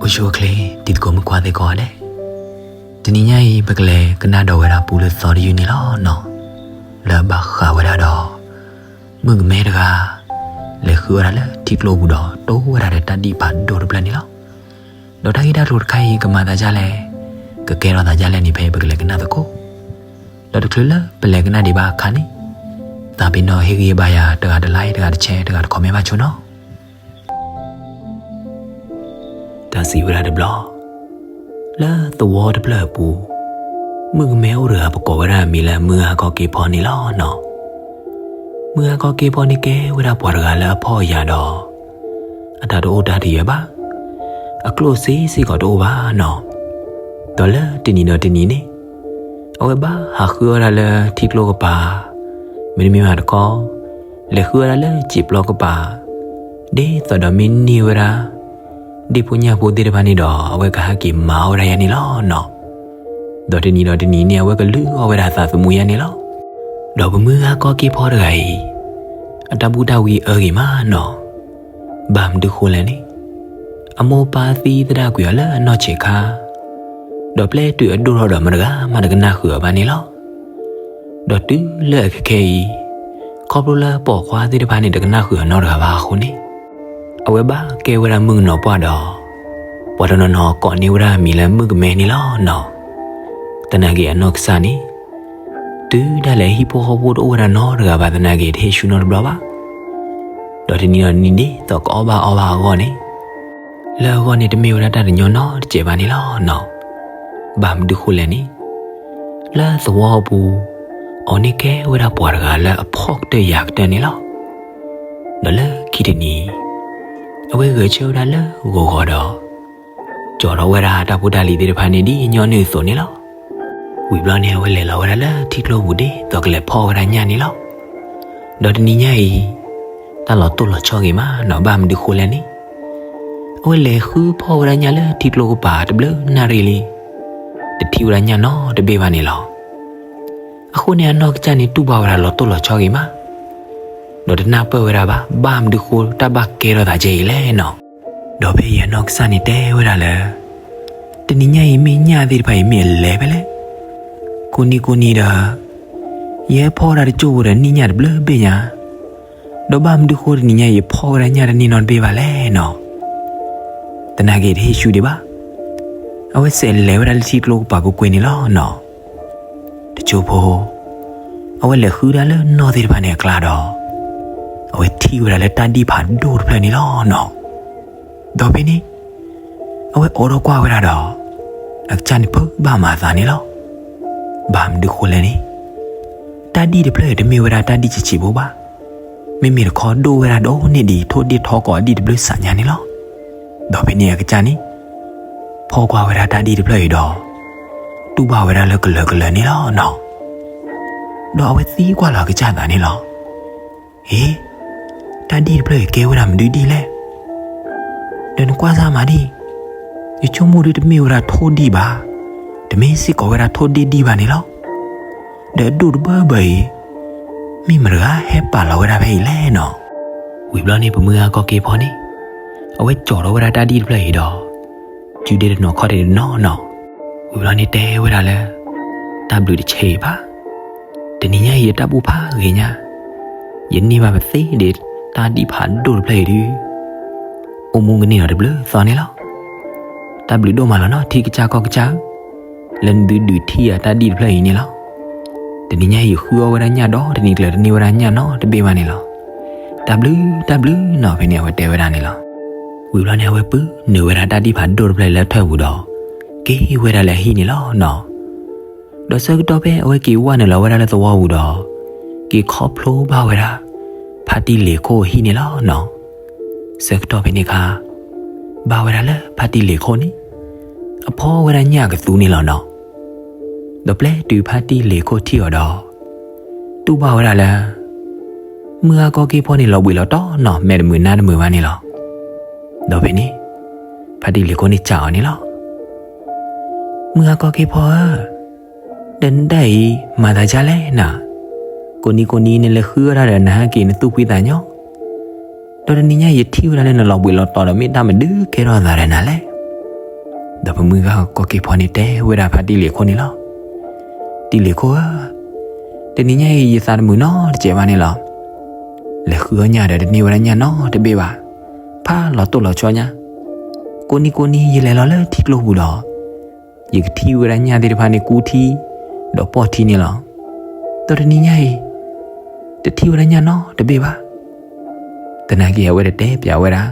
အိၣ်ဆူၣ်အိၣ်ချ့ တံၤသကိးမုၣ်ခွါသ့ၣ်ကိးဂၤဒဲး, တနံၤညါအံၤ ပကလဲၤကနၣ်ဒီးဝဲဒၣ်ပူလၢသီတယုၢ်န့ၣ်လီၤနီၤ. လၢအဘၣ်ဃးဝဲဒၣ်ဒီး မုၣ်ကမဲတဂၤ လဲၤဃုအီၣ်တၢ်လၢထံကျိပူၤဒီး တိၢ်ဝဲဒၣ်ဒီးတၢ်ဒံၣ်ဖးဒိၣ်တဖျၢၣ်န့ၣ်လီၤ. ဒီးတၢ်ဂ့ၢ်တၢ်ကျိၤတခါအံၤ ကမၤသးဒ်လဲၣ်, ကကဲထီၣ်သးဒ်လဲၣ်န့ၣ် ဖဲအံၤပကလဲၤကနၣ်သကိး. ဒီးတချုးလၢပလဲၤကနၣ်ဒံးဘၣ်အခါန့ၣ်, သးပ့ၤနီၣ်ဟ့ၣ်ဂံၢ်ဟ့ၣ်ဘါယၤ တဂၤတlike, တဂၤတshare, တဂၤတcommentဘၣ်ဆိနီၤ. တၢ်စံးဝဲဒၣ်တဘျီ, လၢသဝီတဖျၢၣ်အပူၤ, မုၣ်ကမဲအိၣ်တဂၤ ပကိးဝဲဒၣ်အမံၤလၢမုၢ်ဂၤကီက့ဖီန့ၣ်လီၤနီၤ. မုၢ်ဂၤကီက့ဖီန့ၣ်ကဲဝဲဒၣ်ပှၤတဂၤလၢအဖှီၣ်ယာ်ဒီး အတၢ်တအိၣ်တၢ်တယၢၤဘၣ်, အကျိၣ်စ့စ့ၢ်ကီးတအိၣ်ဘၣ်နီၤ. ဒီးလၢတနံၤဒီးတနံၤန့ၣ်, အဝဲဘၣ်ဟးဃုအီၣ်ဒၣ်လၢထံကျိကပၤ, မ့တမ့ၢ်ဘၣ်တခီ, လဲၤဃုအီၣ်ဒၣ်လၢစံာ်ပျီကပၤ, ဒ်သိးဒီးမ့ၢ်န့ၢ်ဝဲဒၣ် ဒ့ၣ်ဖိညၣ်ဖိသ့ၣ်တဖၣ်န့ၣ်ဒီး အဝဲကဟဲက့ၤမၤအီၣ်ဝဲဒၣ်ယၤန့ၣ်လီၤနီၤ. ဒီးတနံၤဒီးတနံၤန့ၣ် အဝဲကလုၢ်အီၣ်ဝဲဒၣ်သးသမူယၤန့ၣ်လီၤ. ဒီးပမုၢ်ဂၤကီက့ဖီတဂၤအံၤ, အတၢ်ဘူၣ်တၢ်ဝံအၢဂ့ၤမးနီၤ. ဘၣ်မနုၤဃိလဲၣ်န့ၣ်, အမိၢ်ပၢ်သံသဒၣ်ကွံာ်အီၤလၢအနီၢ်ဆံးခါ, ဒီးပျဲတုၤအဒိၣ်ထီၣ်ဒီးမတဂၤမးတကနၣ်ဃုာ်အီၤဘၣ်န့ၣ်လီၤ. ဒီးတုၤလၢအခဲခဲအံၤ, ခီဖျိလၢပိာ်ခွါသ့ၣ်တဖၣ်န့ၣ် တကနၣ်ဃုာ်အီၤနီတဂၤဘၣ်အဃိန့ၣ်, အဝဲဘၣ်ကဲဝဲဒၣ်မုၣ်ကနီၤပှၢ်ဒီး ပှၤတနီၤနီၤကိးန့ၢ်ဝဲဒၣ်အမံၤလၢမုၣ်ကမဲန့ၣ်လီၤနီၤ. သနာ်က့အနီၢ်ကစၢ်န့ၣ်, တုၤဒၣ်လဲာ်ဟံၣ်ဖိဃီဖိတအိၣ်ဝဲဒၣ်နီတဂၤဘၣ်သနာ်က့ တဟ့ၣ်ဆူၣ်နီတဘျီဘၣ်. ဒီးတနံၤဒီးတနံၤဒ်သိးကအီၣ်ဘၣ်အီဘၣ်အဂီၢ်န့ၣ်, လၢအဂီၢ်န့ၣ်တမ့ၢ်ဝဲဒၣ်တၢ်တညီနီတစဲးဘၣ်န့ၣ်လီၤနီၤ. ဘၣ်မနုၤဃိလဲၣ်န့ၣ်, လၢသဝီအပူၤ, အီၤန့ၣ်ကဲဝဲဒၣ်ပှၤတဂၤလၢအဖှီၣ်ကတၢၢ်ယာ်ကတၢၢ်န့ၣ်လီၤ. ဒီးလၢခံတနံၤ, အဝဲဂဲၤဆၢဝဲဒၣ်လၢဂီၤဂီၤဒီး ကၠီၤထီၣ်ဝဲဒၣ်တၢ်ဖိတၢ်လံၤသ့ၣ်တဖၣ်န့ၣ်ဒ်ညီနုၢ်အသိးန့ၣ်လီၤ. ဝံၤဘျီန့ၣ် အဝဲလဲၤလီၤဝဲဒၣ်လၢထံကျိပူၤဒ်သိးကလဲၤဖီၣ်ဝဲဒၣ်ညၣ်န့ၣ်လီၤ. ဒီးတနံၤညါအံၤ, တၢ်လီၤတိၢ်လီၤဆီဂ့ၤမးနီၤ. ဘၣ်မနုၤဃိလဲၣ်န့ၣ်, အဝဲလဲၤဃုဖီၣ်ဝဲဒၣ်ညၣ်လၢထံကျိကပၤတဘျုးနၣ်ရံၣ်လံ, တထံၣ်ဝဲဒၣ်ညၣ်နီတဘ့ၣ်ဘၣ်န့ၣ်လီၤ. အဃိန့ၣ်အနီၢ်ကစၢ်န့ၣ်တူၢ်ဘၣ်ဝဲဒၣ်လီၤတိၢ်လီၤဆီဂ့ၤမး, ဒီးတနၢ်ပၢၢ်ဝဲဒၣ်ဘၣ် ဘၣ်မနုၤဃိတၢ်ဘၣ်ကဲထီၣ်သးကဲအံၤလဲၣ်နီၤ. ဒီးဖဲအံၤအနီၢ်ကစၢ်န့ၣ်တဲဝဲဒၣ်လၢ, တနံၤညါအံၤမ့ၢ်ညၣ်သ့ၣ်တဖၣ်အံၤမ့ၢ်အလဲၤဖဲလဲၣ်, ကိးနံၤကိးနံၤဒီး, ယဟဲဖီၣ်ဝဲဒၣ်တစိၢ်ဖိဒီးနံၣ်ညၣ်တဘျုးဘ့ၣ်ညါ, ဒီးဘၣ်မနုၤဃိတနံၤညါအံၤယဖီၣ်ဝဲဒၣ်ညၣ်တန့ၢ်နီတဘ့ၣ်ဘၣ်လဲၣ်နီၤ. သနာ်က့တဟ့ၣ်ဆူၣ်ဒံးဘၣ်, အဝဲစဲးလဲၤဝဲဒၣ်လၢထံကျိကပၤကွ့ၢ်ကွ့ၢ်န့ၣ်လီၤနီၤ. တစိၢ်ဖိ, အဝဲလဲၤဃုဒၣ်လၢနီၢ်သ့ၣ်တဖၣ်န့ၣ်အကျါဒီး, အဝဲထံၣ်ဝဲဒၣ်လၢတၢ်ဒံၣ်ဖးဒိၣ်တဖျၢၣ်န့ၣ်လီၤနီၤ. ဒီးဖဲန့ၣ်, အဝဲအိးထီၣ်ကွၢ်ဝဲဒၣ်ဒီး, အကစၢ်န့ၣ်ဖုးဘၣ်မၤအသးန့ၣ်လီၤ. ဘၣ်မနုၤဃိလဲၣ်န့ၣ်, တၢ်ဒံၣ်တဖျၢၣ်အံၤတမ့ၢ်ဝဲဒၣ်တၢ်ဒံၣ်ဆံးဆံးဖိဘၣ်, မ့မ့ၢ်တခီဒိၣ်ဝဲဒၣ်ဒိၣ်န့ၢ်ဒံးထိၣ်ဒ့ၣ်ထီကီးအဒံၣ်တဘျုးစးညါန့ၣ်လီၤ. ဒီးဖဲန့ၣ်အကစၢ်န့ၣ်, ဖီၣ်ကွၢ်ဝဲဒၣ်တၢ်ဒံၣ်တဖျၢၣ်အံၤဒီး, တူၢ်ဘၣ်ဝဲဒၣ်လၢကလၢာ်ကလၢာ်န့ၣ်လီၤနီၤ. ဒီးအဝဲသံကွၢ်လီၤအကစၢ်သးန့ၣ်လီၤ. ဟ့, တၢ်ဒံၣ်တဖျၢၣ်အံၤကဲဝဲဒၣ်မနုၤဒံၣ်လဲၣ်. ဒီးနကွၢ်စၢ်မးဒံၣ်, ယဆိကမိၣ်ဒ်တမ့ၢ်ဝဲဒၣ်ထိၣ်ဒံၣ်ဘၣ်, တမ့ၢ်စ့ၢ်ကီးဝဲဒၣ်ထိၣ်ဒ့ၣ်ဒံၣ်ဘၣ်န့ၣ်လီၤ. ဒီးအဒိၣ်တဘၢဘၢအံၤ, မ့ၢ်မတဂၤဟဲပာ်လီၤဝဲဒၣ်ဖဲအံၤလဲၣ်နီၤ. ဝံၤဘျီန့ၣ်ပမုၢ်ဂၤကီၢ်က့ဖီန့ၣ်, အဝဲကၠီၤထီၣ်ဝဲဒၣ်တၢ်ဒံၣ်တဖျၢၣ်အံၤဒီး, စုဒ့တနီၤခီၣ်ဒ့တနီၤနီၤ. ဝံၤဘျီန့ၣ်တဲဝဲဒၣ်လၢ, တၢ်ဘျုးတဆံးဘၣ်, တနံၤညါအံၤယတၢ်ဘူၣ်ဖးဂ့ၤညါ, ယန့ၢ်ဘၣ်ပသ့ဒံးတၢ်ဒံၣ်ဖးဒိၣ်တဖျၢၣ်အံၤဒုး, အိၣ်မူကန့ၢ်ဒီးတဘျုးသီန့ၣ်လီၤ. တၢ်ဘျုးဒိၣ်မးလီၤနီၤ ထံကစၢ်ကီၢ်ကစၢ်ဧၢ, လၢနဒုးဒုးထံၣ်အတၢ်ဒံၣ်တဖျၢၣ်အံၤန့ၣ်လီၤ. တနံၤညါအံၤယဃုအီၣ်ဝဲဒၣ်ညၣ်ဒီတနံၤကျၢၤတန့ၢ်ဝဲဒၣ်ညၣ်နီတဘ့ၣ်ဘၣ်န့ၣ်လီၤ. တၢ်ဘျုးတၢ်ဘျုးနီၤ ဖဲန့ၣ်အဝဲတဲဝဲဒၣ်န့ၣ်လီၤ. ဝံၤဘျီန့ၣ် အဝဲပုၢ်နုာ်ဝဲဒၣ်တၢ်ဒံၣ်ဖးဒိၣ်တဖျၢၣ်လၢထၢၣ်ပူၤဒီး, က့ၤဝဲဒၣ်လၢအဟံၣ်န့ၣ်လီၤနီၤ. ဒီးဆၢကတီၢ်ဖဲအဝဲက့ၤဝဲနုာ်လီၤဝဲဒၣ်လၢသဝီပူၤဒီး, က့ၤခီဖျိဘၣ်ဝဲဒၣ်, ဖါတံၢ်လ့ၤခိၣ်အဟံၣ်န့ၣ်လီၤနီၤ. ဆၢကတီၢ်ဖဲန့ၣ်အခါ, ဘၣ်ဝဲဒၣ်လၢဖါတံၢ်လ့ၤခိၣ်န့ၣ်, အဖီဝဲဒၣ်ညၣ်အကသူန့ၣ်လီၤနီၤ. ဒီးပျဲတုၤဖါတံၢ်လ့ၤခိၣ်ထံၣ်အီၤဒီး, တူၢ်ဘၣ်ဝဲဒၣ်လၢ မုၢ်ဂၤကီၢ်က့ဖီန့ၣ်လီၤဘှံးလီၤတီၤနီၤ မဲာ်တမုာ်နါတမုာ်ဘၣ်န့ၣ်လီၤ. ဒီးဖဲန့ၣ်, ဖါတံၢ်လ့ၤခိၣ်န့ၣ်စံးအီၤန့ၣ်လီၤ. မုၢ်ဂၤကီၢ်က့ဖီဧၢ, ဒီးနဒၣ်အံၤမၤသးဒ်လဲၣ်နၤ, ကိးနံၤကိးနံၤနလဲၤဃုအီၣ်တၢ်ဒီးနဟဲက့ၤနသူၣ်ဖှံသးညီ, ဒီးတနံၤညါယထံၣ်ဝဲဒၣ်လၢနလီၤဘှံးလီၤတီၤဒီးမ့ၢ်တၢ်မနုၤကဲထီၣ်သးဒီးနၤလဲၣ်. ဒီးပမုၢ်ဂၤကီၢ်က့ဖီန့ၣ်တဲဝဲဒၣ်ဖါတံၢ်လ့ၤခိၣ်န့ၣ်လီၤ. တံၢ်လ့ၤခိၣ်ဧၢ, တနံၤညါအံၤယသးတမုာ်နီတစဲးဘၣ်န့ၣ်လီၤ. လဲၤဃုအီၣ်ညၣ်ဒီးတန့ၢ်ဝဲဒၣ်ညၣ်နီတဘ့ၣ်ဘၣ်. ဖးလီၤတိၢ်လီၤဆီညါ, ကိးနံၤကိးနံၤယလဲၤလီၤလၢထံကျိပူၤဒီး ယကထံၣ်ဝဲဒၣ်ညၣ်သ့ၣ်တဖၣ်န့ၣ် ကူထံ ဒီးပိာ်ထံန့ၣ်လီၤ. ဒီးတနံၤညါအံၤ တထံၣ်ဝဲဒၣ်ညၣ်နီတဘ့ၣ်ဘၣ်. သနာ်က့အဝဲတတဲပျးဝဲဒၣ်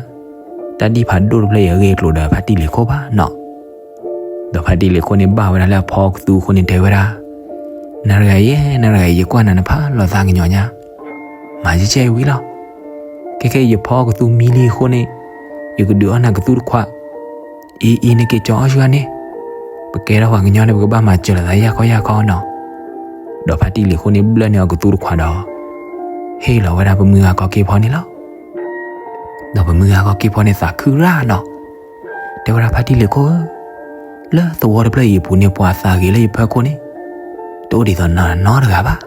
တၢ်ဒံၣ်ဖးဒိၣ်တဖျၢၣ်အံၤအဂ့ၢ်အကျိၤဒီးဖါတံၢ်လ့ၤခိၣ်ဘၣ်နီၤ. ဒီးဖါတံၢ်လ့ၤခိၣ်န့ၣ်ဘၣ်ဝဲဒၣ်လၢအဖီကသူအဃိန့ၣ်တဲဝဲဒၣ်, နၤတဂၤအံၤ, နၤတဂၤအံၤ ယကွၢ်နၤနဖးလီၤသးကညီၤညါ, မၤယကဲအံၤဝံၤလီၤ. ခဲခဲအံၤယဖီကသူမံလံအဃိန့ၣ်, ယကဒုးအီၣ်နၤကသူတခွး, အံၤအံၤနက့ၤကၠီအီၣ်ဆူၣ်န့ၣ်, ပကဲထီၣ်ပှၤကညီန့ၣ် ပကဘၣ်မၤစၢၤလိာ်သးယၢ်ခီယၢ်ခီနီၤ. ဒီးဖါတံၢ်လ့ၤခိၣ်န့ၣ်ဘျၢၣ်န့ၢ်အီၤကသူတခွးဒီး ဟ့ၣ်လီၤဝဲဒၣ်ပမုၢ်ဂၤကီၢ်က့ဖီန့ၣ်လီၤ. ဒီးပမုၢ်ဂၤကီၢ်က့ဖီန့ၣ်သးခုရၣ်နီၤ, တဲဝဲဒၣ်ဖါတံၢ်လ့ၤခိၣ်ဧၢ, လၢသဝီတဖျၢၣ်အံၤအပူၤန့ၣ် ပှၤသးဂ့ၤလၢယဖီခိၣ်န့ၣ် တအိၣ်ဒ်သိးနၤနီတဂၤဘၣ်.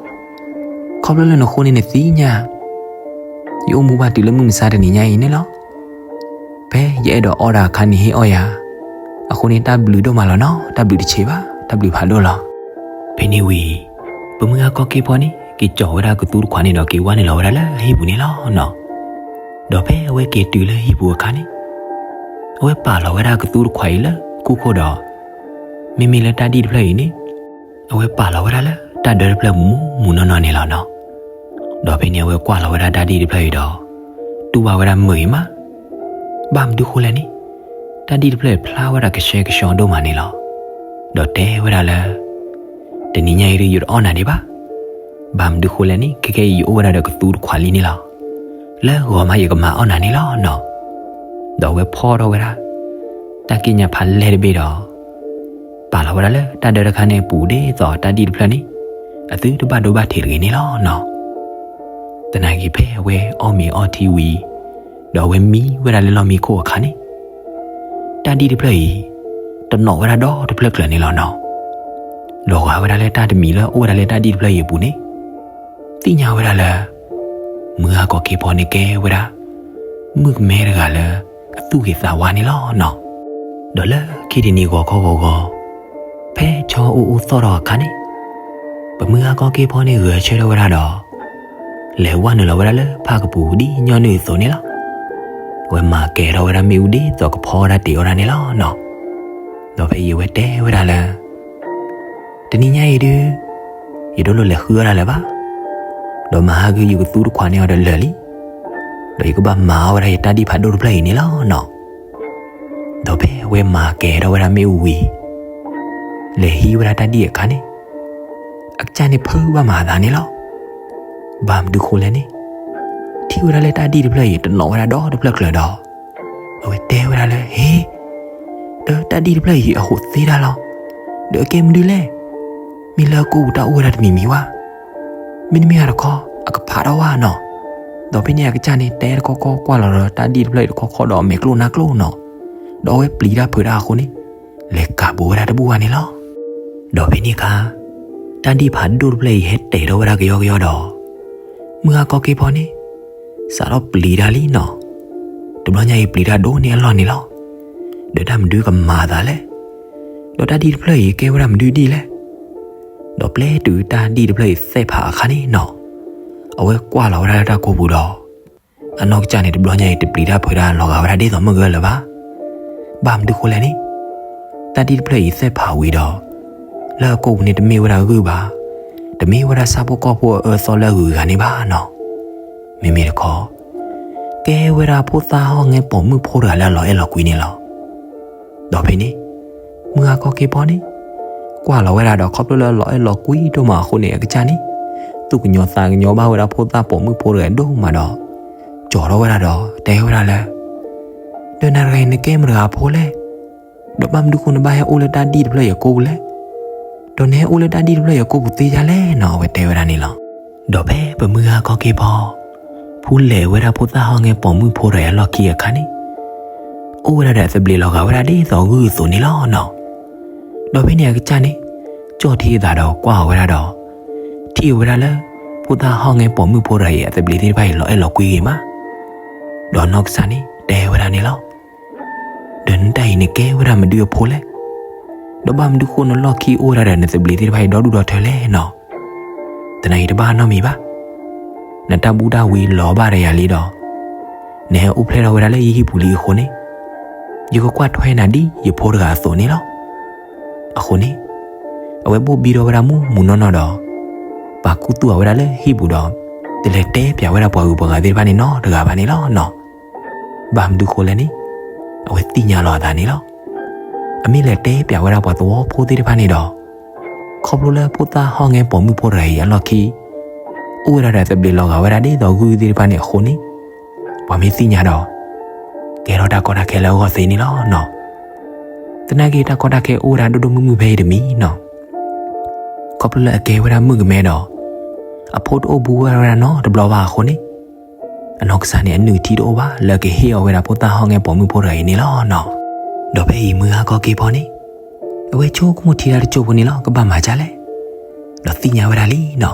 ခီဖျိလၢနဃိန့ၣ်နသ့ၣ်ညါ ယအိၣ်မူဘၣ်တုၤလၢမုၢ်မဆါတနံၤညါအံၤန့ၣ်လီၤ. ဖဲယအဲၣ်ဒိးအီၣ်တၢ်အခါန့ၣ်ဟ့ၣ်အီၣ်ယၤ, အဃိန့ၣ်တၢ်ဘျုးဒိၣ်မးလီၤနီၤ, တၢ်ဘျုးတဆံးဘၣ်, တၢ်ဘျုးဖးဒိၣ်လီၤ. ဖဲန့ၣ်ဝံၤ ပမုၢ်ဂၤကီၢ်က့ဖီန့ၣ် က့ၤကၠီၤဝဲဒၣ်ကသူတခွးန့ၣ်ဒီးက့ၤဝဲနုာ်လီၤဝဲဒၣ်လၢဟံၣ်ပူၤန့ၣ်လီၤနီၤ. ဒီးဖဲအဝဲက့ၤတုၤလၢဟံၣ်ပူၤအခါန့ၣ်, အဝဲပာ်လီၤဝဲဒၣ်ကသူတခွးအံၤလၢကူၣ်ခိၣ်ဒီး မ့မ့ၢ်လၢတၢ်ဒံၣ်တဖျၢၣ်အံၤန့ၣ် အဝဲပာ်လီၤဝဲဒၣ်လၢတၢ်ဒၢတဖျၢၣ်မူးမူးနီၢ်နီၢ်န့ၣ်လီၤနီၤ. ဒီးဖဲန့ၣ်အဝဲကွၢ်လီၤဝဲဒၣ်တၢ်ဒံၣ်တဖျၢၣ်အံၤဒီး တူၢ်ဘၣ်ဝဲဒၣ်မုာ်ဂ့ၤမး, ဘၣ်မနုၤဃိလဲၣ်န့ၣ်, တၢ်ဒံၣ်တဖျၢၣ်အံၤဖျါဝဲဒၣ်ကဆှဲကဆှီဒိၣ်မးန့ၣ်လီၤ. ဒီးတဲဝဲဒၣ်လၢ တနံၤညါအံၤဒုးယတအီၣ်နၤဒံးဘၣ်. ဘၣ်မနုၤဃိလဲၣ်န့ၣ် ခဲခဲအံၤယအိၣ်ဝဲဒၣ်ဒီးကသူတခွးလံန့ၣ်လီၤ. လၢဂီၤမးယကမၤအီၣ်နၤန့ၣ်လီၤနီၤ. ဒီးအဝဲဖီထီၣ်ဝဲဒၣ် တၢ်က့ၣ်ညါဖးလဲၢ်တဘ့ၣ်ဒီး ပာ်လီၤဝဲဒၣ်လၢတၢ်ဒၢတခါန့ၣ်အပူၤဒ်သိးတၢ်ဒံၣ်တဖျၢၣ်န့ၣ် အသုတဘၣ်ဒိဘၣ်ထံးတဂ့ၤန့ၣ်လီၤနီၤ. သနာ်က့ဖဲအဝဲအီၣ်မ့ၤအီထံဝံၤ ဒီးအဝဲမံဝဲဒၣ်လၢလီၢ်မံခိၣ်အခါန့ၣ် တၢ်ဒံၣ်တဖျၢၣ်အံၤ တနီၣ်ဝဲဒၣ်ဒီတဖျၢၣ်ကျၢၤန့ၣ်လီၤနီၤ. လီၤဂာ်ဝဲဒၣ်လၢတၢ်တမံၤလၢအအိၣ်ဝဲဒၣ်လၢတၢ်ဒံၣ်တဖျၢၣ်အံၤအပူၤန့ၣ် သ့ၣ်ညါဝဲဒၣ်လၢ မုၢ်ဂၤကီၢ်က့ဖီန့ၣ်ကဲဝဲဒၣ် မုၣ်ကမဲတဂၤလၢ အသူၣ်ဂ့ၤသးဝါန့ၣ်လီၤနီၤ. ဒီးလၢခံတနံၤဂီၤခီဂီၤဂီၤ ဖဲဆီအိၣ်အိၣ်သီၣ်ထီၣ်အခါန့ၣ် ပမုၢ်ဂၤကီၢ်က့ဖီန့ၣ်ဂဲၤဆၢထၢၣ်ဝဲဒၣ်ဒီး လဲၤဝဲနုာ်လီၤဝဲဒၣ်လၢဖၣ်ကပူၤဒ်ညီနုၢ်အသိးန့ၣ်လီၤ. အဝဲမၤကဲၤထီၣ်ဝဲဒၣ်မ့ၣ်အူဒ်သိးကဖီဝဲဒၣ်တ့ၢ်အီၣ်ဒၣ်န့ၣ်လီၤနီၤ. ဒီးဖဲအံၤအဝဲတဲဝဲဒၣ်လၢ တနံၤညါအံၤဒုး ယတလိၣ်လဲၤဃုအီၣ်ဒၣ်လၢၤဘၣ်. ဒီးမဟါဂုၤယကသူတခွးန့ၢ်အီၤဒီးလၢာ်လံ. ဒီးယကဘၣ်မၤအီၣ်ဝဲဒၣ်ယတၢ်ဒံၣ်ဖးဒိၣ်တဖျၢၣ်အံၤန့ၣ်လီၤနီၤ. ဒီးဖဲအဝဲမၤကဲၤထီၣ်ဝဲဒၣ်မ့ၣ်အူဝံၤ လဲၤဟံးဝဲဒၣ်တၢ်ဒံၣ်အခါန့ၣ် အကစၢ်န့ၣ်ဖုးဘၣ်မၤအသးန့ၣ်လီၤ. ဘၣ်မနုၤဃိလဲၣ်န့ၣ် ထံၣ်ဝဲဒၣ်လၢတၢ်ဒံၣ်တဖျၢၣ်အံၤတနီၣ်ဝဲဒၣ်ဒီတဖျၢၣ်ကျၢၤဒီး အဝဲတဲဝဲဒၣ်လၢ ဟ့, ဒီးတၢ်ဒံၣ်တဖျၢၣ်အံၤအဟိးသ့တၢ်လီၤ. ဒီးအကဲမနုၤလဲၣ်. မ့ၢ်လၢအကိာ်ပူၤတၢ်အိၣ်ဝဲဒၣ်တမံၤမံၤဝဲ မ့တမ့ၢ်တခီ အကဖးထီၣ်ဝဲနီၤ. ဒီးဖဲန့ၣ်အကစၢ်န့ၣ် တဲတခီခီကွၢ်လီၤဒီးတၢ်ဒံၣ်တဖျၢၣ်အံၤတခီခီဒီးအမဲာ်ကျိၣ်နါကျိၣ်နီၤ. ဒီးအဝဲပျံၤတၢ်ဖုးတၢ်အဃိန့ၣ် လဲၤကးဘူးဝဲဒၣ်တဘူၣ်ဘၣ်န့ၣ်လီၤ. ဒီးဖဲန့ၣ်အခါ တၢ်ဒံၣ်ဖးဒိၣ်တဖျၢၣ်အံၤဟဲတဲာ်ထီၣ်ဝဲဒၣ်ကယီကယီဒီး မုၢ်ဂၤကီၢ်က့ဖီန့ၣ် စးထီၣ်ပျံၤတၢ်လံနီၤ. တဘျီညါအံၤပျံၤတၢ်ဒိၣ်န့ၢ်အလီၢ်န့ၣ်လီၤ. ဒီးတၢ်မနုၤကမၤအသးလဲၣ်. ဒီးတၢ်ဒံၣ်တဖျၢၣ်အံၤကဲဝဲဒၣ်မနုၤဒ်လဲၣ်. ဒီးပျဲတုၤတၢ်ဒံၣ်တဖျၢၣ်အံၤသဲးဖးအခါန့ၣ်နီၤ အဝဲကွၢ်လီၤဝဲဒၣ်လၢတၢ်ကိာ်ပူၤဒီး အနီၢ်ကစၢ်န့ၣ် တဘျီညါအံၤတပျံၤတၢ်ဖုးတၢ်လီၤဂာ်ဝဲဒၣ်ဒ်သိးမုၢ်ဂၢၢ်လၢၤဘၣ်. ဘၣ်မနုၤဃိလဲၣ်န့ၣ် တၢ်ဒံၣ်တဖျၢၣ်အံၤသဲးဖးဝံၤဒီး လၢအကိာ်ပူၤန့ၣ်တမ့ၢ်ဝဲဒၣ်ဂုၢ်ဘၣ်, တမ့ၢ်ဝဲဒၣ်ဆၣ်ဖိကီၢ်ဖိအအၢအသီလၢအဂုၤအဂၤန့ၣ်ဘၣ်နီၤ. မ့မ့ၢ်တခီ ကဲဝဲဒၣ်ဖိသၣ်ဟီၣ်ငဲပိာ်မုၣ်ဖိတဂၤလၢအလီၤအဲၣ်လီၤကွံန့ၣ်လီၤ. ဒီးဖဲန့ၣ် မုၢ်ဂၤကီၢ်က့ဖီန့ၣ် ကွၢ်လီၤဝဲဒၣ်ဒီး ခီဖျိလၢအလီၤအဲၣ်လီၤကွံဒိၣ်မးအဃိန့ၣ် အကစၢ်န့ၣ် သူၣ်ကညီၤသးကညီၤဘၣ်ဝဲဒၣ်ဖိသၣ်ပိာ်မုၣ်ဖိတဂၤဒိၣ်မးဒီး ကၠီၤထီၣ်ဝဲဒၣ်ဒီး တဲဝဲဒၣ်လၢ ဒီးနၤတဂၤအံၤနကဲမတၤတဂၤအဖိလဲၣ်. ဒီးဘၣ်မနုၤဃိနဘၣ်ဟဲအိၣ်လၢတၢ်ဒံၣ်တဖျၢၣ်အံၤအကိာ်ပူၤလဲၣ်. ဒီးနဟဲအိၣ်လၢတၢ်ဒံၣ်တဖျၢၣ်အံၤအကိာ်ပူၤသ့ဒ်လဲၣ်နီၤ အဝဲတဲဝဲဒၣ်န့ၣ်လီၤ. ဒီးဖဲပမုၢ်ဂၤကီၢ်က့ဖီ ဖူလဲၤဝဲဒၣ်ဖိသၣ်ဟီၣ်ငဲပိာ်မုၣ်ဖိတဂၤအလီၢ်ခံအခါန့ၣ် အိၣ်ဝဲဒၣ်ဒီးအသဘျ့လီၤဂာ်ဝဲဒၣ်ဒ်သိးဂုၢ်အသိးန့ၣ်လီၤနီၤ. ဒီးဖဲန့ၣ်အကစၢ်န့ၣ် ကၠီၣ်ထံအသးဒီးကွၢ်အီၤဝဲဒၣ်ဒီး ထံၣ်အီၤဝဲဒၣ်လၢ ဖိသၣ်ဟီၣ်ငဲပိာ်မုၣ်ဖိတဂၤအံၤအသဘျ့သ့ၣ်တဖၣ်အံၤလီၤအဲၣ်လီၤကွံဂ့ၤမး. ဒီးနီၢ်ကစၢ်န့ၣ် တဲဝဲဒၣ်န့ၣ်လီၤ. ဒီးနတၢ်အံၤနကဲဝဲဒၣ်မနုၤအဖိလဲၣ်. ဒီးဘၣ်မနုၤဃိနလီၢ်ခံအိၣ်ဝဲဒၣ်ဒီးနသဘျ့သ့ၣ်တဖၣ်အံၤဒီဒူၣ်ဒီထၢလဲၣ်နီၤ. သနာ်က့တဘၣ်နီတမံၤဘၣ်. နတၢ်ဘူၣ်တၢ်ဝံလီၤဘၣ်ဒီးယၤလံဒီး နဟဲအိၣ်ဖျဲၣ်ထီၣ်ဝဲဒၣ်လၢယဟံၣ်ပူၤလံအဃိန့ၣ်, ယကကွၢ်ထွဲနၤဒ်ယဖိတဂၤအသိးန့ၣ်လီၤ. အဃိန့ၣ် အဝဲဘိၣ်ဘံထီၣ်ဝဲဒၣ်မူးမူးနီၢ်နီၢ်ဒီး ပာ်ခူသူၣ်အဝဲဒၣ်လၢဟံၣ်ပူၤဒီး တလဲၤတဲပၠးဝဲဒၣ်ပှၤဂုၤပှၤဂၤသ့ၣ်တဖၣ်န့ၣ်နီတဂၤဘၣ်န့ၣ်လီၤနီၤ. ဘၣ်မနုၤဃိလဲၣ်န့ၣ်, အဝဲသ့ၣ်ညါလီၤအသးန့ၣ်လီၤ. အမ့ၢ်လဲၤတဲပၠးဝဲဒၣ်ပှၤသဝီဖိသ့ၣ်တဖၣ်န့ၣ်ဒီး ခီဖျိလၢဖိသၣ်ဟီၣ်ငဲပိာ်မုၣ်ဖိတဂၤအံၤအလီၢ်ခံ အိၣ်ဝဲဒၣ်ဒီးသဘျ့လီၤဂာ်ဝဲဒၣ်ဒ်သိးဂုၢ်သ့ၣ်တဖၣ်န့ၣ်အဃိန့ၣ်, ပှၤမ့ၢ်သ့ၣ်ညါဒီး ကဲထီၣ်တၢ်ကီတၢ်ခဲလၢအဂီၢ်သ့န့ၣ်လီၤနီၤ. သနာ်က့တၢ်ကီတၢ်ခဲအိၣ်ဝဲဒၣ်ဒိၣ်ဒိၣ်မုၢ်မုၢ်ဖဲအံၤတမံၤနီၤ. ခီဖျိလၢအကဲဝဲဒၣ်မုၣ်ကမဲဒီး အဖိတအိၣ်ဘူးဝဲဒၣ်နီတဘျီဘၣ်အဃိန့ၣ်, အနီၢ်ကစၢ်န့ၣ်အနုၢ်ထံတအိၣ်ဘၣ်လၢကဟ့ၣ်အီၤဝဲဒၣ်ဖိသၣ်ဟီၣ်ငဲပိာ်မုၣ်ဖိတဂၤအံၤန့ၣ်လီၤနီၤ. ဒီးဖဲအံၤမုၢ်ဂၤကီၢ်က့ဖီန့ၣ် အဝဲဆိကမိၣ်ထံတၢ်တစိၢ်ဖိန့ၣ်လီၤ ကဘၣ်မၤဒ်လဲၣ်, ဒီးသ့ၣ်ညါဝဲဒၣ်လံနီၤ.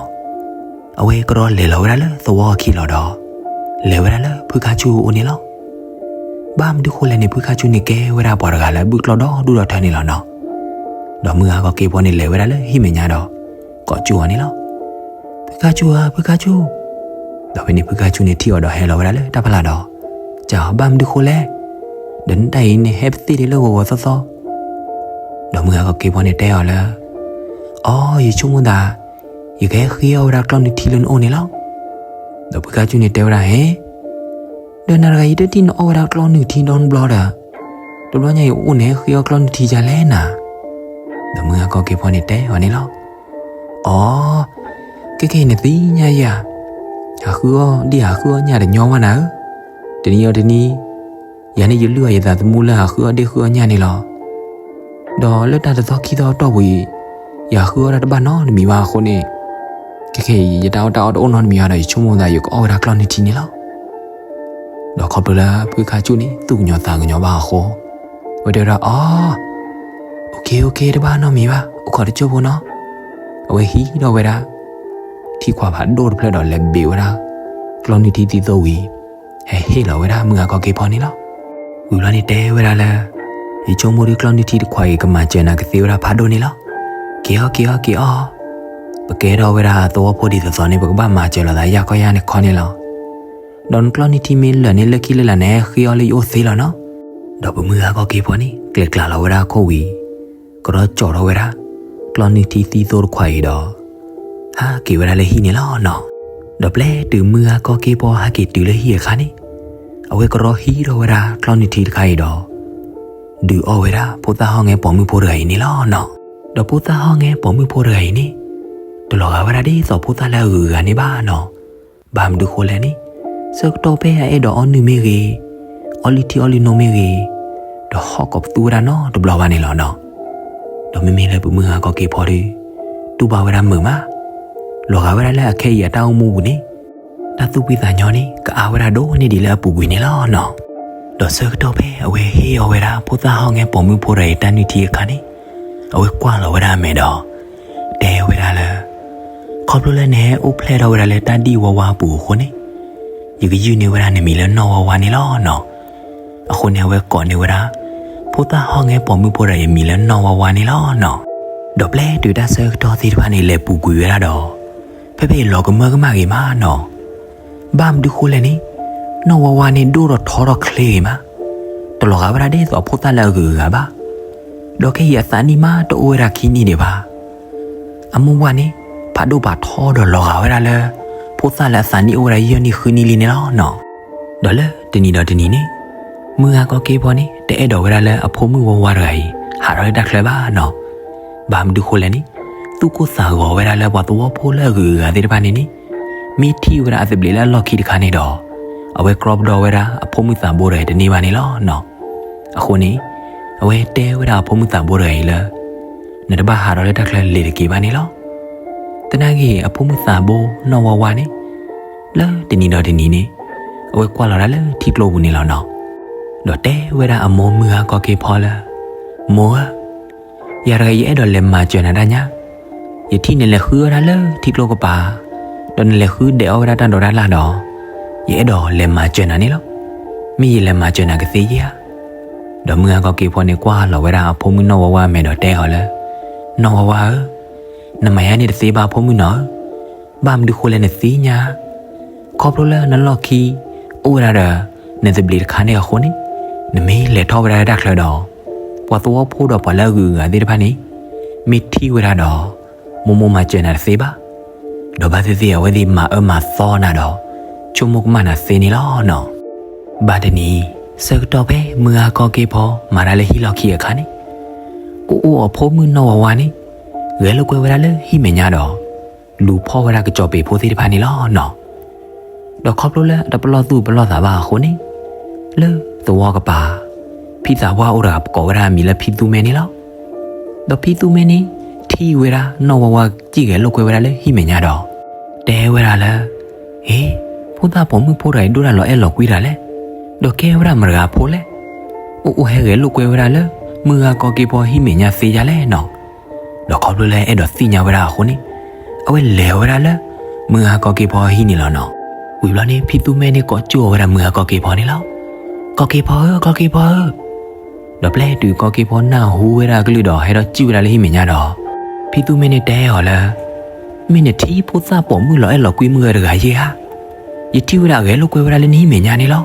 အဝဲကဒီးလဲၤလီၤဝဲဒၣ်လၢသဝီအခံလီၤဒီး လဲၤဝဲဒၣ်လၢဖုခါဆူၣ်အအိၣ်န့ၣ်လီၤ. ဘၣ်မနုၤဃိလဲၣ်န့ၣ် ဖုခါဆူၣ်န့ၣ်ကဲဝဲဒၣ်ပှၤတဂၤလၢအဘုၣ်ကျီၢ်ဒီဒူၣ်ဒီထၢန့ၣ်လီၤနီၤ. ဒီးမုၢ်ဂၤကီၢ်က့ဖီန့ၣ်လဲၤဝဲဒၣ်လၢဟံၣ်မဲာ်ညါဒီး ကိးကၠိအီၤန့ၣ်လီၤ. ဖုခါဆူၣ်ဧၢ ဖုခါဆူၣ်. ဒီးဖဲန့ၣ်ဖုခါဆူၣ်န့ၣ်ထံၣ်အီၤဒီးဟဲလီၤဝဲဒၣ်လၢတၢ်ဖီလာ်ဒီး, ကၠီ ဘၣ်မနုၤဃိလဲၣ်, ဒီးနတၢ်အံၤန့ၣ်ဟဲပသ့ၣ်ဒ်လၢဂီၤဂီၤသီသီ. ဒီးမုၢ်ဂၤကီၢ်က့ဖီန့ၣ်တဲအီၤလၢ အိ ယဆိကမိၣ်သး ယကဟဲဃ့အီၣ်ဝဲဒၣ်ကျီၢ်နုၢ်ထံလၢနအိၣ်န့ၣ်လီၤ. ဒီးဖုခါဆူၣ်န့ၣ်တဲဝဲဒၣ် ဟ့, ဒီးနၤတဂၤအံၤတထံၣ်နအီၣ်ဝဲဒၣ်ကျီၢ်နုၢ်ထံဒီနဘျီဒီး, တဘျီညါအံၤအိၣ်န့ၣ်ဟဲဃ့အီၣ်ကျီၢ်နုၢ်ထံဒ်လဲၣ်နၤ. ဒီးမုၢ်ဂၤကီၢ်က့ဖီန့ၣ်တဲအီၤန့ၣ်လီၤ. အိ, ခဲကနသ့ၣ်ညါယၤ, ဟးဃုအီၣ်ဒ့ၣ်ဟးဃုအီၣ်ညၣ်တညီဘၣ်နၤဧၢ. တနံၤအီၤတနံၤ, ယၤန့ၣ်ယလုၢ်အီၤယသးသမူလၢဟးဃုအီၣ်ဒ့ၣ်ဃုအီၣ်ညၣ်န့ၣ်လီၤ. ဒီးလၢတၢ်တသီခံသီအတီၢ်ပူၤအံၤ, ယဟးဃုအီၣ်တၢ်တဘၣ်နီတမံၤဘၣ်အဃိန့ၣ်, ခဲခဲအံၤ ယတၢ်အီၣ်တၢ်အီတအိၣ်နီတမံၤဘၣ်ဒီး ယဆိကမိၣ်သးယကအီၣ်ဝဲဒၣ်ကျီၢ်နုၢ်ထံန့ၣ်လီၤ. ဒီးခီဖျိလၢဖုခါဆူၣ်န့ၣ် သူၣ်ကညီၤသးကညီၤဘၣ်အဃိ, အဝဲတဲဝဲဒၣ် အိ, အိ, တဘၣ်နီတမံၤဘၣ်, အိၣ်ခိးတစိၢ်ဖိနီၤ. အဝဲဟံးထီၣ်ဝဲဒၣ် ထံခွးဖးဒိၣ်တဖျၢၣ်ဒီးလဲၤဘ့းဝဲဒၣ် ကျီၢ်နုၢ်ထံသံသိဝံၤ, ဟဲဟ့ၣ်လီၤဝဲဒၣ်မုၢ်ဂၤကီၢ်က့ဖီန့ၣ်လီၤ. ဝံၤဘျီန့ၣ်တဲဝဲဒၣ်လၢ, ယဆိကမိၣ်ဒ်ကျီၢ်နုၢ်ထံတခွးအံၤကမၤစၢၤနၤကသ့ဝဲဒၣ်ဖးဒိၣ်န့ၣ်လီၤ. က့ၤအီၤ က့ၤအီၤ က့ၤအီၤ, ပကဲထီၣ်ဝဲဒၣ်သဝီဖိဒ်သိးသိးန့ၣ် ပကဘၣ်မၤစၢၤလိာ်သးယၢ်ကီၢ်ယၢ်န့ၣ်ခီန့ၣ်လီၤ. ဒီးနကျီၢ်နုၢ်ထံမ့ၢ်လၢာ်န့ၣ် လၢခံလၢလာ်န့ၣ် ဟဲဃ့အီၣ်လၢယအိၣ်သ့လီၤနီၤ. ဒီးပမုၢ်ဂၤကီၢ်က့ဖီန့ၣ် ကျဲၤကျါလီၤဝဲဒၣ်ခိၣ်ဝံၤ, ကရီကၠီထီၣ်ဝဲဒၣ် ကျီၢ်နုၢ်ထံသံသိတခွးအံၤဒီး ဟးက့ၤဝဲဒၣ်လၢဟံၣ်န့ၣ်လီၤနီၤ. ဒီးပျဲတုၤမုၢ်ဂၤကီၢ်က့ဖီဟဲက့ၤတုၤလၢဟံၣ်အခါန့ၣ်, အဝဲကရီဟံးထီၣ်ဝဲဒၣ်ကျီၢ်နုၢ်ထံတခါအံၤဒီး ဒုးအီၣ်ဝဲဒၣ်ဖိသၣ်ဟီၣ်ငဲပိာ်မုၣ်ဖိတဂၤအံၤန့ၣ်လီၤနီၤ. ဒီးဖိသၣ်ဟီၣ်ငဲပိာ်မုၣ်ဖိတဂၤအံၤန့ၣ် တလီၤဂာ်ဝဲဒၣ်ဒ်သိးဖိသၣ်လၢအဂုၤအဂၤန့ၣ်ဘၣ်နီၤ. ဘၣ်မနုၤဃိလဲၣ်န့ၣ်, ဆၢကတီၢ်ဖဲအအဲၣ်ဒိးအီၣ်နုၢ်မ့ၢ်ဂ့ၤ, အီၣ်လုၢ်ထံအီၣ်လုၢ်နိမ့ၢ်ဂ့ၤ, ဒီးဟီၣ်ကိးပသူဝဲဒၣ်နီတဘျီဘၣ်န့ၣ်လီၤနီၤ. ဒီးမ့မ့ၢ်လၢပမုၢ်ဂၤကီၢ်က့ဖီဒီး တူၢ်ဘၣ်ဝဲဒၣ်မုာ်မး, လီၤဂာ်ဝဲဒၣ်လၢအခဲအံၤအတၢ်အိၣ်မူပူၤန့ၣ်, တၢ်သူၣ်ဖှံသးညီန့ၣ် ကအါဝဲဒၣ်ဒိၣ်န့ၢ်ဒံးလၢအပူၤကွံာ်န့ၣ်လီၤနီၤ. ဒီးဆၢကတီၢ်ဖဲအဝဲဟ့ၣ်အီၣ်ဝဲဒၣ်ဖိသၣ်ဟီၣ်ငဲပိာ်မုၣ်ဖိတဂၤအံၤတၢ်နုၢ်ထံအခါန့ၣ်, အဝဲကွၢ်လီၤဝဲဒၣ်အမဲာ်ဒီး တဲဝဲဒၣ်လၢ ခီဖျိလၢနဟဲအိၣ်ဖျဲၣ်ထီၣ်ဝဲဒၣ်လၢတၢ်ဒံၣ်ဝါဝါအပူၤအဃိန့ၣ်, ယကယုၢ်န့ၢ်ဝဲဒၣ်နမံၤလၢနီၢ်ဝါဝါန့ၣ်လီၤနီၤ. အဃိန့ၣ် အဝဲကိးန့ၢ်ဝဲဒၣ် ဖိသၣ်ဟီၣ်ငဲပိာ်မုၣ်ဖိတဂၤအံၤအမံၤလၢနီၢ်ဝါဝါန့ၣ်လီၤနီၤ. ဒီးပျဲတုၤတၢ်ဆၢကတီၢ်သ့ၣ်တဖၣ်န့ၣ် လဲၤပူၤကွံာ်ဝဲဒၣ်ဒီး ဖဲဖဲအံၤလီၤကမၢကမၣ်ဂ့ၤမးနီၤ. ဘၣ်မနုၤဃိလဲၣ်န့ၣ်, နီၢ်ဝါဝါန့ၣ်ဒိၣ်ထီၣ်ထီထီၣ်ချ့ဂ့ၤမး, တလီၤဂာ်ဝဲဒၣ်ဒ်သိးအဖိသၣ်လၢအဂုၤအဂၤဘၣ်. ဒီးခဲအံၤအသးနံၣ်မးတအိၣ်ဝဲဒၣ်ခံနံၣ်ဒံးဘၣ်. အမိၢ်ပှၢ်န့ၣ် ဖးဒိၣ်ဖးထီဒီးလီၤဂာ်ဝဲဒၣ်လၢ ဖိသၣ်လၢအသးနံၣ်အိၣ်ဝဲဒၣ်ယဲၢ်နံၣ်ဃုနံၣ်လံန့ၣ်လီၤနီၤ. ဒီးလၢတနံၤဒီးတနံၤန့ၣ်, မုၢ်ဂၤကီၢ်က့ဖီန့ၣ် တအဲၣ်ဒိးဝဲဒၣ်လၢအဖိမုၣ်ဝါဝါတဂၤအံၤ ဟးထီၣ်လၢတၢ်ချၢဘၣ်နီၤ. ဘၣ်မနုၤဃိလဲၣ်န့ၣ်, သူၣ်ကိၢ်သးဂီၤဝဲဒၣ်လၢပှၤသဝီဖိလၢအဂုၤအဂၤသ့ၣ်တဖၣ်န့ၣ်န့ၣ်, မ့ၢ်ထံၣ်ဝဲဒၣ်အသဘျ့လၢအလီၢ်ခံတခါန့ၣ်ဒီး, အဝဲကြီပဒီဝဲဒၣ်အဖိမုၣ်သးဘိတဂၤအံၤတန့ၢ်ဘၣ်န့ၣ်လီၤနီၤ. အဃိန့ၣ်, အဝဲတဲဝဲဒၣ်အဖိမုၣ်သးဘိတဂၤအံၤလၢ နတဘၣ်ဟးထီၣ်လၢတၢ်ချၢလဲၤတက့ၤဘၣ်န့ၣ်လီၤ. သနာ်က့အဖိမုၣ်သးဘိနီၢ်ဝါဝါန့ၣ်, လၢတနံၤဒီးတနံၤန့ၣ်, အဝဲကွၢ်လီၤဒၣ်လၢထံကျိပူၤန့ၣ်လီၤနီၤ. ဒီးတဲဝဲဒၣ်အမိၢ်မုၢ်ဂၤကီၢ်က့ဖီလၢ, မိၢ်ဧၢ, ယၤတဂၤယအဲၣ်ဒိးလဲၤမၤစၢၤနၤတၢ်ညါ, ယထံၣ်နလဲၤဃုအီၣ်တၢ်လၢထံကျိကပၤ, ဒီးနလဲၤဃုဒဲးအီၣ်ဝဲဒၣ်တၢ်ဒိးတၢ်လၢ်ဒီး, ယအဲၣ်ဒိးလဲၤမၤစၢၤနၤန့ၣ်လီၤ. မ့ၢ်ယလဲၤမၤစၢၤနၤကသ့ဧါ. ဒီးမုၢ်ဂၤကီၢ်က့ၤဖီန့ၣ်ကွၢ်လီၤဝဲဒၣ်အဖိမုၣ်နီၢ်ဝါဝါအမဲာ်ဒီးတဲအီၤလၢ, နီၢ်ဝါဝါဧၢ, နမၤယၤန့ၣ်တသ့ဘၣ်အဖိမုၣ်နီၤဧၢ, ဘၣ်မနုၤဃိလဲၣ်နသ့ၣ်ညါ ခီဖျိလၢနလီၢ်ခံ အိၣ်ဝဲဒၣ်ဒီး နသဘျ့တခါန့ၣ်အဃိန့ၣ်, နမ့ၢ်လဲၤထီၣ်ဝဲဒၣ်လၢတၢ်ချၢဒီး ပှၤသဝီဖိဒီးပှၤလၢအဂုၤအဂၤသ့ၣ်တဖၣ်န့ၣ် မ့ၢ်ထံၣ်ဝဲဒၣ်ဒီး မိၢ်မိၢ်မၤစၢၤနၤတသ့ဘၣ်, ဒီးဘၣ်သ့ၣ်သ့ၣ်အဝဲသ့ၣ်မၤအၢမၤသီနၤဒီး ဆိကမိၣ်ကမၣ်နၤသ့န့ၣ်လီၤနီၤ. ဘၣ်တနံၤ ဆၢကတီၢ်ဖဲမုၢ်ဂၤကီၢ်က့ၤဖီမၤတၢ်လၢဟံၣ်လီၢ်ခံအခါန့ၣ်, ကအိၣ်အဖိမုၣ်နီၢ်ဝါဝါန့ၣ် ဂဲၤလိာ်ကွဲဝဲဒၣ်လၢဟံၣ်မဲာ်ညါဒီး လူၤဖီၣ်ဝဲဒၣ်ကစီၤပ့ၤဖိသ့ၣ်တဖၣ်န့ၣ်လီၤနီၤ. ဒီးခီဖျိလၢအတပလီၢ်သူၣ်ပလီၢ်သးဘၣ်အဃိန့ၣ်, လၢသဝီကပၤ ဖံသးပှၢ်အိၣ်တဂၤကိးဝဲဒၣ်အမံၤလၢဖံသူမဲန့ၣ်လီၤ. ဒီးဖံသူမဲန့ၣ် ထံၣ်ဝဲဒၣ်နီၢ်ဝါဝါစံၣ်ဂဲၤလိာ်ကွဲဝဲဒၣ်လၢဟံၣ်မဲာ်ညါဒီး တဲဝဲဒၣ်လၢ, ဟ့, ဖိသၣ်ပိာ်မုၣ်ဖိတဂၤအံၤဒိၣ်ဒၣ်လီၤအဲၣ်လီၤကွံတၢ်လဲၣ်, ဒီးကဲဝဲဒၣ်မတၤတဂၤဖိလဲၣ်, အိၣ်အိၣ်ဟဲဂဲၤလိာ်ကွဲဝဲဒၣ်လၢ မုၢ်ဂၤကီၢ်က့ၤဖီဟံၣ်မဲာ်ညါသ့ဒ်လဲၣ်နီၤ. ဒီးခီဖျိလၢအဲၣ်ဒိးသ့ၣ်ညါဝဲဒၣ်အဃိန့ၣ်, အဝဲလဲၤဝဲဒၣ်လၢ မုၢ်ဂၤကီၢ်က့ၤဖီဟံၣ်န့ၣ်လီၤနီၤ. ဝံၤဘျီန့ၣ် ဖံသူမဲန့ၣ်ကိးကၠိအီၤဝဲဒၣ်မုၢ်ဂၤကီၢ်က့ၤဖီန့ၣ်လီၤ. ကီၢ်က့ၤဖီဧၢ, ကီၢ်က့ၤဖီဧၢ. ဒီးပျဲတုၤကီၢ်က့ၤဖီနၢ်ဟူဝဲဒၣ်အကလုၢ်ဒီးဟဲထီၣ်စံၣ်ဝဲဒၣ်လၢဟံၣ်မဲာ်ညါဒီး, ဖံသူမဲန့ၣ်တဲအီၤလၢ, မ့ၢ်နထံၣ်ဖိသၣ်ပိာ်မုၣ်လီၤအဲၣ်လီၤကွံမုၢ်ဂၤတဂၤယဲဧါ. ယထံၣ်ဝဲဒၣ်အဂဲၤလိာ်ကွဲဝဲဒၣ်လၢနဟံၣ်မဲာ်ညါန့ၣ်လီၤ.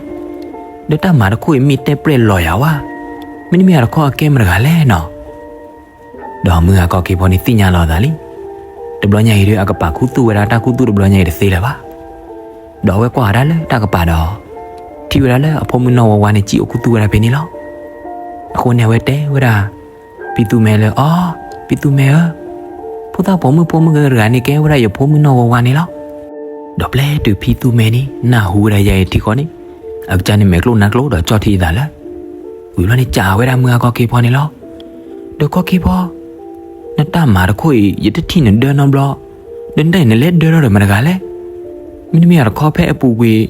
ဒီးတၢ်မၤတခိၣ်အံၤမ့ၢ်တဲပျဲၢ်လီၤယၤဝဲ, မ့တမ့ၢ်အတခီအကဲမတၤတဂၤလဲၣ်နီၤ. ဒီးမုၢ်ဂၤကီၢ်က့ၤဖီန့ၣ်သ့ၣ်ညါလီၤအသးလံ. တဘျီညါအံၤဒီးအကပာ်ခူသူၣ်ဝဲဒၣ်တၢ်ခူသူၣ်တဘျီညါအံၤတသ့လၢၤဘၣ်. ဒီးအဝဲကွၢ်ဝဲဒၣ်လၢတၢ်ကပၤဒီး, ထံၣ်ဝဲဒၣ်လၢအဖိမုၣ်နီၢ်ဝါဝါန့ၣ်စံၣ်အိၣ်ခူသူၣ်ဝဲဒၣ်ဖဲန့ၣ်လီၤ. အဃိန့ၣ်အဝဲတဲဝဲဒၣ် ဖံသူမဲလၢ, အီ, ဖံသူမဲဧၢ, ဖိသၣ်ပိာ်မုၣ်ဖိမုၣ်ဂၤတဂၤန့ၣ်ကဲဝဲဒၣ်ယဖိမုၣ်နီၢ်ဝါဝါန့ၣ်လီၤ. ဒီးပျဲတုၤဖံသူမဲန့ၣ် နၢ်ဟူဝဲဒၣ်ယဲအံၤထံဃီန့ၣ်, အကစၢ်န့ၣ်မဲာ်ကျိၣ်နါကျိၣ်ဒီးကၠီၣ်ထံအသးလၢ ဝံၤဘျီန့ၣ်စံးဝဲဒၣ်မုၢ်ဂၤကီၢ်က့ၤဖီန့ၣ်လီၤ. ဒီးကီၢ်က့ၤဖီ, နတၢ်မၤတခိၣ်အံၤ ယတထံၣ်နဒၢနီတဘျီ, ဒီးနတၢ်အံၤနလဲၤဒၢထီၣ်ဒီးမတၤတဂၤလဲၣ်. မ့တမ့ၢ်အတခီဖဲအပူၤကွံာ်,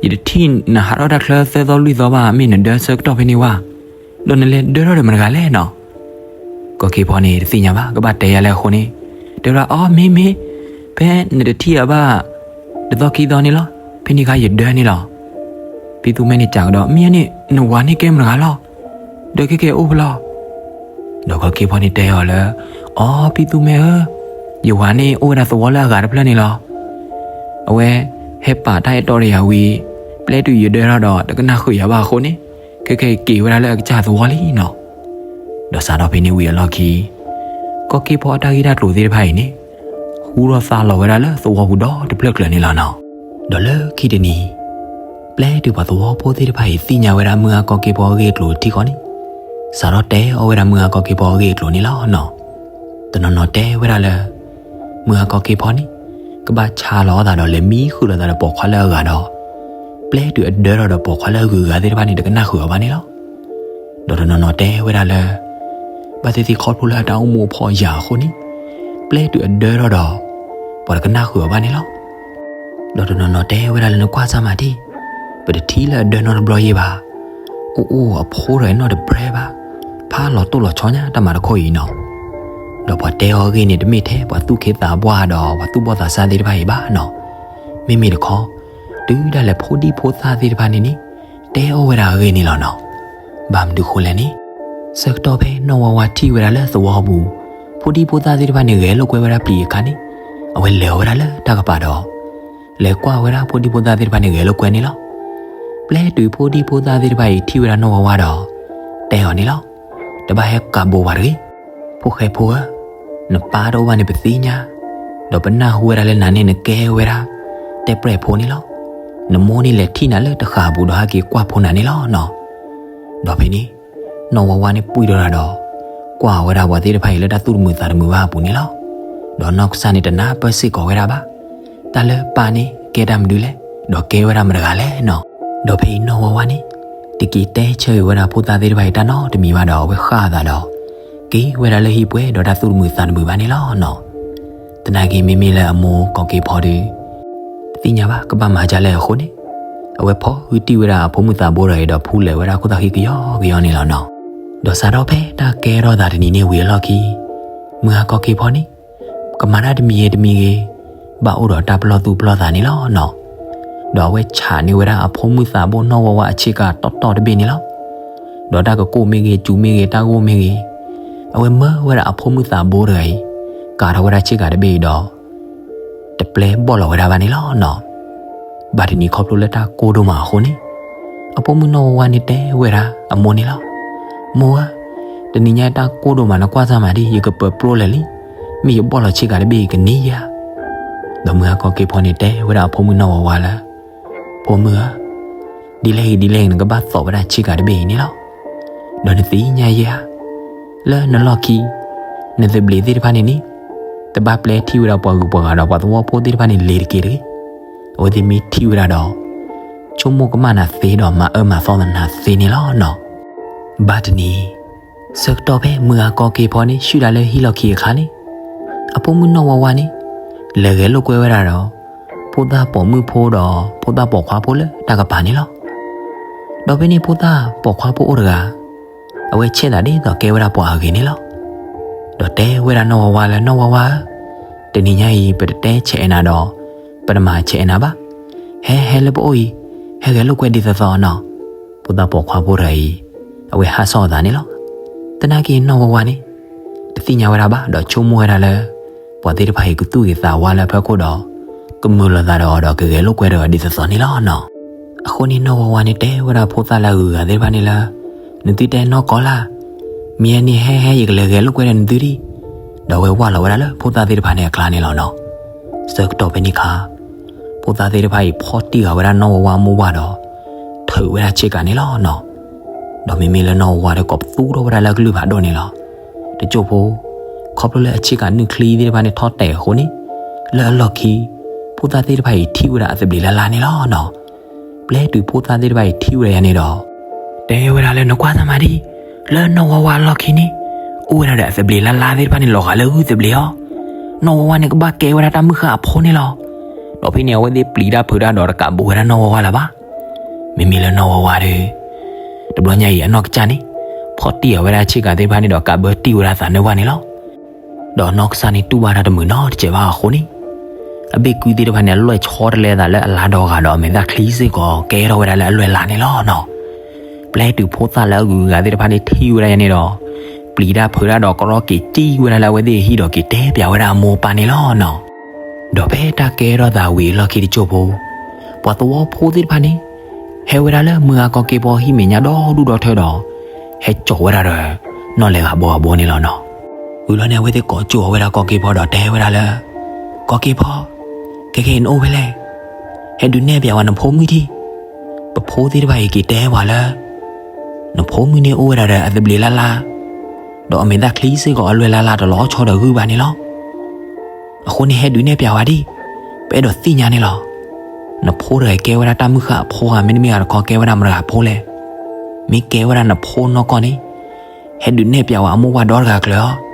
ယတထံၣ်နဟးထီၣ်တၢ်ချၢသၢသီလွံၢ်သီဘၣ် မ့ၢ်နဒၢဆၢကတီၢ်ဖဲန့ၣ်ဝဲ, ဒီးနလဲၤဒၢထီၣ်ဒီးမတၤတဂၤလဲၣ်နီၤ. ကီၢ်က့ၤဖီန့ၣ်တသ့ၣ်ညါဘၣ် ကဘၣ်တဲယၤလၢအဃိန့ၣ်, တဲဝဲဒၣ် အီ မ့ၢ်မ့ၢ်, ဖဲနတထံၣ်အဘၣ် တသီခံသီန့ၣ်လီၤ, ဖဲန့ၣ်ခါယဒၢန့ၣ်လီၤ. ဖံသူမဲန့ၣ်စံးကဒီး မ့ၢ်န့ၣ် နဝၤန့ၣ်ကဲမတၤတဂၤလီၤ, ဒီးခဲကဲအိၣ်ဖဲလဲၣ်. ဒီးကီၢ်က့ၤဖီန့ၣ်တဲအီၤလၢ, အီ ဖံသူမဲဧၢ, ယဝၤန့ၣ်အိၣ်ဝဲဒၣ်သဝီလၢအဂၤတဖျၢၣ်န့ၣ်လီၤ. အဝဲဟဲပာ်တၢ်အဲၣ်တီဒီးယၤဝံၤ, ပျဲတုၤယဒၢထီၣ်ဒီးတကနၣ်ဃုာ်ယၤဘၣ်အဃိန့ၣ်, ခဲကဲက့ၤဝဲဒၣ်လၢအကစၢ်သဝီလံနီၤ. ဒီးစးထီၣ်ဖဲန့ၣ်ဝံၤအလီၢ်ခံ, ကီၢ်က့ၤဖီအတၢ်ဂ့ၢ်တၢ်ကျိၤသ့ၣ်တဖၣ်အံၤန့ၣ်, ဟူထီၣ်သါလီၤဝဲဒၣ်လၢသဝီပူၤဒီတဖျၢၣ်ကျၢၤန့ၣ်လီၤနီၤ. ဒီးလၢခံတနံၤ, ပျဲတုၤပှၤသဝီဖိသ့ၣ်တဖၣ်အံၤသ့ၣ်ညါဝဲဒၣ်မုၢ်ဂၤကီၢ်က့ၤဖီအဂ့ၢ်အကျိၤထံဃီန့ၣ်, စးထီၣ်တဲအီၣ်ဝဲဒၣ်မုၢ်ဂၤကီၢ်က့ၤဖီအဂ့ၢ်အကျိၤန့ၣ်လီၤနီၤ. တနီၤနီၤတဲဝဲဒၣ်လၢ မုၢ်ဂၤကီၢ်က့ၤဖီန့ၣ်, ကဘၣ်ဆါလီၤအသးဒီးလဲၤမံဃုာ်လီၤသးဒီးပိာ်ခွါလၢအဂၤဒီး, ပျဲတုၤအဒၢထီၣ်ဒီးပိာ်ခွါလၢအဂုၤအဂၤသ့ၣ်တဖၣ်န့ၣ် တကနၣ်ဃုာ်အီၤဘၣ်န့ၣ်လီၤ. ဒီးတနီၤနီၤတဲဝဲဒၣ်လၢ ဘၣ်သ့ၣ်သ့ၣ်ခီဖျိလၢအတၢ်အိၣ်မူအဖှီၣ်ယာ်အဃိန့ၣ်, ပျဲတုၤအဒၢထီၣ်ဒီး ပှၤတကနၣ်ဃုာ်အီၤဘၣ်န့ၣ်လီၤ. ဒီးတနီၤနီၤတဲဝဲဒၣ်လၢနကွၢ်စၢ်မၤတံၢ်, ပတထံၣ်လၢအဒၢနီတဘျီယဲဘၣ်, အိၣ်အိၣ်အဖိတဂၤနီတဘျဲဘၣ်, ဖးလီၤတိၢ်လီၤဆီညါတၢ်မၤတခိၣ်အံၤနီၤ. ဒီးပှၤတဲအီၤအဂ့ၢ်န့ၣ် တမ့ၢ်ထဲပှၤသူၣ်ခ့သးပှၢ်ဒီးပှၤသူၣ်ဘီၣ်သးစၢ်သ့ၣ်တဖၣ်အံၤဘၣ်နီၤ. မ့မ့ၢ်တခီ, တုၤဒၣ်လဲာ်ဖိဒံဖိသၣ်သ့ၣ်တဖၣ်န့ၣ်န့ၣ်, တဲအီၣ်ဝဲဒၣ်အဂ့ၢ်န့ၣ်လီၤနီၤ. ဘၣ်မနုၤဃိလဲၣ်န့ၣ်, ဆၢကတီၢ်ဖဲနီၢ်ဝါဝါထံၣ်ဝဲဒၣ်လၢသဝီပူၤ, ဖိဒံဖိသၣ်သ့ၣ်တဖၣ်န့ၣ်ဂဲၤလိာ်ကွဲဝဲဒၣ်ပျံၤအခါန့ၣ်, အဝဲလဲၤဝဲဒၣ်လၢတၢ်ကပၤဒီး လဲၤကွၢ်ဝဲဒၣ်ဖိဒံဖိသၣ်သ့ၣ်တဖၣ်န့ၣ်ဂဲၤလိာ်ကွဲန့ၣ်လီၤ. ပျဲတုၤဖိဒံဖိသၣ်သ့ၣ်တဖၣ်အံၤထံၣ်ဝဲဒၣ်နီၢ်ဝါဝါဒီး တဲအီၤန့ၣ်လီၤ. တဘၣ်ဟဲကးဘိပှၤတဂ့ၤ. ဖိၣ်ဃဲဖိဧၢ, နပၢ်တအိၣ်ဘၣ်န့ၣ်ပသ့ၣ်ညါ, ဒီးပနၢ်ဟူဝဲဒၣ်လၢနၤန့ၣ်နကဲဝဲဒၣ် တဲပျဲၢ်ဖိန့ၣ်လီၤ. နမိၢ်န့ၣ်လဲၤထံၣ်နၤလၢတဃာ်ပူၤဒီးဟဲက့ၤကွၢ်ဖိနၤန့ၣ်လီၤနီၤ. ဒီးဖဲန့ၣ် နီၢ်ဝါဝါန့ၣ်ပှံၢ်ထီၣ်တၢ်ဒီး ကွၢ်ဝဲဒၣ်ပှၤသ့ၣ်တဖၣ်အံၤလၢတၢ်သူၣ်တမုာ်သးတမုာ်ဘၣ်အပူၤန့ၣ်လီၤ. ဒီးနီၢ်ကစၢ်န့ၣ်တနၢ်ပၢၢ်စ့ၢ်ကီးဝဲဒၣ်ဘၣ်. တၢ်လၢပၢ်န့ၣ်ကဲတၢ်မနုၤလဲၣ်, ဒီးကဲဝဲဒၣ်မတဂၤလဲၣ်နီၤ. ဒီးဖဲအံၤနီၢ်ဝါဝါန့ၣ် တက့ၤတဲဆၢဂ့ၤဝဲဒၣ်ဖိသၣ်သ့ၣ်တဖၣ်အံၤတၢ်နီတမံၤဘၣ်ဒီး အဝဲဃၣ်အသးဒီး က့ၤဝဲဒၣ်လၢဟံၣ်ပှဲၤဒီးတၢ်သူၣ်တမုာ်သးတမုာ်ဘၣ်န့ၣ်လီၤနီၤ. သနာ်က့မ့မ့ၢ်လၢအမိၢ်ကီၢ်က့ၤဖီဒီး တသ့ၣ်ညါဘၣ် ကဘၣ်မၤဒ်လဲၣ်အဃိန့ၣ်, အဝဲဖီၣ်ဃုာ်တံၢ်ဝဲဒၣ်အဖိမုၣ်သးဘိဒီးအံၤဒီးဖူလဲၤဝဲဒၣ်ခိၣ်သၣ်ဃံကယီကယီန့ၣ်လီၤနီၤ. ဒီးစးထီၣ်ဖဲတၢ်ကဲထီၣ်သးတနံၤန့ၣ်ဝံၤအလီၢ်ခံ, မုၢ်ဂၤကီၢ်က့ၤဖီန့ၣ် ကမၤတၢ်တမံၤဂ့ၤတမံၤဂ့ၤ ဘၣ်အိၣ်ဒီးတၢ်ပလီၢ်သူၣ်ပလီၢ်သးန့ၣ်လီၤနီၤ. ဒီးအဝဲဆးန့ၢ်ဝဲဒၣ်အဖိမုၣ်သးဘိနီၢ်ဝါဝါအဆ့ကၤတီတီတဘ့ၣ်န့ၣ်လီၤ. ဒီးတၢ်ကကိၢ်မ့ၢ်ဂ့ၤ စူၤမ့ၢ်ဂ့ၤ တၢ်ဂိၢ်မ့ၢ်ဂ့ၤ, အဝဲမၢဝဲဒၣ်အဖိမုၣ်သးဘိတဂၤအံၤ ကၤထီၣ်ဝဲဒၣ်ဆ့ကၤတဘ့ၣ်အံၤဒီး တပျဲဘီၣ်လီၤဝဲဒၣ်ဘၣ်န့ၣ်လီၤနီၤ. ဘၣ်တနံၤခီဖျိလၢတၢ်ကိၢ်ဒိၣ်မးအဃိန့ၣ်, အဖိမုၣ်နီၢ်ဝါဝါန့ၣ်တဲဝဲဒၣ်အမိၢ်န့ၣ်လီၤ. မိၢ်ဧၢ, တနံၤညါတၢ်ကိၢ်ဒိၣ်မး နကွၢ်စၢ်မၤဒံး ယကပၢၤပျိလဲၣ်လံ, မ့ၢ်ယဘီၣ်လီၤဆ့ကၤတဘ့ၣ်အံၤကန့ၢ်ယၤ. ဒီးမုၢ်ဂၤကီၢ်က့ၤဖီန့ၣ်တဲဝဲဒၣ်အဖိမုၣ်နီၢ်ဝါဝါလၢ ဖိမုၣ်ဧၢ, ဒ်လဲၣ်ဂ့ၤဒ်လဲၣ်ဂ့ၤ နကဘၣ်သိးဝဲဒၣ်ဆ့ကၤတဘ့ၣ်အံၤန့ၣ်လီၤ. ဒီးနသ့ၣ်ညါယဲဧါ, လၢနလီၢ်ခံ, နသဘျ့သ့ၣ်တဖၣ်န့ၣ်န့ၣ်, တဘၣ်ပျဲထံၣ်ဝဲဒၣ်ပှၤဂုၤပှၤဂၤဒီးပှၤသဝီဖိသ့ၣ်တဖၣ်န့ၣ်လ့ၤတက့ၢ်တဂ့ၤ. အဝဲသ့ၣ်မ့ၢ်ထံၣ်ဝဲဒၣ်ဒီး ဆိကမိၣ်ကမၣ်နၤသ့ဒီးမၤအၢမၤသီနၤသ့န့ၣ်လီၤနီၤ. ဘၣ်တနံၤ ဆၢကတီၢ်ဖဲမုၢ်ဂၤကီၢ်က့ၤဖီန့ၣ် ဆှုၣ်တၢ်လၢဟံၣ်လီၢ်ခံအခါန့ၣ်, အဖိမုၣ်နီၢ်ဝါဝါန့ၣ် လဲၤဂဲၤလိာ်ကွဲဝဲဒၣ်ဒီး ဖိသၣ်ပိာ်မုၣ်ဖိဒီးဖိသၣ်ပိာ်ခွါဖိလၢတၢ်ကပၤန့ၣ်လီၤ. ဒီးဖဲန့ၣ်ဖိသၣ်ပိာ်ခွါဖိအိၣ်တဂၤ အဝဲဆဲးသးဒ်သိးကဲဝဲဒၣ်ပှၤအဂ့ၤန့ၣ်လီၤ. ဒီးတဲဝဲဒၣ်နီၢ်ဝါဝါလၢ နီၢ်ဝါဝါဧၢ, တနံၤညါအံၤ ပတတဲဆဲးအဲၣ်နၤဒီး ပတမၤဆဲးအဲၣ်နၤဘၣ်. ဟဲဟဲလၢပအိၣ်အံၤ, ဟဲဂဲၤလိာ်ကွဲဒ်သိးသိးနီၤ. ဖိသၣ်ပိာ်ခွါဖိတဂၤအံၤ အဝဲဟးဆီၣ်အသးန့ၣ်လီၤ. သနာ်က့နီၢ်ဝါဝါန့ၣ် တသ့ၣ်ညါဝဲဒၣ်ဘၣ် ဒီးဆိကမိၣ်ဝဲဒၣ်လၢ ပှၤသ့ၣ်တဖၣ်အံၤကသူၣ်ဂ့ၤသးဝါလၢအဖီခိၣ်ဒီး ကမုာ်လိာ်သးဒီးအီၤဒီးကဂဲၤလိာ်ကွဲဒီးအီၤဒ်သိးသိးန့ၣ်လီၤနီၤ. အဃိန့ၣ်နီၢ်ဝါဝါန့ၣ်တဲဝဲဒၣ်ဖိသၣ်လၢအဂုၤအဂၤသ့ၣ်တဖၣ်န့ၣ်လၢ နသုတဲနီၢ်ကီၢ်လၢ်, မ့ၢ်ယဲန့ၣ်ဟဲဟဲယကလဲၤဂဲၤလိာ်ကွဲဒီးနသုဒံး. ဒီးအဝဲဝၢ်လီၤဝဲဒၣ်လၢဖိသၣ်သ့ၣ်တဖၣ်န့ၣ်အကျါန့ၣ်လီၤနီၤ. ဆၢကတီၢ်ဖဲန့ၣ်အခါ ဖိသၣ်သ့ၣ်တဖၣ်အံၤဖီၣ်တံၢ်ဃာ်ဝဲဒၣ်နီၢ်ဝါဝါအမိၢ်ဝၤဒီး ထုးဝဲဒၣ်ဆ့ကၤန့ၣ်လီၤနီၤ. ဒီးမ့မ့ၢ်လၢနီၢ်ဝါဝါဒီးကိးပသူထီၣ်ဝဲဒၣ်လၢအကလုၢ်ဖးဒိၣ်န့ၣ်လီၤ. တစိၢ်ဖိ ခီဖျိလၢအဆ့ကၤနုၢ်ချံသ့ၣ်တဖၣ်န့ၣ်ထီၣ်တဲာ်အဃိန့ၣ်, လၢအလီၢ်ခံ ဖိသၣ်သ့ၣ်တဖၣ်အံၤထံၣ်ဝဲဒၣ်အသဘျ့လၢ်လၢ်န့ၣ်လီၤနီၤ. ပျဲတုၤဖိသၣ်သ့ၣ်တဖၣ်အံၤထံၣ်ဝဲဒၣ်ယၤန့ၣ်ဒီး တဲဝဲဒၣ်လၢနကွၢ်စၢ်မၤဒံး, လၢနီၢ်ဝါဝါအလီၢ်ခံန့ၣ် အိၣ်ဝဲဒၣ်ဒီးအသဘျ့လၢ်လၢ်သ့ၣ်တဖၣ်န့ၣ်လီၤဂာ်လၢဂုၢ်သဘျ့အီၤ. နီၢ်ဝါဝါန့ၣ်ကဘၣ်ကဲဝဲဒၣ်တၢ်မုၢ်ဃၢ်အဖိန့ၣ်လီၤ. ဒီးဖဲန့ၣ်အဝဲသ့ၣ်ပျံၤတၢ်ဖုးတၢ်ဒီးတကးဘၣ်ဝဲဒၣ်နီၢ်ဝါဝါလၢၤဘၣ်. မ့မ့ၢ်လၢနီၢ်ဝါဝါဒီး တဘျီညါအံၤအနီၢ်ကစၢ်န့ၣ် ဖီၣ်တံၢ်အီၤဝဲဒၣ်ဆ့ကၤသ့ၣ်တဖၣ်န့ၣ်ဒီးကးဘၢတံၢ်ဝဲဒၣ်သးနၢဘၣ်န့ၣ်လီၤ. ဒီးအနီၢ်ကစၢ်န့ၣ်တူၢ်ဘၣ်တၢ်တမုာ်နီတစဲးဘၣ်အဃိန့ၣ်, အဘ့ၣ်ကွံသ့ၣ်တဖၣ်န့ၣ် အလွဲၢ်ဆီတလဲအသးလၢအလါဒီဂၤဒီးအမဲာ်သၣ်ချံစ့ၢ်ကီးကဲထီၣ်ဝဲဒၣ်လၢအလွဲၢ်လါန့ၣ်လီၤနီၤ. ပျဲတုၤဖိသၣ်လၢအဂုၤအဂၤသ့ၣ်တဖၣ်န့ၣ်ထံၣ်ဝဲဒၣ်ယၤန့ၣ်ဒီး ပျံၤတၢ်ဖုးတၢ်ဒီးကရီက့ၤစံၣ်ဝဲဒၣ်လၢအဝဲသ့ၣ်အဟံၣ်ဒီးက့ၤတဲပျးဝဲဒၣ်အမိၢ်အပၢ်န့ၣ်လီၤနီၤ. ဒီးဖဲတၢ်ကဲထီၣ်သးဝံၤအလီၢ်ခံတစိၢ်ဖိ, ပှၤသဝီဖိသ့ၣ်တဖၣ်န့ၣ် ဟဲဝဲဒၣ်လၢမုၢ်ဂၤကီၢ်က့ၤဖီဟံၣ်မဲာ်ညါဒီဒူၣ်ဒီထၢဒီး ဟဲစိာ်ဝဲဒၣ်ဒီး နီၢ်လဲၤဂၤဘီဂၤဘိန့ၣ်လီၤနီၤ. ဝံၤလီၤန့ၣ် အဝဲသ့ၣ်ကိးကၠိအီၤဝဲဒၣ်ကီၢ်က့ၤဖီဒီးတဲဝဲဒၣ်လၢ ကီၢ်က့ၤဖီ, ခဲကနံၣ်အံၤနအိၣ်ဖဲလဲၣ်. ဟဲဒုးနဲၣ်ပျးဝဲနဖိမုၣ်ဒံး. ပဖိသ့ၣ်တဖၣ်အံၤက့ၤတဲပှၤလၢ နဖိမုၣ်န့ၣ်အိၣ်ဝဲဒၣ်ဒီးအသဘျ့လၢ်လၢ်, ဒီးအမဲာ်သၣ်ချံစ့ၢ်ကီးအလွဲၢ်လၢ်လၢ်တလီၤဆီဒီးဂုၢ်ဘၣ်န့ၣ်လီၤ. အဃိန့ၣ်ဟဲဒုးနဲၣ်ပျးဝဲဒံး, ပအဲၣ်ဒိးသ့ၣ်ညါန့ၣ်လီၤ. နဖိတဂၤကဲဝဲဒၣ်တၢ်မုၢ်ဃၢ်အဖိဧါ မ့တမ့ၢ်တခီကဲဝဲဒၣ်မတၤဂၤအဖိလဲၣ်. မ့ၢ်ကဲဝဲဒၣ်နဖိနီၢ်ကီၢ်န့ၣ် ဟဲဒုးနဲၣ်ပျးဝဲအမိၢ်ဝၤဒီတဂၤကျၢၤအီၤ,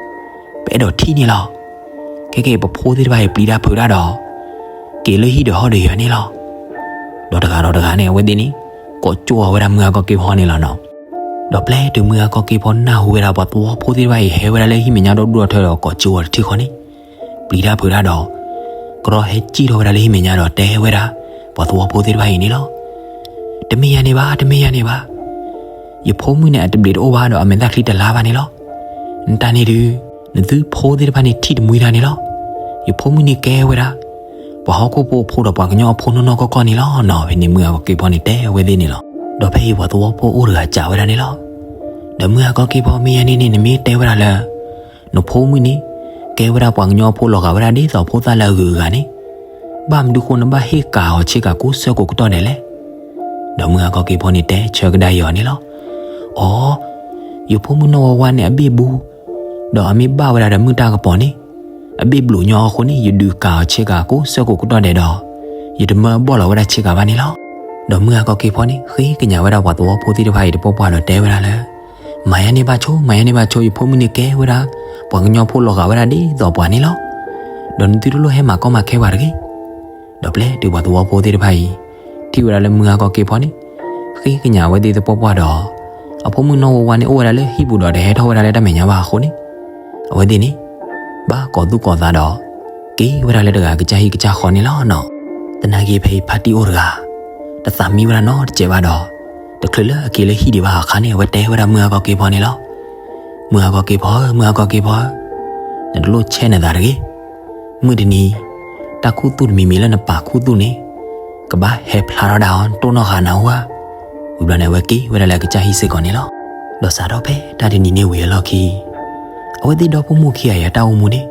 ပအဲၣ်ဒိးထံၣ်န့ၣ်လီၤ. ခဲကနံၣ်အံၤပဖိသ့ၣ်တဖၣ်အံၤပျံၤတၢ်ဖုးတၢ်ဒီး က့ၤလၢဟံၣ်ဒီးဟီၣ်ဒီးယၢၤန့ၣ်လီၤ. ဒီးတဂၤဒီးတဂၤန့ၣ် အဝဲသ့ၣ်န့ၣ် ကိးကၠိအီၤဝဲဒၣ်မုၢ်ဂၤကီၢ်က့ၤဖီန့ၣ်လီၤနီၤ. ဒီးပျဲတုၤမုၢ်ဂၤကီၢ်က့ၤဖီနၢ်ဟူဝဲဒၣ်ပှၤသဝီဖိသ့ၣ်တဖၣ်အံၤဟဲဝဲဒၣ်လၢဟံၣ်မဲာ်ညါဒီဒူၣ်ဒီထၢဒီးကိးကၠိအီၤတထံၣ်ဃီန့ၣ်, ပျံၤတၢ်ဖုးတၢ်ဒီး ကရီဟဲစံၣ်ထီၣ်ဝဲဒၣ်လၢဟံၣ်မဲာ်ညါဒီးတဲဝဲဒၣ် ပှၤသဝီဖိသ့ၣ်တဖၣ်အံၤန့ၣ်လီၤ. တမ့ၢ်ယၤန့ၣ်ဘၣ်, တမ့ၢ်ယၤန့ၣ်ဘၣ်. ယဖိမုၣ်န့ၣ်အသဘျ့တအိၣ်ဘၣ်ဒီးအမဲာ်သၣ်ချံတလါဘၣ်န့ၣ်လီၤ. နတၢ်န့ၣ်ဒုး နသုဖိသ့ၣ်တဖၣ်န့ၣ်ထံၣ်တမှံတၢ်န့ၣ်လီၤ. ယဖိမုၣ်န့ၣ်ကဲဝဲဒၣ် ပှၤဟီၣ်ခိၣ်ဖိအဖိဒီးပှၤကညီအဖိနီၢ်နီၢ်ကီၢ်ကီၢ်န့ၣ်လီၤနီၤ. ဖဲန့ၣ်မုၢ်ဂၤကီၢ်က့ၤဖီန့ၣ်တဲဝဲသ့ၣ်န့ၣ်လီၤ. ဒီးဖဲအံၤပှၤသဝီဖိအိၣ်တဂၤစံးဝဲဒၣ်န့ၣ်လီၤ. ဒီးမုၢ်ဂၤကီၢ်က့ၤဖီ မ့ၢ်ယၤန့ၣ်န့ၣ် နမ့ၢ်တဲဝဲဒၣ်လၢ နဖိမုၣ်န့ၣ် ကဲဝဲဒၣ်ပှၤကညီအဖိလီၤဂာ်ဝဲဒၣ်ဒ်သိးဖိသၣ်လၢအဂုၤအဂၤန့ၣ်, ဘၣ်မနုၤဃိနဘၣ်ဟ့ၣ်ကၤအီၤဆ့ကၤကိးဆၢကိးကတီၢ်ဒဲးလဲၣ်. ဒီးမုၢ်ဂၤကီၢ်က့ၤဖီန့ၣ်တဲဆၢကဒါအီၤန့ၣ်လီၤ. အိ, ယဖိမုၣ်နီၢ်ဝါဝါန့ၣ်အဘ့ၣ်ဘူး, ဒီးအမ့ၢ်ဘၣ်ဝဲဒၣ်ဒီးမုၢ်တၢ်ကပီၤန့ၣ်, အဘ့ၣ်ဘျုးညီအဃိန့ၣ် ယဒုးကၤအီၤဆ့ကၤကိးဆၢကိးကတီၢ်ဒဲးဒီး ယတမၢဘီၣ်လီၤဝဲဒၣ်ဆ့ကၤဘၣ်န့ၣ်လီၤ. ဒီးမုၢ်ဂၤကီၢ်က့ၤဖီန့ၣ် ဃ့ကညးဝဲဒၣ်ပှၤသဝီဖိသ့ၣ်တဖၣ်အံၤတပီၢ်ပှၢ်ဒီးတဲဝဲဒၣ်လၢ မၤယၤန့ၢ်ဘၣ်ဆိ, မၤယၤန့ၢ်ဘၣ်ဆိ, ယဖိမုၣ်န့ၣ်ကဲဝဲဒၣ် ပှၤကညီဖိလီၤဂာ်ဝဲဒၣ်ဒ်သိးပှၤန့ၣ်လီၤ. ဒီးနသုတလိၣ်ဟဲမၤကီမၤခဲပှၤတဂ့ၤ. ဒီးပျဲတုၤပှၤသဝီဖိသ့ၣ်တဖၣ်အံၤ ထံၣ်ဝဲဒၣ်လၢမုၢ်ဂၤကီၢ်က့ၤဖီန့ၣ် ဃ့ကညးဝဲသ့ၣ်တပီၢ်ပှၢ်ဒီး အဖိမုၣ်နီၢ်ဝါဝါန့ၣ်အိၣ်ဝဲဒၣ်လၢဟံၣ်ပူၤဒီးတဟဲထီၣ်ဝဲဒၣ်လၢတၢ်မဲာ်ညါဘၣ်အဃိန့ၣ် အဝဲသ့ၣ်န့ၣ် ဘၣ်ကိးသူၣ်ကိးသးဒီး က့ၤဝဲဒၣ်လၢတဂၤကစၢ်ဟံၣ်ကစၢ်ဃီန့ၣ်လီၤနီၤ. သနာ်က့ဖဲအံၤဖါတံၢ်အိၣ်တဂၤ တသးမံဝဲဒၣ်နီတစဲးဘၣ်ဒီး တချုးလၢအက့ၤလၢဟံၣ်ဒံးဘၣ်အခါန့ၣ် အဝဲတဲဝဲဒၣ်မုၢ်ဂၤကီၢ်က့ၤဖီန့ၣ်လီၤ. မုၢ်ဂၤကီၢ်က့ၤဖီဧၢ, မုၢ်ဂၤကီၢ်က့ၤဖီဧၢ, နတလိၣ်ဆဲးနသးတဂ့ၤ. မုၢ်တနံၤ တၢ်ခူသူၣ်တမံၤမံၤလၢနပာ်ခူသူၣ်န့ၣ် ကဘၣ်ဟဲဖျါထီၣ်ဒၣ်အီၤ နတိၢ်နီၣ်ဃာ်နၤဧါ. ဝံၤဘျီန့ၣ် အဝဲက့ၤဝဲဒၣ်လၢအကစၢ်ဟံၣ်စ့ၢ်ကီးန့ၣ်လီၤ. ဒီးစးထီၣ်ဖဲတၢ်တနံၤန့ၣ်ဝံၤအလီၢ်ခံ အဝဲသ့ၣ်ဒီဖိမိၢ်ခံဂၤအံၤအတၢ်အိၣ်မူန့ၣ်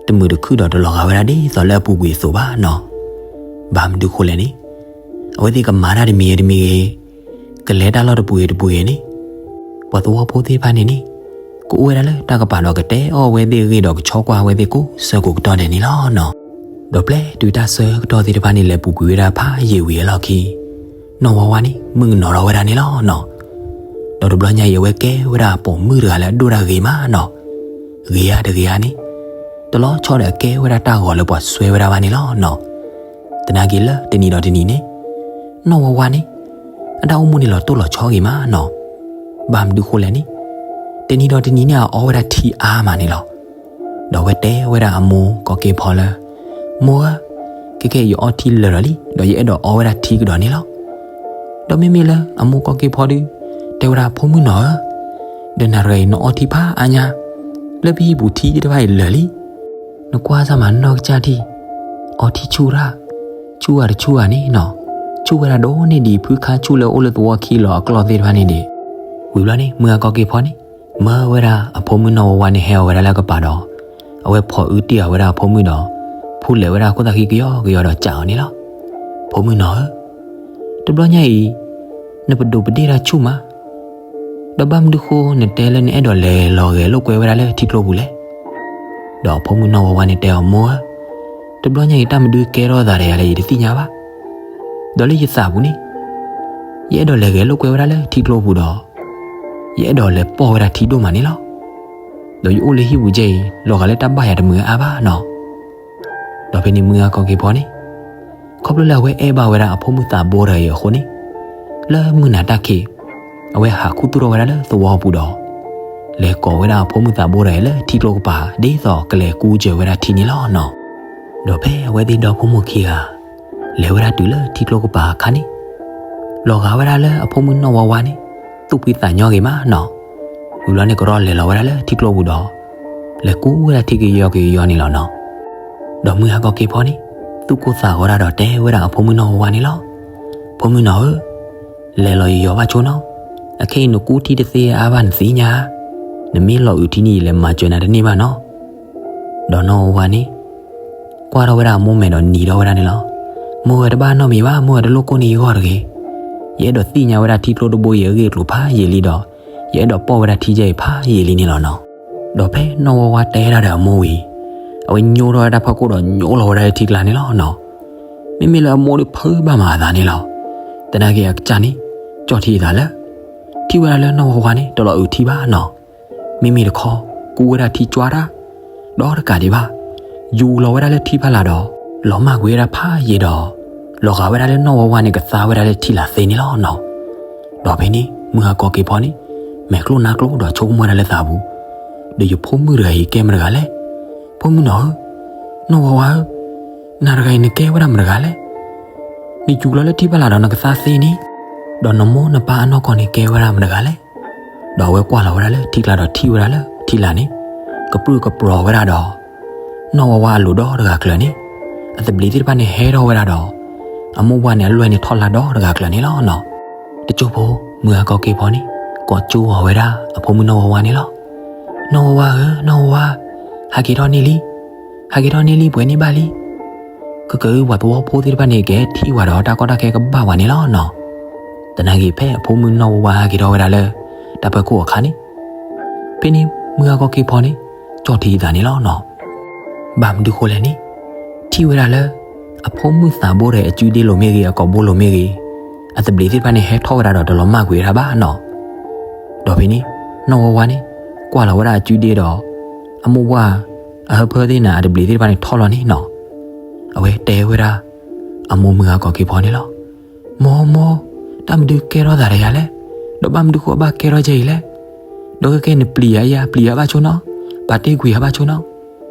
တမုာ်တခုၣ်ဒီးတလီၤဂာ်ဝဲဒၣ်ဒ်သိးလၢအပူၤကွံာ်အသိးဘၣ်နီၤ. ဘၣ်မနုၤဃိလဲၣ်န့ၣ် အဝဲသ့ၣ်ကမၤတၢ်တမံၤဂ့ၤတမံၤဂ့ၤ, ကလဲၤတၢ်လီၢ်တပူၤဂ့ၤတပူၤဂ့ၤန့ၣ် ပှၤသဝီဖိသ့ၣ်တဖၣ်န့ၣ်န့ၣ် ကအိၣ်ဝဲဒၣ်လၢတၢ်ကပၤဒီးကတဲအီၣ်ဝဲသ့ၣ်အဂ့ၢ်ဒီးကဆီကွၢ်ဝဲသ့ၣ်ကိးဆၢကိးကတီၢ်ဒဲးန့ၣ်လီၤနီၤ. ဒီးပျဲတုၤတၢ်ဆၢကတီၢ်သ့ၣ်တဖၣ်န့ၣ် လဲၤပူၤကွံာ်ဝဲဒၣ်ဖးယံာ်ဝံၤအလီၢ်ခံ နီၢ်ဝါဝါန့ၣ် မုၣ်ကနီၤထီၣ်ဝဲဒၣ်န့ၣ်လီၤနီၤ. ဒီးတဘျီညါအံၤ အဝဲကဲဝဲဒၣ်ပိာ်မုၣ်တဂၤလၢအဒိၣ်တၢ်ဂ့ၤမးနီၤ. ဂ့ၤဧါတဂ့ၤဧါန့ၣ် တလီၤဆီဒီးအကဲဝဲဒၣ်တၢ်ဂီၤလၢပှၤစွဲဝဲဒၣ်ဘၣ်န့ၣ်လီၤနီၤ. သနာ်က့လၢတနံၤဒီးတနံၤန့ၣ် နီၢ်ဝါဝါန့ၣ် အတၢ်အိၣ်မူန့ၣ်လီၤတိၢ်လီၤဆီဂ့ၤမးနီၤ. ဘၣ်မနုၤဃိလဲၣ်န့ၣ် တနံၤဒီးတနံၤန့ၣ် အအီဝဲဒၣ်ထံအါမးန့ၣ်လီၤ. ဒီးအဝဲတဲဝဲဒၣ်အမိၢ်ကီၢ်က့ၤဖီလၢ မိၢ်ဧၢ, ခဲကဲယအီထံလၢာ်လီၤလံ ဒီးယအဲၣ်ဒိးအီဝဲဒၣ်ထံကဒီးန့ၣ်လီၤ. ဒီးမ့မ့ၢ်လၢအမိၢ်ကီၢ်က့ၤဖီဒီး တဲဝဲဒၣ်ဖိမုၣ်နီၢ်ဧၢ, ဒီးနၤတဂၤအံၤနအီထံဖးအါညါ လၢပဟံၣ်ပူၤထံသ့ၣ်တဖၣ်အံၤလၢာ်လံ. နကွၢ်စၢ်မးနီၢ်ကစၢ်ထံၣ် အီထံဆူၣ်တၢ်, ဆူၣ်ဂၤတဆူၣ်ဂၤန့ၣ်နီၤ, ဆူၣ်ဝဲဒၣ်ဒိၣ်န့ၢ်ဒံး ဖုခါဆူၣ်လၢအိၣ်လၢသဝီခံလီၤအကျီၢ်သ့ၣ်တဖၣ်န့ၣ်ဒံး. ဝံၤဘျီန့ၣ် မုၢ်ဂၤကီၢ်က့ၤဖီန့ၣ် မၢဝဲဒၣ်အဖိမုၣ်နီၢ်ဝါဝါန့ၣ်ဟဲအီၤဝဲဒၣ်လၢကပၤဒီး အဝဲဖိးအုတံၢ်အီၤဝဲဒၣ်အဖိမုၣ်ဒီး ဖူလဲၤဝဲဒၣ်ခိၣ်သၣ်ခံကယီကယီဒီးစံးအီၤန့ၣ်လီၤ. ဖိမုၣ်နီၢ်ဧၢ, တဘျီညါအံၤ နပဒိးပဒ့ၣ်တၢ်ဆူၣ်မး ဒီးဘၣ်မနုၤဃိနတဲလၢနအဲၣ်ဒိးလဲၤလီၤဂဲၤလိာ်ကွဲဝဲဒၣ်လၢထံကျိပူၤလဲၣ်. ဒီးအဖိမုၣ်နီၢ်ဝါဝါန့ၣ်တဲအီၤ မိၢ်ဧၢ, တဘျီညါအံၤတၢ်မနုၤကဲထီၣ်သးဒီးယၤလဲၣ် ယတသ့ၣ်ညါဘၣ်. ဒီးလၢယသးပူၤန့ၣ် ယအဲၣ်ဒိးလဲၤဂဲၤလိာ်ကွဲဝဲဒၣ်လၢထံကျိပူၤဒီး ယအဲၣ်ဒိးလဲၤပိာ်ဝဲဒၣ်ထံဒိၣ်မးန့ၣ်လီၤ. ဒီးယအိၣ်လၢဟံၣ်ပူၤကဲအံၤ လီၤဂာ်လၢတၢ်ဘၣ်ယၤတမုာ်အါဘၣ်နီၤ. ဒီးဖဲန့ၣ်မုၢ်ဂၤကီၢ်က့ၤဖီန့ၣ် ခီဖျိလၢအဝဲအဲၣ်ဘၣ်ဝဲဒၣ်အဖိမုၣ်သးဘိတဂၤအံၤအဃိန့ၣ် လၢမုၢ်နၤတၢ်ခံး အဝဲဟးခူသူၣ်ထီၣ်ဝဲဒၣ်လၢသဝီပူၤဒီး လဲၤကိးဝဲဒၣ်အဖိမုၣ်သးဘိတဂၤအံၤလၢထံကျိကပၤ ဒ်သိးကလဲၤကူစၢၤဝဲဒၣ်ထံန့ၣ်လီၤနီၤ. ဒီးဖဲအဝဲသ့ၣ်ဒီဖိမိၢ်ခံဂၤ လဲၤဝဲဒၣ်တုၤလၢထံကျိကပၤအခါန့ၣ် လီၤဂာ်ဝဲဒၣ်လၢအဖိမုၣ်နီၢ်ဝါဝါန့ၣ် သူၣ်ဖှံသးညီဂ့ၤမးနီၤ. ဝံၤဘျီန့ၣ် ကရီလဲၤလီၤဝဲဒၣ်လၢထံကျိပူၤဒီး လဲၤကူဝဲဒၣ်ထံကယီကယီန့ၣ်လီၤနီၤ. ဒီးမုၢ်ဂၤကီၢ်က့ၤဖီန့ၣ် သူၣ်ကိၢ်သးဂီၤတၢ်ဒီးတဲဝဲဒၣ်အဖိမုၣ်နီၢ်ဝါဝါန့ၣ်လီၤ. ဖိမုၣ်နီၢ်ဧၢ, လဲၤလီၤယယီၤဘၣ်ဆိနီၤ, အခဲအံၤနကူထံတသ့အါဘၣ်နသ့ၣ်ညါ, နမ့ၢ်လီၤအုးထံန့ၣ် ယလဲၤမၤစၢၤနၤတန့ၢ်ဘၣ်နီၤ. ဒီးနီၢ်ဝါဝါန့ၣ် ကွၢ်ထီၣ်ဝဲဒၣ်အမိၢ်မဲာ်ဒီးနံၤထီၣ်ဝဲဒၣ်န့ၣ်လီၤ. မိၢ်ဧၢတဘၣ်နီတမံၤဘၣ်, မိၢ်ဧၢတလိၣ်ကိၢ်န့ၢ်ယဂီၢ်တဂ့ၤ. ယအဲၣ်ဒိးသ့ၣ်ညါဝဲဒၣ်ထံကျိတဘိအံၤအဂ့ၢ်အကျိၤဖးယံာ်လံဒီး ယအဲၣ်ဒိးပိာ်ဝဲဒၣ်ထံကဲအံၤဖးယံာ်လံန့ၣ်လီၤနီၤ. ဒီးဖဲနီၢ်ဝါဝါတဲဒၣ်ဒီးအမိၢ်ဝံၤ အဝဲညိထီၣ်ဝဲဒၣ်တၢ်ဖီခိၣ်ဒီးညိလီၤဝဲဒၣ်လၢထံကျါန့ၣ်လီၤနီၤ. မ့မ့ၢ်လၢအမိၢ်ဒီးဖုးဘၣ်မးအသးန့ၣ်လီၤ. သနာ်က့အကစၢ်န့ၣ် ကၠီၣ်ထံအသးလၢ ထံၣ်ဝဲဒၣ်လၢနီၢ်ဝါဝါန့ၣ် တလီၤအုးထံဘၣ်နီၤ. မ့မ့ၢ်တခီ ကူဝဲဒၣ်ထံကွၢ်တၢ် ဒီးတကးဒံးဘၣ် ယူၤလီၤဝဲဒၣ်လၢထံဖီလာ်ဒီး လီၤမၢ်ကွံာ်ဝဲဒၣ်ဖးယံာ်ဒီး လီၤဂာ်ဝဲဒၣ်လၢနီၢ်ဝါဝါန့ၣ် ကသါဝဲဒၣ်လၢထံလာ်သ့န့ၣ်လီၤနီၤ. ဒီးဖဲန့ၣ် မုၢ်ဂၤကီၢ်က့ၤဖီန့ၣ် မဲာ်ကျိနါကျိဒီးဆိကမိၣ်ဝဲဒၣ်လၢသးပူၤ, ဒီးယဖိမုၣ်တဂၤအံၤကဲမတဂၤလဲၣ်. ဖိမုၣ်နီၢ်ဧၢ, နီၢ်ဝါဝါဧၢ, နၤတဂၤအံၤနကဲဝဲဒၣ်မတဂၤလဲၣ်. နယူၤလီၤလၢထံဖီလာ်ဒီးနကသါသ့န့ၣ်, ဒီးနမိၢ်နပၢ်အနီၢ်ကီၢ်န့ၣ်ကဲဝဲဒၣ်မတဂၤလဲၣ်. ဒီးအဝဲကွၢ်လီၤဝဲဒၣ်လၢထံကျါဒီးထံၣ်ဝဲဒၣ်လၢထံလာ်န့ၣ် ကပြုၢ်ကပြီၤဝဲဒၣ်ဒီး နီၢ်ဝါဝါအလိၤဒီတဂၤကျၢၤန့ၣ် အသဘျ့သ့ၣ်တဖၣ်န့ၣ်ဟဲထီၣ်ဝဲဒၣ်ဒီး အမိၢ်ဝါန့ၣ်အလွဲၢ်န့ၣ်ထီၣ်လၢဒီတဂၤကျၢၤန့ၣ်လီၤနီၤ. တကၠိဖိ မုၢ်ဂၤကီၢ်က့ၤဖီန့ၣ် ကိးကၠိအီၤဝဲဒၣ်အဖိမုၣ်နီၢ်ဝါဝါန့ၣ်လီၤ. နီၢ်ဝါဝါဧၢ, နီၢ်ဝါဝါ, ဟးက့ၤထီၣ်န့ၢ်လံ, ဟးက့ၤထီၣ်န့ၢ်လံ ပှဲၤန့ၢ်ဘၣ်လံ. ကကၢပှၤသဝီဖိသ့ၣ်တဖၣ်န့ၣ် ကဟဲထံၣ်ဝဲဒီးတၢ်ကီတၢ်ခဲကဘၣ်ဝဲန့ၣ်လီၤနီၤ. သနာ်က့ဖဲအဖိမုၣ်နီၢ်ဝါဝါဟဲက့ၤထီၣ်ဝဲဒၣ်လၢ တၢ်ဖီခိၣ်အခါန့ၣ် ဖဲန့ၣ်မုၢ်ဂၤကီၢ်က့ၤဖီန့ၣ် ကၠီၣ်ထံအသးန့ၣ်လီၤနီၤ. ဘၣ်မနုၤဃိလဲၣ်န့ၣ် ထံၣ်ဝဲဒၣ်လၢ အဖိမုၣ်သးဘိဒီးအစုဒ့လိၤမ့ၢ်ဂ့ၤ အကိာ်ဘိလိၤမ့ၢ်ဂ့ၤ အသဘျ့သ့ၣ်တဖၣ်န့ၣ်ဟဲထီၣ်ဝဲဒၣ်ဒီးတလီၤမၢ်ကွံာ်ဝဲဒၣ်ဘၣ်နီၤ. ဒီးဖဲန့ၣ် နီၢ်ဝါဝါန့ၣ် ကွၢ်လီၤဝဲဒၣ်အစုဒ့ဒီး အမိၢ်ဝါ အဟၢဖၢသ့ၣ်န့ၣ် အသဘျ့သ့ၣ်တဖၣ်န့ၣ်ထီၣ်လီၤန့ၣ်နီၤ. အဝဲတဲဝဲဒၣ် အမိၢ်မုၢ်ဂၤကီၢ်က့ၤဖီန့ၣ်လီၤ. မိၢ်မိၢ်, တၢ်မနုၤကဲထီၣ်သးဒီးယၤလဲၣ်, ဒီးဘၣ်မနုၤဃိအဘၣ်ကဲထီၣ်ယဲအံၤလဲၣ်. ဒီးကဲကဲနပျံၤယၤယၤ ပျံၤယၤဘၣ်ဆိနီၤ, ပာ်တ့ၢ်ကွံာ်ယၤဘၣ်ဆိနီၤ.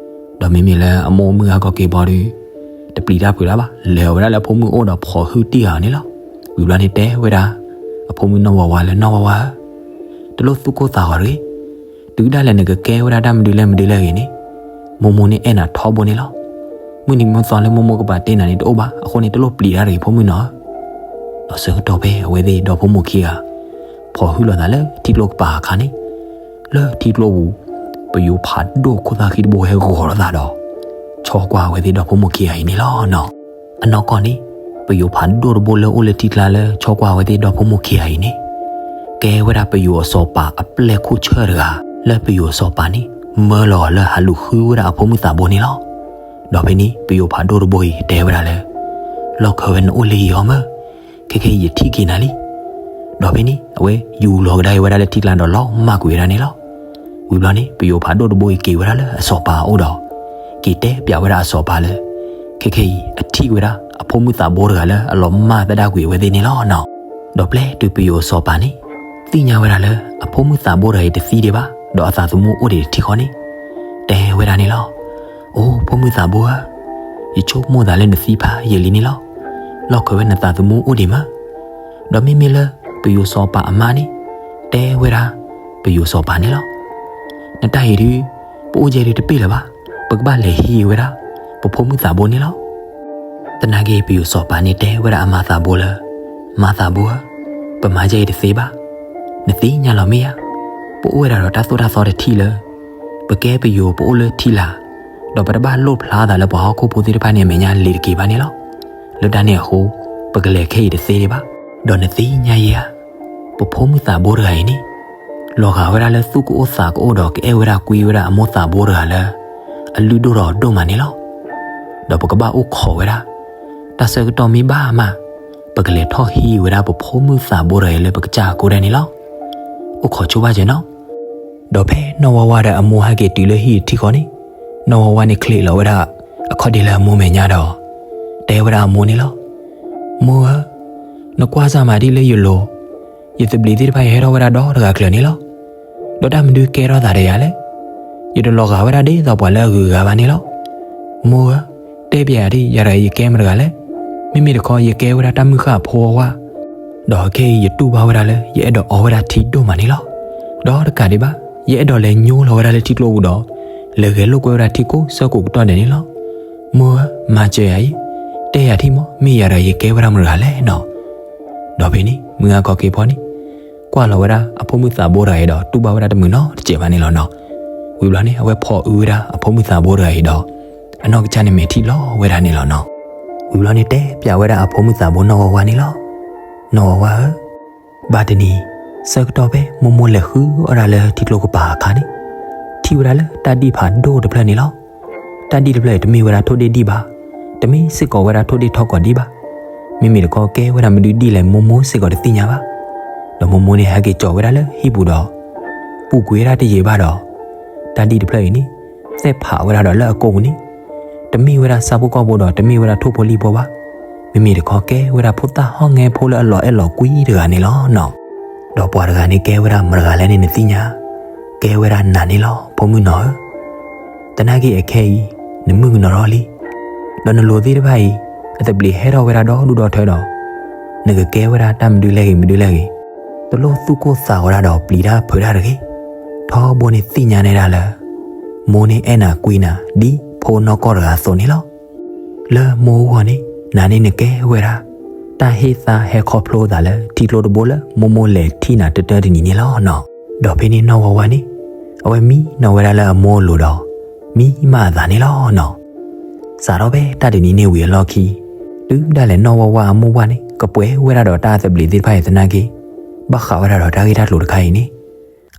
ဒီးမ့မ့ၢ်လၢအမိၢ်မုၢ်ဂၤကီၢ်က့ၤဖီဒီး တပျံၤတၢ်ဖုးလၢၤဘၣ်, လဲၤအီၤဝဲဒၣ်လၢအဖိမုၣ်အိၣ်ဒီးဖီၣ်ဟုၣ်တံၢ်အီၤန့ၣ်လီၤ. ဝံၤဘျီန့ၣ်တဲဝဲဒၣ် အဖိမုၣ်နီၢ်ဝါဝါလၢ နီၢ်ဝါဝါဧၢ, တလိၣ်သူၣ်ကိၢ်သးဂီၤတဂ့ၤ. တုၤဒၣ်လဲာ်နကကဲဝဲဒၣ်တၢ်မနုၤလဲၣ်မနုၤလဲၣ်ဂ့ၤန့ၣ်, မိၢ်မိၢ်န့ၣ်အဲၣ်နၤထီဘိန့ၣ်လီၤ. မုၢ်နံၤမုၢ်သီလၢမိၢ်မိၢ်ကပာ်တ့ၢ်နၤန့ၣ်တအိၣ်ဘၣ်. အဃိန့ၣ် တလိၣ်ပျံၤတၢ်တဂ့ၤ ဖိမုၣ်နီၢ်ဧၢ. ဒီးဆၢကတီၢ်ဖဲအဝဲသ့ၣ်ဒီဖိမိၢ်ခံဂၤ ဖီၣ်ဟုၣ်လိာ်သးလၢထံကျိကပၤအခါန့ၣ်, လၢထံကျိပူၤ ပယိၤဖးဒိၣ်ခိၣ်သၣ်ဃံတဘိဟဲဂီၤလိာ်သးဒီး ဆီကွၢ်အဝဲသ့ၣ်ဒီဖိမိၢ်ခံဂၤအံၤန့ၣ်လီၤနီၤ. အနီၢ်ကီၢ်န့ၣ် ပယိၤဖးဒိၣ်တဘိလၢအိၣ်လၢထံကျါလၢဆီကွၢ်အဝဲသ့ၣ်ဒီဖိမိၢ်ခံဂၤအံၤန့ၣ် ကဲဝဲဒၣ်ပယိၤအစီၤပၤအပျဲၢ်ခိၣ်ဆၢၣ်တဂၤ လၢပယိၤအစီၤပၤန့ၣ် မၢလီၤအီၤလၢဟးလူၤဃုဝဲဒၣ်အဖိမုၣ်သးဘိန့ၣ်လီၤ. ဒီးဖဲန့ၣ် ပယိၤဖးဒိၣ်တဘိအံၤတဲဝဲဒၣ်လၢ လီၢ်ခၢၣ်ဝဲနအိၣ်လၢဟံၣ်အီၤမၢ, ခဲခဲအံၤယထံၣ်က့ၤနၤလံ. ဒီးဖဲန့ၣ် အဝဲယူၤလီၤကဒါက့ၤဝဲဒၣ်လၢထံကျါဒီးလီၤမၢ်ကွံာ်ဝဲဒၣ်န့ၣ်လီၤ. ဝံၤဘျီန့ၣ် ပယိၤဖးဒိၣ်တဘိအံၤက့ၤဝဲဒၣ်လၢအစီၤပၤအအိၣ်ဒီး က့ၤတဲပျးဝဲဒၣ်အစီၤပၤလၢ ခဲခဲအံၤအထံၣ်ဝဲဒၣ်အဖိမုၣ်သးဘိတဂၤလၢအလီၤမၢ်သဒၣ်ကွံာ်အဝဲသ့ၣ်န့ၣ်လီၤနီၤ. ဒီးပျဲတုၤပယိၤအစီၤပၤန့ၣ် သ့ၣ်ညါဝဲဒၣ်လၢအဖိမုၣ်သးဘိတဂၤအံၤတသံဒံးဘၣ် ဒီးအသးသမူအိၣ်ဒံးတထံၣ်ဃီန့ၣ် တဲဝဲဒၣ်န့ၣ်လီၤ. အိ ဖိမုၣ်သးဘိဧၢ, ယဆိကမိၣ်သးလၢနသံဖးယံာ်လံန့ၣ်လီၤ. လီၢ်ခၢၣ်ဝဲနသးသမူအိၣ်ဒံးမၢ. ဒီးမ့မ့ၢ်လၢပယိၤစီၤပၤအမါန့ၣ် တဲဝဲဒၣ်ပယိၤစီၤပၤန့ၣ်လီၤ. နတၢ်အံၤဒုး ပအိၣ်ယဲဒုးတပ့ၢ်လၢၤဘၣ်, ပကဘၣ်လဲၤဟံးဝဲဒၣ် ပဖိမုၣ်သးဘိန့ၣ်လီၤ. သနာ်က့ ပယိၤစီၤပၤန့ၣ်တဲဝဲဒၣ်အမါသးဘိလၢ မါသးဘိဧၢ, ပမါယဲအံၤတသ့ဘၣ်. နသ့ၣ်ညါလီၤမ့ၢ်ဧါ, ပအိၣ်ဝဲဒၣ်ဒီးတၢ်သိၣ်တၢ်သီတထံၣ်လၢ ပကဲပယိၤပအိၣ်လၢထံလာ်, ဒီးပတဘၣ်လိၣ်ဖျါသးလၢပှၤဟီၣ်ခိၣ်ဖိသ့ၣ်တဖၣ်န့ၣ်အမဲာ်ညါလံၤတက့ၤဘၣ်န့ၣ်လီၤ. လၢတၢ်န့ၣ်အဃိ ပကလဲၤခဲအံၤတသ့ဒံးဘၣ်. ဒီးနသ့ၣ်ညါယဲဧါ, ပဖိမုၣ်သးဘိတဂၤအံၤန့ၣ် လီၤဂာ်ဝဲဒၣ်လၢသူၣ်ကအိၣ်သးကအိၣ်ဒီး ကအဲၣ်ဝဲဒၣ်ကွံဝဲဒၣ်အမိၢ်သးဘိတဂၤလၢ အလုၢ်ဒိၣ်ထီၣ်ဒိၣ်မးန့ၣ်လီၤ. ဒီးပကဘၣ်အိၣ်ခိးဝဲဒၣ်, တၢ်ဆၢကတီၢ်မ့ၢ်ဘၣ်မး, ပကလဲၤထီၣ်ဟံးဝဲဒၣ်ပဖိမုၣ်သးဘိတဂၤအံၤလၢပကစၢ်အကိးဒဲးန့ၣ်လီၤ. အိၣ်ခိးဆိဘၣ်စၢၤနီၤ. ဒီးဖဲနီၢ်ဝါဝါဒီးအမိၢ်ဟဲက့ၤတုၤလၢဟံၣ်တထံၣ်ဃီန့ၣ်, နီၢ်ဝါဝါန့ၣ်ချံးလီၤဝဲဒၣ် အခီၣ်ဒ့လၢအမိၢ်မဲာ်ညါဒီး တဲဝဲဒၣ်အမိၢ်န့ၣ်လီၤ. မိၢ်ဧၢ, နကွၢ်စၢ်မၤဒ်လၢယလိၤ, ယသဘျ့သ့ၣ်တဖၣ်အံၤဟဲထီၣ်ဝဲဒၣ်ဒီတဂၤကျၢၤန့ၣ်လီၤ. ဒီးတၢ်မနုၤကဲထီၣ်သးဒီးယၤလဲၣ်. ယတလီၤဂာ်ဝဲဒၣ်ဒ်သိးပှၤလၢအဂုၤအဂၤဘၣ်န့ၣ်လီၤ. မိၢ်ဧၢ, တဲပျဲယၤဒ် ယၤတဂၤယကဲမတဂၤလဲၣ်. မ့မ့ၢ်တခီ ယကဲဝဲဒၣ်တၢ်မုၢ်ဃၢ်အဖိအဝါ, ဒီးခဲအံၤယတူၢ်ဘၣ်ဝဲဒၣ်လၢ ယအဲၣ်ဒိးအီဝဲဒၣ်ထံဒိၣ်မးန့ၣ်လီၤ. ဒီးတကးဒံးဘၣ်, ယအဲၣ်ဒိးလဲၤညိလီၤဝဲဒၣ်လၢထံကျိပူၤဒီး လဲၤဂဲၤလိာ်ကွဲဝဲဒၣ်ထံကိးဆၢကိးကတီၢ်ဒဲးန့ၣ်လီၤ. မိၢ်ဧၢ, မၤစၢၤယၤအံၤ, တဲယၤထံမး မ့ၢ်ယၤတဂၤယကဲဝဲဒၣ်မတဂၤလဲၣ်နီၤ. ဒီးဖဲန့ၣ် မုၢ်ဂၤကီၢ်က့ၤဖီန့ၣ် ကွၢ်လီၤဝဲဒၣ်အဖိမုၣ်သးဘိတဂၤအံၤဒီး တူၢ်ဘၣ်ဝဲဒၣ်တမုာ်နီတစဲးဘၣ်န့ၣ်လီၤနီၤ. ဝံၤဘျီန့ၣ် အဝဲဖီၣ်အုဝဲဒၣ်အဖိမုၣ်သးဘိတဂၤအံၤဒီး အနီၢ်ကစၢ်န့ၣ်မဲာ်ထံလီၤဝဲဒၣ်န့ၣ်လီၤနီၤ. ဝံၤဘျီန့ၣ် တဲပျးဝဲဒၣ်အဖိမုၣ်သးဘိနီၢ်ဝါဝါန့ၣ်လီၤ. နီၢ်ဝါဝါဧၢ, ဘၣ်တနံၤ ဆၢကတီၢ်ဖဲမိၢ်မိၢ်လဲၤဃုအီၣ်ဒၣ်လၢထံကျိကပၤအခါန့ၣ်, ထံၣ်ဝဲဒၣ်လၢတၢ်ဒံၣ်ဖးဒိၣ်တဖျၢၣ်န့ၣ်လီၤ. တၢ်ဒံၣ်တဖျၢၣ်အံၤ တမ့ၢ်ဝဲဒၣ်ထိၣ်ဒ့ၣ်ဒံၣ်ဘၣ်, တမ့ၢ်စ့ၢ်ကီးဝဲဒၣ်ထိၣ်ဒ့ၣ်ထီၣ်ကီးဒံၣ်ဘၣ်. မ့မ့ၢ်တခီကဲဝဲဒၣ်မနုၤဒ်လဲၣ် မိၢ်မိၢ်စ့ၢ်ကီးတသ့ၣ်ညါဘၣ်. ဒီးမိၢ်မိၢ်န့ၣ် ဟဲက့ၤကၠီၤဝဲဒၣ်လၢဟံၣ်ပူၤဒီး ပူၤကွံာ်ဝဲဒၣ်တယံာ်ဘၣ်ဒီး တၢ်ဒံၣ်တဖျၢၣ်အံၤန့ၣ် သဲၣ်ဖးဝဲဒၣ်ဒီးလၢအကိာ်ပူၤန့ၣ် တမ့ၢ်ဝဲဒၣ်ဆၣ်ဖိကီၢ်ဖိဒီး တမ့ၢ်ဝဲဒၣ်ထိၣ်ဖိလံၣ်ဖိဘၣ်. မ့မ့ၢ်တခီကဲဝဲဒၣ်ဖိသၣ်ဟီၣ်ငဲဖိလၢအလီၤအဲၣ်လီၤကွံတဂၤန့ၣ်လီၤနီၤ. ဒီးပှၤတဂၤန့ၣ်ကဲဝဲဒၣ်မတဂၤလဲၣ်န့ၣ်နသ့ၣ်ညါ, ကဲဝဲဒၣ်နၤန့ၣ်လီၤ ဖိမုၣ်နီၤဧၢ. သနာ်က့အခဲအံၤ နမုၢ်ကနီၤထီၣ်လံ. ဒီးနလိၤသ့ၣ်တဖၣ်အံၤ အသဘျ့ဟဲထီၣ်ဝဲဒၣ်ဒီဒူၣ်ဒီထၢဒီး နကကဲဝဲဒၣ်တၢ်မနုၤလဲၣ်ဂ့ၤမနုၤလဲၣ်ဂ့ၤ, တလိၣ်သူၣ်ကိၢ်သးဂီၤဒၣ်ဒီးပျံၤတၢ်ဖုးတၢ်တဂ့ၤ. ထီဘိန့ၣ်သ့ၣ်ညါနဲဒၣ်လၢ မိၢ်န့ၣ်အဲၣ်နၤကွံနၤဒ်ဖိနီၢ်ကီၢ်တဂၤအသိးန့ၣ်လီၤ. လၢမိၢ်အဂီၢ်န့ၣ် နၤန့ၣ်နကဲဝဲဒၣ် တၢ်ဟ့ၣ်သါဟဲခီဖျိသးလၢထံကျိတဘိလၢမိၢ်မိၢ်လဲၤထံၣ်နၤတတၢတနံၤန့ၣ်လီၤနီၤ. ဒီးဖဲန့ၣ်နီၢ်ဝါဝါန့ၣ် အဝဲမံနီၤဝဲဒၣ်လၢအမိၢ်အလိၤဒီး မံမးအသးန့ၣ်လီၤနီၤ. စးထီၣ်ဖဲတၢ်တနံၤန့ၣ်ဝံၤအလီၢ်ခံ တုၤဒၣ်လဲာ်နီၢ်ဝါဝါအမိၢ်ဝါန့ၣ် ကပှဲၤဝဲဒၣ်ဒီးတၢ်သဘျ့သ့ၣ်တဖၣ်အံၤသနာ်က့ ဘၣ်ဃးဝဲဒၣ်ဒီးတၢ်ဂ့ၢ်တၢ်ကျိၤတခါအံၤန့ၣ်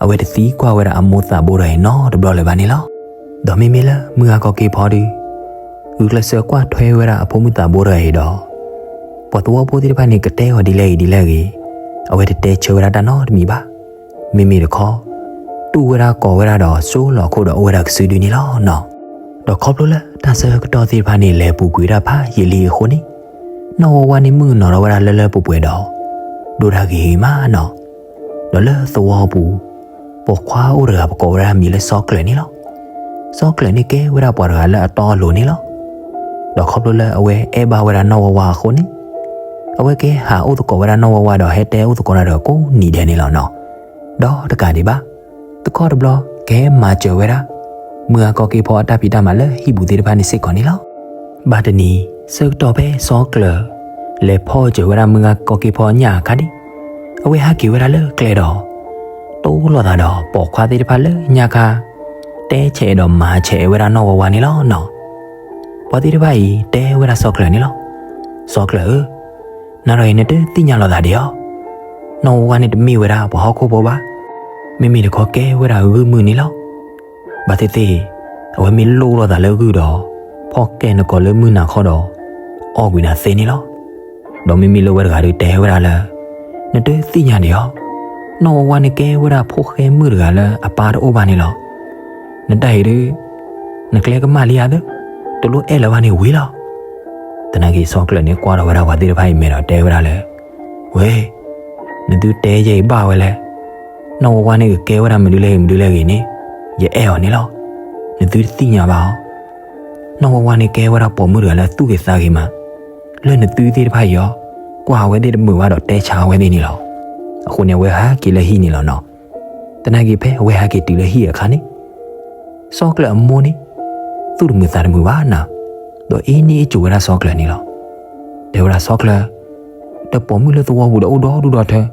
အဝဲတသံကွၢ်ဝဲဒၣ်အမိၢ်သးဘိတဂၤအံၤနီတဘျီလၢၤဘၣ်န့ၣ်လီၤ. ဒီးမ့မ့ၢ်လၢမုၢ်ဂၤကီၢ်က့ၤဖီဒုး ဂုာ်ကျဲးစၢးကွၢ်ထွဲဝဲဒၣ်အဖိမုၣ်သးဘိတဂၤအံၤဒီး ပှၤသဝီဖိသ့ၣ်တဖၣ်န့ၣ် ကတဲအီၤဒ်လဲၣ်ဂ့ၤဒ်လဲၣ်ဂ့ၤ အဝဲတတဲဆၢဝဲဒၣ်တၢ်နီတမံၤဘၣ်. မ့မ့ၢ်တခီ တူၢ်ဝဲဒၣ်ကိးဝဲဒၣ်ဒီးစိလီၤခိၣ်ဒီးအိၣ်ဝဲဒၣ်ကစုဒုန့ၣ်လီၤနီၤ. ဒီးခီဖျိလၢတၢ်ဆၢကတီၢ်သ့ၣ်တဖၣ်န့ၣ် လဲၤပူၤကွံာ်ဒၣ်ဖးယံာ်လံအဃိန့ၣ် နီၢ်ဝါဝါန့ၣ်မုၣ်ကနီၤထီၣ်ဝဲဒၣ်လၢလၢပှဲၤပှဲၤဒီး ဒိၣ်ဒၣ်ဂ့ၤဂ့ၤမးနီၤ. ဒီးလၢသဝီပူၤ ပိာ်ခွါအိၣ်တဂၤ ပကိးဝဲဒၣ်မံၤလၢစီၤကျၢၤန့ၣ်လီၤ. စီၤကျၢၤန့ၣ်ကဲဝဲဒၣ်ပှၤတဂၤလၢအတီအလိၤန့ၣ်လီၤ. ဒီးခီဖျိလၢအဝဲအဲၣ်ဘၣ်ဝဲဒၣ်နီၢ်ဝါဝါအဃိန့ၣ် အဝဲကဟးအိၣ်သကိးဝဲဒၣ်နီၢ်ဝါဝါဒီးဟဲတဲအိၣ်သကိးတၢ်ဒီးကိးနံၤဒဲးန့ၣ်လီၤနီၤ. ဒီးတကးဒံးဘၣ်, တခီတဘျီကဟဲမၤစၢၤဝဲဒၣ် မုၢ်ဂၤကီက့ဖီအတၢ်ဖံးတၢ်မၤလၢဟံၣ်ပူၤသ့ၣ်တဖၣ်န့ၣ်စ့ၢ်ကီးန့ၣ်လီၤ. ဘၣ်တနံၤ ဆၢကတီၢ်ဖဲစီၤကျၢၤ လဲၤဖီၣ်စၢၤဝဲဒၣ်မုၢ်ဂၤကီက့ဖီညၣ်အခါန့ၣ်, အဝဲဟဲက့ၤဝဲဒၣ်လၢကျဲဒီး တိၢ်လိာ်သးဒီးပိာ်ခွါသ့ၣ်တဖၣ်လၢညါခါ တဲဆဲးဒီးမၤဆဲးဝဲဒၣ်နီၢ်ဝါဝါန့ၣ်လီၤနီၤ. ပှၤသ့ၣ်တဖၣ်အံၤတဲဝဲဒၣ်စီၤကျၢၤန့ၣ်လီၤ. စီၤကျၢၤဧၢ, နၤဒီးအံၤနတသ့ၣ်ညါလိာ်သးဒံးဧါ. နီၢ်ဝါဝါန့ၣ်တမ့ၢ်ဝဲဒၣ်ပှၤဟီၣ်ခိၣ်ဖိဘၣ်. မ့မ့ၢ်တခီကဲဝဲဒၣ်ဂုၢ်မုၢ်န့ၣ်လီၤ. ဘၣ်သ့ၣ်သ့ၣ် အဝဲမ့ၢ်လိၣ်လိာ်သးလၢဂုၢ်ဒီး ဖီၣ်ကဲနကိးလၢမုၢ်နၤခီဒီး အီၣ်ကွံာ်နၤသ့န့ၣ်လီၤ. ဒီးမ့မ့ၢ်လၢဝဲတဂၤဒီးတဲဝဲဒၣ်လၢ နတသ့ၣ်ညါဒံးဧါ. နီၢ်ဝါဝါန့ၣ်ကဲဝဲဒၣ်ဖိဃဲမုၣ်တဂၤလၢအပၢ်တအိၣ်ဘၣ်န့ၣ်လီၤ. နတၢ်အံၤဒုး နကျဲကမၣ်လံဧါသၢ, တလိၣ်အဲၣ်လၢၤဘၣ်န့ၣ်ဝံၤလီၤ. သနာ်က့စီၤကျၢၤန့ၣ်ကွၢ်ထီၣ်ဝဲဒၣ်ပှၤသ့ၣ်တဖၣ်အံၤမဲာ်ဒီးတဲဝဲဒၣ်လၢ ဝဲ, နသုတဲယဲအံၤဘၣ်ဝဲလဲၣ်. နီၢ်ဝါဝါန့ၣ်ကကဲဝဲဒၣ်မနုၤလဲၣ်ဂ့ၤမနုၤလဲၣ်ဂ့ၤန့ၣ် ယအဲၣ်အီၤန့ၣ်လီၤ. နသုတသ့ၣ်ညါဘၣ်အီၤ. နီၢ်ဝါဝါန့ၣ်ကဲဝဲဒၣ်ပိာ်မုၣ်တဂၤလၢသူၣ်ဂ့ၤသးဂ့ၤမး လၢနသုသ့ၣ်တဖၣ်အံၤအီၤ ကွၢ်အဝဲသ့ၣ်တမုာ်ဘၣ်ဒီးတဲဆါအဝဲသ့ၣ်န့ၣ်လီၤ. အဃိန့ၣ်အဝဲဟဲက့ၤလၢဟံၣ်န့ၣ်လီၤနီၤ. သနာ်က့ဖဲအဝဲဟဲက့ၤတုၤလၢဟံၣ်အခါန့ၣ် စီၤကျၢၤအမိၢ်န့ၣ် သူၣ်တမုာ်သးတမုာ်ဘၣ်နီၤ. ဒီးအ့န့ၢ်အ့ၣ်စူၤဝဲဒၣ်စီၤကျၢၤန့ၣ်လီၤ. တဲဝဲဒၣ်စီၤကျၢၤ, ဒီးပိာ်မုၣ်လၢသဝီပူၤဒီးအိၣ်ဒီဒူၣ်ဒီထၢ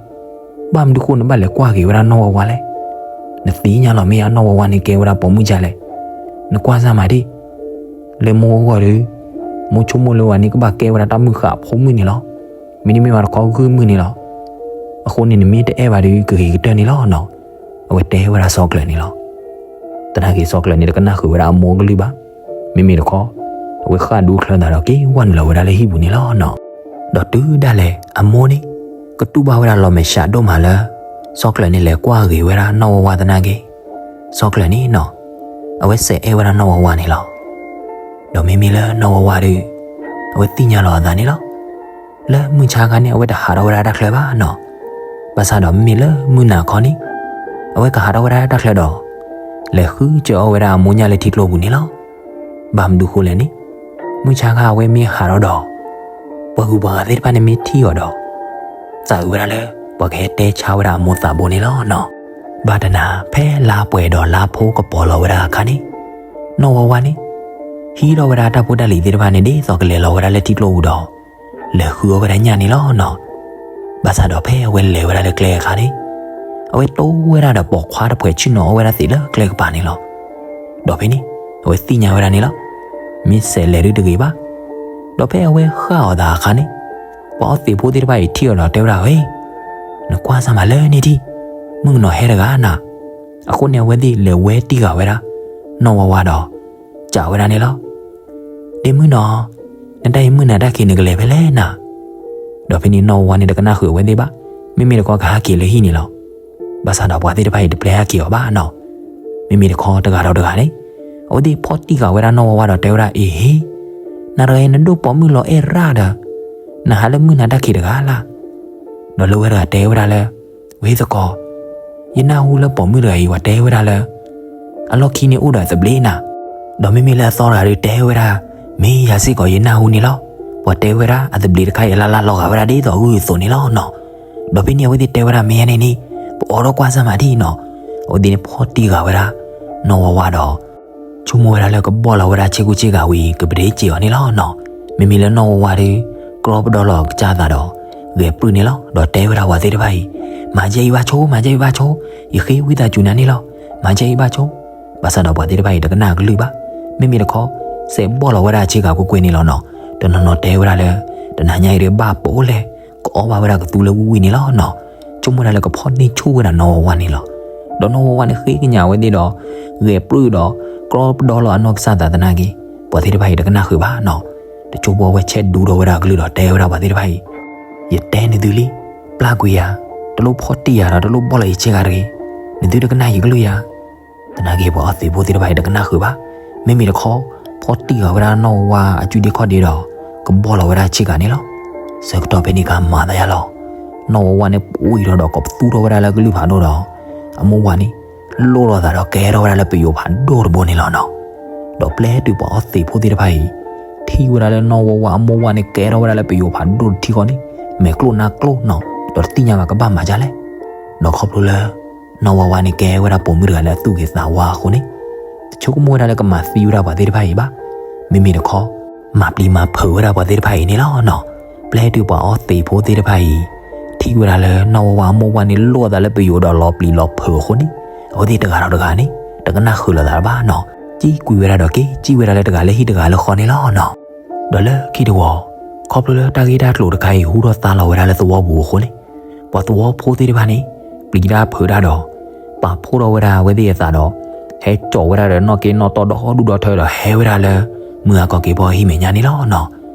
ဘၣ်မနုၤဃိနဘၣ်လဲၤကွၢ်က့ၤဝဲဒၣ်နီၢ်ဝါဝါလဲၣ်. နသ့ၣ်ညါလီၤမ့ၢ်ဧါ နီၢ်ဝါဝါန့ၣ်ကဲဝဲဒၣ်ပိာ်မုၣ်ဒ်လဲၣ်. နကွၢ်စၢ်မးဒံး လၢမိၢ်ဂီၢ်ဒီး မိၢ်ဆိကမိၣ်လၢဝဲန့ၣ်ကဘၣ်ကဲဝဲဒၣ်တၢ်မုၢ်ဃာ်အဖိမုၣ်န့ၣ်လီၤ. မ့တမ့ၢ်ဘၣ်တခီဂုၢ်မုၢ်န့ၣ်လီၤ. အဃိန့ၣ်နမ့ၢ်တအဲၣ်ဘၣ်ဒီးကဂ့ၤကတၢၢ်န့ၣ်လီၤနီၤ. အဝဲတဲဝဲဒၣ်စီၤကျၢၤန့ၣ်လီၤ. သနာ်က့စီၤကျၢၤန့ၣ်တကနၣ်ဃုာ်ဝဲဒၣ်အမိၢ်ကလုၢ်ဘၣ်. မ့မ့ၢ်တခီ အဝဲဃၣ်ဒူချၢသးဒီးက့ၤဝဲနုာ်လီၤဝဲဒၣ်လၢဟံၣ်ပူၤန့ၣ်လီၤနီၤ. ဒီးတုၤဒၣ်လဲာ်အမိၢ်န့ၣ် ကတူၢ်ဘၣ်ဝဲဒၣ်လီၤမဲာ်ဆှးဒိၣ်မးလၢ စီၤကျၢၤန့ၣ်လဲၤကွၢ်ဂ့ၤဝဲဒၣ်နီၢ်ဝါဝါသနာ်က့ စီၤကျၢၤန့ၣ်နီၤ အဝဲစဲးအဲၣ်ဝဲဒၣ်နီၢ်ဝါဝါန့ၣ်လီၤ. ဒီးမ့မ့ၢ်လၢနီၢ်ဝါဝါဒီး အဝဲသ့ၣ်ညါလီၤအသးန့ၣ်လီၤ. လၢမုၢ်ဆါခါန့ၣ် အဝဲတဟးထီၣ်ဝဲဒၣ်တၢ်ချၢဘၣ်နီၤ. ဘၣ်ဆၣ်ဒီးမ့မ့ၢ်လၢမုၢ်နၤခီန့ၣ် အဝဲကဟးထီၣ်ဝဲဒၣ်တၢ်ချၢဒီး လဲၤဃုစၢၤအီၣ်ဝဲဒၣ်အမိၢ်ညၣ်လၢထံကျိပူၤန့ၣ်လီၤ. ဘၣ်မနုၤဃိလဲၣ်န့ၣ် မုၢ်ဆါခါအဝဲမ့ၢ်ဟးထီၣ်ဒီး ပှၤဂုၤပှၤဂၤသ့ၣ်တဖၣ်န့ၣ်မ့ၢ်ထံၣ်အီၤဒီး သးအုးဝဲဒၣ်လၢ ပှၤကဟဲတဲဆါဝဲဒၣ်အမိၢ်သးဘိန့ၣ်လီၤနီၤ. ဘၣ်တနၤ ဖဲလါပှဲၤဒီးလါဖိကပီၤလီၤဝဲဒၣ်အခါန့ၣ် နီၢ်ဝါဝါန့ၣ် ဟံးထီၣ်ဝဲဒၣ်တၢ်ဖိတၢ်လံၤသ့ၣ်တဖၣ်န့ၣ် ဒ်သိးကလဲၤလီၤဝဲဒၣ်လၢထံကျိပူၤဒီး လဲၤဃုအီၣ်ဝဲဒၣ်ညၣ်န့ၣ်လီၤနီၤ. ဘၣ်ဆၣ်ဒီးဖဲအဝဲလဲၤဝဲဒၣ်လၢကျဲအခါန့ၣ် အဝဲတိၢ်ဝဲဒၣ်ဒီးပိာ်ခွါတဖှဲးဆ့ၣ်နီၤအီၣ်ဝဲဒၣ်သ့ၣ်လၢကျဲကပၤန့ၣ်လီၤ. ဒီးဖဲန့ၣ် အဝဲသ့ၣ်ညါဝဲဒၣ်န့ၣ်လီၤ. မ့ၢ်စဲးလဲၤဒုးတဂ့ၤဘၣ်. ဒီးဖဲအဝဲဃၣ်အီၤသးအခါန့ၣ် ပှၤအီသံးဖိသ့ၣ်တဖၣ်အံၤထံၣ်အီၤဒီးတဲဝဲဒၣ်ဝဲ နကွၢ်စၢ်မးလၢန့ၣ်ထံၣ် မုၣ်ကနီၤဟဲတဂၤနၤ. အဃိန့ၣ် အဝဲသ့ၣ်လဲၤဝဲတံၢ်ဃာ်ဝဲဒၣ် နီၢ်ဝါဝါဒီး စံးဝဲဒၣ်န့ၣ်လီၤ. ဒ့မုၣ်နီၤ, နတၢ်အံၤမုၢ်နၤတၢ်ခံးနကလဲၤဖဲလဲၣ်နၤ. ဒီးဖဲန့ၣ်နီၢ်ဝါဝါန့ၣ်တကနၣ်ဃုာ်အဝဲသ့ၣ်ဘၣ်, မ့မ့ၢ်တခီကဟးက့ၤလၢဟံၣ်န့ၣ်လီၤ. ဘၣ်ဆၣ်ဒီးပှၤသ့ၣ်တဖၣ်အံၤတပျဲဟးက့ၤအီၤဘၣ်နီၤ. မ့မ့ၢ်တခီတဂၤဒီးတဂၤန့ၣ် အဝဲသ့ၣ်ဖီၣ်တံၢ်ဃာ်ဝဲဒၣ်နီၢ်ဝါဝါဒီးတဲဝဲဒၣ် အ့ဟ့, နၤဒီးနဒိၣ်ပိာ်မုၣ်လီၤအဲၣ်ရၣ်ဒီး နဟးလၢမုၢ်နၤတၢ်ခံးတဂၤလၢ်. ဒီးလၢဝဲတဂၤတဲဝဲဒၣ်လၢ ဝဲသကိး, ယနၢ်ဟူလၢပိာ်မုၣ်တဂၤအံၤ ပှၤတဲဝဲဒၣ်လၢ အလီၢ်ခံန့ၣ်အိၣ်ဒီးအသဘျ့နၤ. ဒီးမ့မ့ၢ်လၢအသီတဂၤဒီးတဲဝဲဒၣ်, မ့ၢ်ယၤစ့ၢ်ကီးယနၢ်ဟူန့ၣ်လီၤ. ပှၤတဲဝဲဒၣ်အသဘျ့တခါအံၤအလၢ်လၢ်လီၤဂာ်ဝဲဒၣ်ဒ်သိးအဂုၢ်အသိးန့ၣ်လီၤနီၤ. ဒီးဖဲန့ၣ်အဝဲသ့ၣ်တဲဝဲဒၣ်မ့ၢ်ယါန့ၣ်န့ၣ် ပအိးထီၣ်ကွၢ်စၢ်မးဒံးနီၤ. အဝဲသ့ၣ်န့ၣ်ဖီၣ်တံၢ်ဃာ်ဝဲဒၣ် နီၢ်ဝါဝါဒီး ဆိကမိၣ်ဝဲဒၣ်လၢကဘီၣ်လီၤဝဲဒၣ်ဆ့ကူဆ့ကၤဝံၤ ကပဒ့စ့ၢ်အီၤန့ၣ်လီၤနီၤ. မ့မ့ၢ်လၢနီၢ်ဝါဝါဒီး ကြီပဒီလီၤအကစၢ်အသးဒီး ဂဲၤပြုၢ်န့ၣ်လီၤ. ဒီးတဲဝဲဒၣ်ပှၤသ့ၣ်တဖၣ်အံၤ, မၤကဲအံၤဘၣ်ဆိ, မၤကဲအံၤဘၣ်ဆိ, ယဃ့ဝံသးစူၤနၤန့ၣ်လီၤ. မၤကဲအံၤဘၣ်ဆိ. ဘၣ်ဆၣ်ဒီးပှၤသ့ၣ်တဖၣ်အံၤတကနၣ်အကလုၢ်ဘၣ်. မ့မ့ၢ်တခီ စဲးဘီၣ်လီၤဝဲဒၣ်ဆ့ကၤကွ့ၢ်ကွ့ၢ်န့ၣ်လီၤနီၤ. တနီၤနီၤတဲဝဲဒၣ်လၢ တနၤညါအံၤဒီးဘၣ်ပအိၣ်လဲၣ်, ကအီၣ်ဘၣ်ဝဲဒၣ်ကသူလၢဝံၣ်ဝံၣ်န့ၣ်လီၤနီၤ. ဆိကမိၣ်ဒၣ်လၢကဖီၣ်န့ၢ်ဆူၣ်ဝဲဒၣ်နီၢ်ဝါဝါန့ၣ်လီၤ. ဒီးနီၢ်ဝါဝါန့ၣ်ဃ့ကညးဝဲသ့ၣ်ဒီး ဂဲၤပြုၢ်ဒီး ကြီပဒီလီၤအနီၢ်ကစၢ်သးသနာ်က့ ပှၤသ့ၣ်တဖၣ်အံၤတကနၣ်ဃုာ်ဘၣ်နီၤ. တဆိကမိၣ်ဝဲဆဲးဒူဒီးဝဲဒၣ်အကလုၢ်ဒီးတဲဝဲဒၣ်ပှၤသ့ၣ်တဖၣ်အံၤ, ယတဲနသုလံ, ပျၢ်ကွံာ်ယၤ, တလိၣ်ဖီၣ်တံၢ်ယၤဒီးတလိၣ်ဘီၣ်လီၤယဆ့ကၤတဂ့ၤ. နသုတကနၣ်ယကလုၢ်ယၤ. သနာ်က့ပှၤအီသံးဖိသ့ၣ်တဖၣ်အံၤတကနၣ်ဃုာ်ဘၣ်. မ့မ့ၢ်တခီ ဖီၣ်တံၢ်ဃာ်ဝဲဒၣ်နီၢ်ဝါဝါအစုဒ့ခီၣ်ဒ့ဒီး ကဘီၣ်လီၤဝဲဒၣ်ဆ့ကၤန့ၣ်လီၤ. ဆၢကတီၢ်ဖဲန့ၣ်အခါမၤသးယါလီၤ. နီၢ်ဝါဝါန့ၣ်ပှံၤထီၣ်ဒီးကသူထီၣ်ဝဲဒၣ်လၢကလုၢ်ဖးဒိၣ်ဒီး အမိၢ်ဝါန့ၣ် လိၣ်လီၤသးဒီးကဲထီၣ်ဝဲဒၣ်လၢပယိၤဖးဒိၣ်တဘိန့ၣ်လီၤနီၤ. ဒီးပျဲတုၤပှၤအီသံးဖိသ့ၣ်တဖၣ်အံၤ ထံၣ်ဝဲဒၣ်လၢနီၢ်ဝါဝါအမိၢ်ဝါန့ၣ်ကဲထီၣ်ဝဲဒၣ်လၢပယိၤဖးဒိၣ်တထံဃီန့ၣ် မဲာ်ကျိၣ်နါကျိၣ်နီၤ, ဒီးတသ့ၣ်ညါဘၣ်ကဘၣ်မၤဒ်လဲၣ်. ဒီးခီဖျိလၢ နီၢ်ဝါဝါန့ၣ်ကဲဝဲဒၣ်ပိာ်မုၣ်တဂၤလၢအသူၣ်ဂ့ၤသးဝါအဃိန့ၣ်, တဆိကမိၣ်ဝဲဒၣ်လၢကမၤသံဝဲဒၣ်ပှၤသ့ၣ်တဖၣ်အံၤဘၣ်. မ့မ့ၢ်တခီ မၤပျံၤမၤဖုးဝဲဒၣ်ပှၤသ့ၣ်တဖၣ်အံၤန့ၣ်လီၤနီၤ. ပျဲတုၤပှၤအီသံးဖိသ့ၣ်တဖၣ်အံၤ ထံၣ်ဝဲဒၣ်လၢနီၢ်ဝါဝါအမိၢ်ဝါန့ၣ်လိၣ်အသးလၢပယိၤဒီး လီၤပျံၤလီၤဖုးအဃိန့ၣ်, အဝဲသ့ၣ်တဂၤဒီးတဂၤန့ၣ် တကနၣ်ဃုာ်လိာ်သးဘၣ်နီၤ. စံၣ်ကွံာ်ဝဲဒၣ်ဒီးက့ၤ စံၣ်ဝဲဒၣ်လၢတဂၤလၢဟံၣ်တဂၤလၢဃီန့ၣ်လီၤနီၤ. ဒီးလၢခံတဝီၤ, ခီဖျိလၢတၢ်ဂ့ၢ်တၢ်ကျိၤတခါအံၤ ဟူထီၣ်သါလီၤဝဲဒၣ်လၢသဝီပူၤအဃိန့ၣ်, ပှၤသဝီဖိသ့ၣ်တဖၣ်န့ၣ် ပျံၤတၢ်ဖုးတၢ်ဒီး ပာ်ဖှိၣ်ထီၣ်ဝဲဒၣ်အဝဲသ့ၣ်အသးဒီး ဟဲစိာ်ဝဲဒၣ်ဒီးနီၣ်က့နီၣ်တီၢ်ဒီဒူၣ်ဒီထၢဒီး ဟဲဝဲဒၣ်လၢ မုၢ်ဂၤကီၢ်က့ၤဖီဟံၣ်မဲာ်ညါန့ၣ်လီၤနီၤ.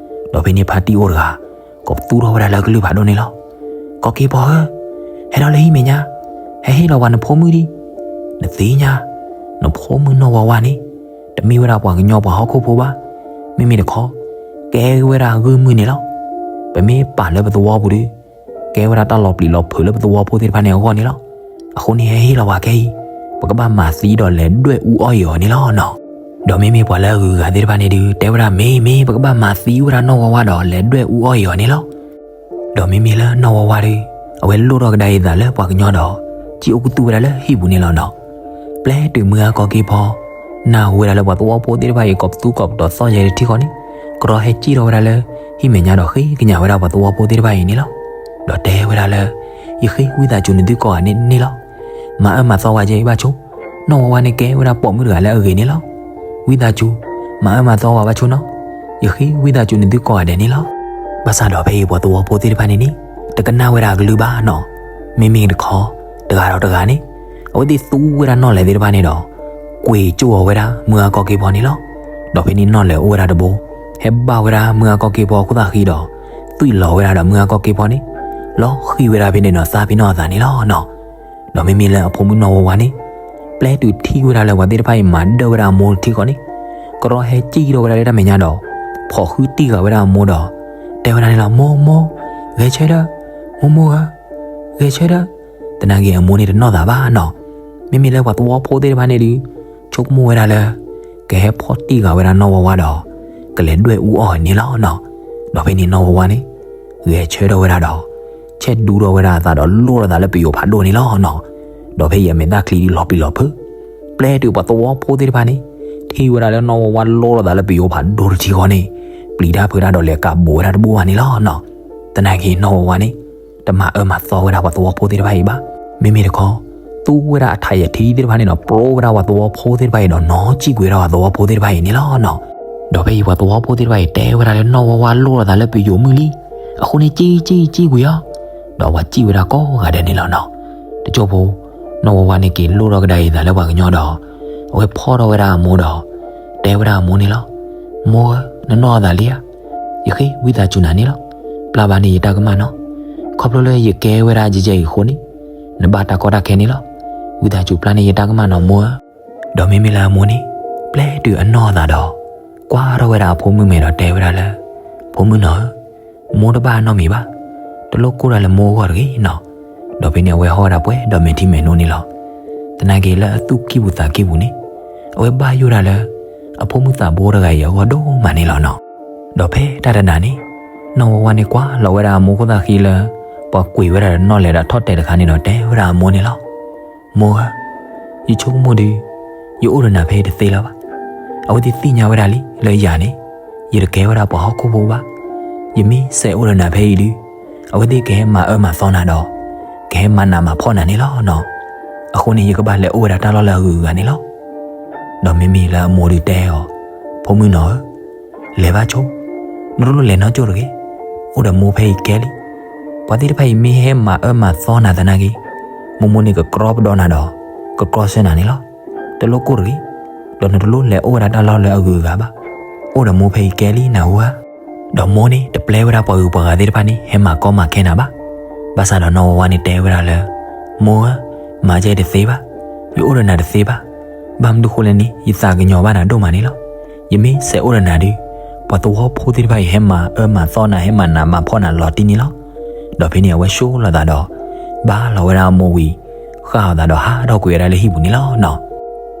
ဒီးဖဲန့ၣ်ဖါတံၢ်အိၣ်တဂၤ ကိးပသူထီၣ်ဝဲဒၣ်လၢကလုၢ်ဖးဒိၣ်န့ၣ်လီၤ. ကီၢ်က့ၤဖီဧၢ, ဟဲထီၣ်လၢဟံၣ်မဲာ်ညါ, ဟဲဟ့ၣ်လီၤပှၤနဖိမုၣ်ဒံး. နသ့ၣ်ညါ, နဖိမုၣ်နီၢ်ဝါဝါန့ၣ် တမ့ၢ်ဝဲဒၣ်ပှၤကညီပှၤဟီၣ်ခိၣ်ဖိဘၣ်. မ့မ့ၢ်တခီ ကဲဝဲဒၣ်ဂုၢ်မုၢ်န့ၣ်လီၤ. ပမ့ၢ်ပာ်လၢပသဝီပူၤဒီး ကဲဝဲဒၣ်တၢ်လီၤပျံၤလီၤဖုးလၢပသဝီဖိသ့ၣ်တဖၣ်န့ၣ်အဂီၢ်န့ၣ်လီၤ. အဃိန့ၣ်ဟဲဟ့ၣ်လီၤပှၤခဲအံၤ, ပကဘၣ်မၤသံဒီးလဲၤဒွဲၣ်အူအီၣ်အီၤန့ၣ်လီၤနီၤ. ဒီးမ့မ့ၢ်ပှၤလၢအဂုၤအဂၤသ့ၣ်တဖၣ်န့ၣ်ဒုး တဲဝဲဒၣ်မ့ၢ်မ့ၢ် ပကဘၣ်မၤသံဝဲဒၣ်နီၢ်ဝါဝါဒီးလဲၤဒွဲၣ်အူအီၣ်အီၤန့ၣ်လီၤ. ဒီးမ့မ့ၢ်လၢနီၢ်ဝါဝါဒီး အဝဲလိၣ်ထီၣ်ကဒါအံၤသးလၢပှၤကညီဒီး စံၣ်အိၣ်ကသူၣ်ဝဲဒၣ်လၢဟံၣ်ပူၤန့ၣ်လီၤနီၤ. ပျဲတုၤမုၢ်ဂၤကီၢ်က့ၤဖီ နၢ်ဟူဝဲဒၣ်လၢပှၤသဝီဖိသ့ၣ်တဖၣ်အံၤ ကိးပသူကိးပတီၤသီၣ်ယဲတထံဃီန့ၣ်, ကရီဟဲစံၣ်ထီၣ်ဝဲဒၣ်လၢ ဟံၣ်မဲာ်ညါဒီးဃ့ကညးဝဲဒၣ်ပှၤသဝီဖိသ့ၣ်တဖၣ်အံၤန့ၣ်လီၤ. ဒီးတဲဝဲဒၣ်လၢ ယဃ့ဝံသးစူၤနသုကိးဂၤန့ၣ်န့ၣ်လီၤ. မၤအၢမၤသီဝဲကဲအံၤဘၣ်ဆိ, နီၢ်ဝါဝါန့ၣ်ကဲဝဲဒၣ်ပိာ်မုၣ်တဂၤလၢအဂ့ၤန့ၣ်လီၤ. ဝံသးစူၤ, မၤအၢမၤသီဝဲဘၣ်ဆိနီၤ, ယဃ့ဝံသးစူၤနသုကိးဂၤဒဲးန့ၣ်လီၤ. ဘၣ်ဆၣ်ဒီးဖဲအံၤပှၤသဝီဖိသ့ၣ်တဖၣ်န့ၣ်န့ၣ် တကနၣ်ဝဲဒၣ်အကလုၢ်ဘၣ်နီၤ. မ့မ့ၢ်တခီ တဂၤဒီးတဂၤန့ၣ် အဝဲသ့ၣ်သူဝဲဒၣ်နီၣ်လဲၢ်သ့ၣ်တဖၣ်န့ၣ်ဒီး ကွံာ်ကၠိအီၤဝဲဒၣ်မုၢ်ဂၤကီၢ်က့ၤဖီန့ၣ်လီၤ. ဒီးဖဲန့ၣ်နီၣ်လဲၢ်အိၣ်ဝဲဒၣ်တဘိ ဟဲဘၣ်ဝဲဒၣ်မုၢ်ဂၤကီၢ်က့ၤဖီအခိၣ်သၣ်ဃံဒီး သွံၣ်လီၤဝဲဒၣ်ဒီးမုၢ်ဂၤကီၢ်က့ၤဖီန့ၣ် လီၤဃံၤဝဲဒၣ်ဖဲန့ၣ်ဒီးသးဖဲနီၣ်အသးန့ၣ်လီၤနီၤ. ဒီးမ့မ့ၢ်လၢအဖိမုၣ်နီၢ်ဝါဝါန့ၣ် ပျဲတုၤထံၣ်ဝဲဒၣ်လၢပှၤသ့ၣ်တဖၣ်အံၤမၤဒၢၣ်ဝဲဒၣ်အမိၢ်တထံဃီန့ၣ်, ကရီဟဲစံၣ်ထီၣ်ဝဲဒၣ်လၢတၢ်မဲာ်ညါဒီး ဖိးဃုတံၢ်ဃာ်ဝဲဒၣ်အမိၢ်ဒီး တဲဝဲဒၣ်န့ၣ်လီၤ, မိၢ်မိၢ်, ဂဲၤဆၢထၢၣ်, မိၢ်မိၢ်ဧၢ, ဂဲၤဆၢထၢၣ်. သနာ်က့အမိၢ်န့ၣ်တနီၣ်သးဘၣ်နီၤ. မ့မ့ၢ်လၢပှၤသဝီဖိသ့ၣ်တဖၣ်န့ၣ်ဒီး ဆိကမိၣ်ဝဲဒၣ်လၢ ကဟဲဖီၣ်တံၢ်ဃာ်ဝဲဒၣ်နီၢ်ဝါဝါဒီး ကလဲၤဒွဲၣ်အူအီၣ်န့ၣ်လီၤနီၤ. ဒီးဖဲန့ၣ်နီၢ်ဝါဝါန့ၣ် ဂဲၤဆၢထၢၣ်ဝဲဒၣ်ဒီး ဆဲးဒူထီၣ်ဝဲဒၣ်အသးဒီးလိၣ်ထီၣ်သးလၢပယိၤဖးဒိၣ်န့ၣ်လီၤနီၤ. ဒီးဖဲအံၤအမဲာ်သၣ်ချံဒုးလီၤပျံၤလီၤဖုး, ပျဲတုၤပှၤသဝီဖိသ့ၣ်တဖၣ်န့ၣ် ထံၣ်ဝဲဒၣ်လၢနီၢ်ဝါဝါလိၣ်ထီၣ်သးလၢပယိၤဖးဒိၣ်တထံဃီန့ၣ် ပျံၤတၢ်ဖုးတၢ်ဒီးလဲၤကးဘူးဝဲဒၣ်တဘူၣ်ဘၣ်န့ၣ်လီၤနီၤ. သနာ်က့နီၢ်ဝါဝါန့ၣ် တမၤအၢမၤသီဝဲဒၣ်ပှၤသဝီဖိသ့ၣ်တဖၣ်အံၤဘၣ်. မ့မ့ၢ်တခီ သူဝဲဒၣ်အထးယထံသ့ၣ်တဖၣ်န့ၣ်ဒီး ပျိဝဲဒၣ်ပှၤသဝီဖိသ့ၣ်တဖၣ်အံၤဒီး နီၣ်စံၣ်ကွံာ်ဝဲဒၣ်ပှၤသဝီဖိသ့ၣ်တဖၣ်အံၤန့ၣ်လီၤနီၤ. ဒီးဖဲအံၤပှၤသဝီဖိသ့ၣ်တဖၣ်အံၤ တဲဝဲဒၣ်လၢနီၢ်ဝါဝါလိၣ်ထီၣ်သးလၢပယိၤမုၢ်လံ, အဃိန့ၣ်စံၣ်စံၣ်စံၣ်ကွံာ်အီၤ, ဒီးပှၤစံၣ်ဝဲဒၣ်ကိးဂၤဒဲးန့ၣ်လီၤနီၤ. တစိၢ်ဖိ နီၢ်ဝါဝါန့ၣ်က့ၤလိၣ်ထီၣ်ကဒါအံၤသးလၢပှၤကညီဒီး အဝဲဖီၣ်ထီၣ်ဝဲဒၣ်အမိၢ်ဒီး တဲဝဲဒၣ်အမိၢ်န့ၣ်လီၤ, မိၢ်ဧၢ, နနီၣ်အသးလံဧါ. ယဃ့ဝံသးစူၤနၤန့ၣ်လီၤ. ပျၢ်ဘၣ်န့ၣ်ယတၢ်ကမၣ်နီၤ. ခီဖျိလၢယကဲဝဲဒၣ်ယဲယဲအံၤအဃိန့ၣ် နဘၣ်တၢ်ကီတၢ်ခဲန့ၣ်လီၤ. ဝံသးစူၤပျၢ်န့ၢ်ယတၢ်ကမၣ်နီၤမိၢ်ဧၢ. ဒီးမ့မ့ၢ်လၢအမိၢ်န့ၣ် ပျဲတုၤအနီၢ်အသးဒီး ကွၢ်ထီၣ်ဝဲဒၣ်အဖိမုၣ်မဲာ်ဒီးတဲဝဲဒၣ်လၢ ဖိမုၣ်နီၤဧၢ, မိၢ်တဘၣ်နီတမံၤဘၣ်. တလိၣ်ကိၢ်တၢ်လၢမိၢ်အဂီၢ်တဂ့ၤနီၤ. ဒီးဖဲန့ၣ်အဝဲဟီၣ်ဝဲဒၣ်ပှဲၤဒီးမဲာ်ထံမဲာ်နိန့ၣ်လီၤ. သနာ်က့လၢအသူၣ်ကံၢ်ပူၤသးကံၢ်ပူၤန့ၣ် အဝဲဘၣ်ယိၣ်ဒၣ်လၢ အဖိမုၣ်သးဘိတဂၤအံၤအဂီၢ်ဒိၣ်မးန့ၣ်လီၤနီၤ. ဒီးဖဲတၢ်တနၤန့ၣ် နီၢ်ဝါဝါန့ၣ်ကွၢ်လီၤဝဲဒၣ်အမိၢ်ခိၣ်သၣ်ဃံလၢ ပှၤကွံာ်ဝဲဒၣ်ဒီးနီၣ်လဲၢ်ဒီးထီၣ်တဲာ်တခါန့ၣ်ဒီးတဲဝဲဒၣ်အမိၢ်န့ၣ်လီၤ. မိၢ်ဧၢ, ယဆိကမိၣ်ဒုး ယအိၣ်ဒီးနၤဖဲအံၤတသ့လၢၤဘၣ်. အဝဲသ့ၣ်သ့ၣ်ညါဝဲဒၣ်လံလၢယၤန့ၣ် ယတကဲဝဲဒၣ်ပှၤဟီၣ်ခိၣ်ဖိဘၣ်. ယမ့ၢ်စဲးအိၣ်ဒီးနၤဖဲအံၤဒုး အဝဲသ့ၣ်ကဟဲမၤအၢမၤသီနၤဒီး ကဟဲမၤနးမၤဖှီၣ်နၤန့ၣ်လီၤနီၤ. အဃိန့ၣ် ယကဘၣ်လဲၤအိၣ်ဝဲဒၣ်တၢ်လီၢ်လၢအဂုၤအဂၤန့ၣ်လီၤ. ဒီးမ့မ့ၢ်လၢအမိၢ်ဒုးတဲအီၤ, ဖိမုၣ်နီၤဧၢ, လဲၤဘၣ်ဆိ, နတလိၣ်လဲၤနီတကၠိၢ်တဂ့ၤ, အိၣ်ဒီးမိၢ်ဖဲအံၤကဲလံ. ပှၤသ့ၣ်တဖၣ်အံၤမ့ၢ်ဟဲမၤအၢမၤသီနၤသနာ်က့ မိၢ်မိၢ်န့ၣ်ကကြီပဒီနၤဒီး ကကြီဆၢနၤန့ၣ်လီၤ. တလိၣ်ကိၢ်တဂ့ၤ, ဒီးနတလိၣ်လဲၤအိၣ်ဝဲဒၣ်တၢ်လီၢ်လၢအဂုၤအဂၤဘၣ်. အိၣ်ဒီးမိၢ်ဖဲအံၤကဲလံနၢ်ဟူဧါ. ဒီးမိၢ်န့ၣ်တပျဲဝဲဒၣ်ပှၤဂုၤပှၤဂၤသ့ၣ်တဖၣ်န့ၣ် ဟဲမၤကီမၤခဲနၤဘၣ်. ဘၣ်ဆၣ်ဒီးနီၢ်ဝါဝါန့ၣ်တဲဝဲဒၣ်လၢ မိၢ်ဧၢ, မၤယဲတသ့ဘၣ်, ယအိၣ်ဒီးနၤတသ့ဘၣ်. ဘၣ်မနုၤဃိလဲၣ်န့ၣ် ယသးကညီၤဘၣ်နၤဒိၣ်မးန့ၣ်လီၤ. ယမ့ၢ်စဲးအိၣ်ဒီးနၤဒုး ပှၤသဝီဖိသ့ၣ်တဖၣ်အံၤ ဟဲမၤအၢမၤသီနၤ ဟဲမၤနးမၤဖှီၣ်နၤလီၤတံၢ်န့ၣ်လီၤ. ဒီးဖဲန့ၣ်အဝဲဆိလီၤသးဒီး ဘါလီၤဝဲဒၣ်အမိၢ်ဝံၤ ဃၣ်အီၤသးဒီးဟးထီၣ်ကွံာ်ဝဲဒၣ်လၢဟံၣ်ပူၤန့ၣ်လီၤနီၤ.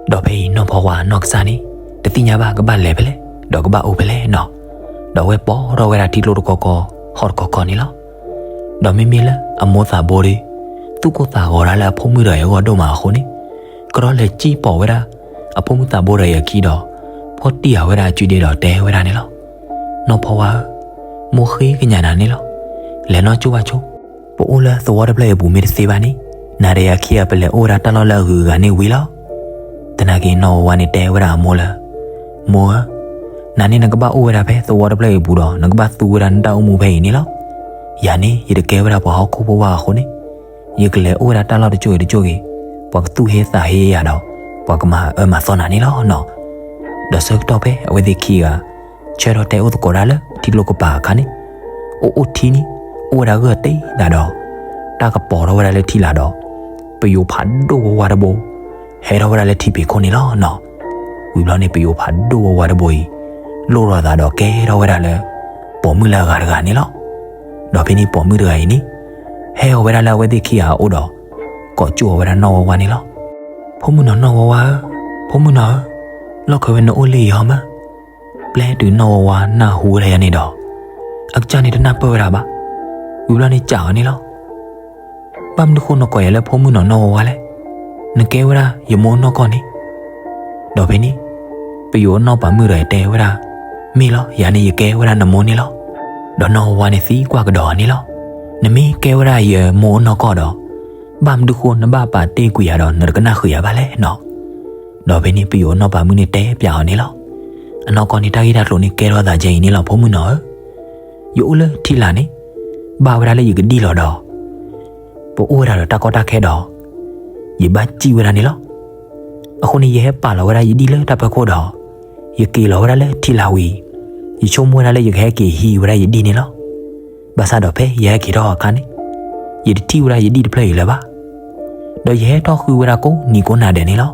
ဒီးဖဲအံၤနီၢ်ဖီဝါနီၢ်ကစၢ်န့ၣ် တသ့ၣ်ညါဘၣ်ကဘၣ်လဲၤဖဲလဲၣ် ဒီးကဘၣ်အိၣ်ဖဲလဲၣ်နီၤ. ဒီးအဝဲပိာ်ထီၣ်ဝဲဒၣ်ထံကျိတကီကီ ဟီၣ်တကီကီန့ၣ်လီၤ. ဒီးမ့မ့ၢ်လၢအမိၢ်သးဘိဒီး သူၣ်ကိၢ်သးဂီၤဒၣ်လၢအဖိမုၣ်တဂၤအံၤအဂီၢ်ဒိၣ်မးအဃိန့ၣ်, ကဒီးလဲၤစံၣ်ပိာ်ဝဲဒၣ် အဖိမုၣ်သးဘိတဂၤအံၤအခံဒီး ဖီၣ်တံၢ်ဃာ်ဝဲဒၣ်အစုဒ့ဒီးတဲဝဲဒၣ်န့ၣ်လီၤ. နီၢ်ဖီဝါဧၢ, မိၢ်ဃ့ကညးနၤန့ၣ်လီၤ. လဲၤနီၢ်ကၠိဘၣ်ဆိ, ပအိၣ်လၢသဝီတဖျၢၣ်အံၤအပူၤမ့ၢ်တသ့ဘၣ်န့ၣ်, နၤဒီးယၤခံဂၤပလဲၤအိၣ်ဝဲဒၣ်တၢ်လီၢ်လၢအဂုၤအဂၤန့ၣ်ဝံၤလီၤ. သနာ်က့နီၢ်ဝါဝါန့ၣ်တဲဝဲဒၣ်အမိၢ်လၢ, မိၢ်ဧၢ, နၤန့ၣ်နကဘၣ်အိၣ်ဝဲဒၣ်ဖဲသဝီတဖျၢၣ်အံၤအပူၤဒီး နကဘၣ်သူဝဲဒၣ်နတၢ်အိၣ်မူဖဲအံၤန့ၣ်လီၤ. ယၤန့ၣ် ယတကဲဝဲဒၣ်ပှၤဟီၣ်ခိၣ်ဖိဘၣ်အဃိန့ၣ်, ယကလဲၤအိၣ်ဝဲဒၣ်တၢ်လီၢ်တကၠိဂ့ၤတကၠိဂ့ၤ, ပှၤကသူၣ်ဟ့သးဟ့ယၤဒီး ပှၤကမၤအၢမၤသီနၤန့ၣ်လီၤနီၤ. ဒီးဆၢကတီၢ်ဖဲအဝဲသ့ၣ်ခံဂၤ ဆၢထီၣ်တဲအိၣ်သကိးတၢ်လၢထံကျိကပၤအခါန့ၣ်, အိၣ်အိၣ်ထံန့ၣ် အိၣ်ဝဲဒၣ်ဂၢၢ်တ့ၢ်ဒၣ်ဒီး တၢ်ကပီၤထီၣ်ဝဲဒၣ်လၢထံလာ်ဒီး ပယိၤဖးဒိၣ်ဝါဝါတဘိ ဟဲထီၣ်ဝဲဒၣ်လၢထံဖံးခိၣ်န့ၣ်လီၤနီၤ. ဝံၤဘျီန့ၣ် ပယိၤဖးဒိၣ်ဝါဝါတဘိအံၤ လိၣ်ထီၣ်အသးဒီးကဲထီၣ်ဝဲဒၣ်လၢ ပိာ်မုၣ်လၢအဂၤတဂၤန့ၣ်လီၤ. ဒီးဖဲန့ၣ်ပိာ်မုၣ်တဂၤအံၤန့ၣ် ဟဲအီၤဝဲဒၣ်လၢအဝဲသ့ၣ်ခံဂၤအအိၣ်ဒီး ကိးကၠိအီၤဝဲဒၣ်နီၢ်ဝါဝါန့ၣ်လီၤ. ဖိမုၣ်နီၤ နီၢ်ဝါဝါဧၢ, ဖိမုၣ်နီၤဧၢ, လီၢ်ခၢးဝဲနအိၣ်လၢအံၤဟီမး, ပျဲတုၤနီၢ်ဝါဝါနၢ်ဟူဝဲဒၣ်ယၤန့ၣ်ဒီး အကစၢ်န့ၣ်တနၢ်ပၢၢ်ဝဲဒၣ်ဘၣ်. ဝံၤဘျီန့ၣ်စံးအီၤန့ၣ်လီၤ. ဘၣ်မနုၤဃိနကိးယၤလၢဖိမုၣ်နီၤနီၢ်ဝါဝါလဲၣ်. နကဲဝဲဒၣ်ယမိၢ်နီၢ်ကီၢ်န့ၣ်. ဒီးဖဲန့ၣ် ပယိၤအနီၢ်ပၤမုၣ်တဂၤတဲဝဲဒၣ်, မ့ၢ်လီၤ, ယၤန့ၣ်ယကဲဝဲဒၣ်နမိၢ်န့ၣ်လီၤ. ဒီးနီၢ်ဝါဝါန့ၣ်သံကွၢ်ကဒီးအီၤန့ၣ်လီၤ. နမ့ၢ်ကဲဝဲဒၣ်ယမိၢ်အနီၢ်ကီၢ်ဒီး ဘၣ်မနုၤဃိနဘၣ်ပာ်တ့ၢ်ကွံာ်ယၤဒီးနတကနၣ်ဃုာ်ယၤဘၣ်လဲၣ်နီၤ. ဒီးဖဲန့ၣ်ပယိၤအနီၢ်ပၤမုၣ်န့ၣ်တဲပျးအီၤန့ၣ်လီၤ. အနီၢ်ကီၢ်န့ၣ်တၢ်ဂ့ၢ်တၢ်ကျိၤန့ၣ်ကဲထီၣ်သးဒ်အံၤန့ၣ်လီၤ ဖိမုၣ်နီၤဧၢ. ယအိၣ်လၢထံလာ်န့ၣ် ဘၣ်ဝဲဒၣ်လၢယကဒံၣ်လီၤဒီး ပအိၣ်ဝဲဒၣ်ဒီးတၢ်ကီတၢ်ခဲဒီး ယဘၣ်စံၣ်ဝဲဒၣ်န့ၣ်လီၤ. အဃိန့ၣ် ယဟဲပာ်လီၤဝဲဒၣ်ယဒံၣ်လၢတၢ်ဖီခိၣ်ဒီး ယက့ၤလီၤဝဲဒၣ်လၢထံလာ်ဝံၤ ယဆိကမိၣ်ဝဲဒၣ်လၢယကဟဲက့ၤဟံးဝဲဒၣ်ယဒံၣ်န့ၣ်လီၤ. ဘၣ်ဆၣ်ဒီးဖဲယဟဲက့ၤထီၣ်အခါန့ၣ် ယတထံၣ်ဝဲဒၣ်ယဒံၣ်တဖျၢၣ်အံၤလၢၤဘၣ်. ဒီးယဟဲထီၣ်ဃုဝဲဒၣ်ကိးနံၤကိးနၤဒဲးန့ၣ်လီၤ.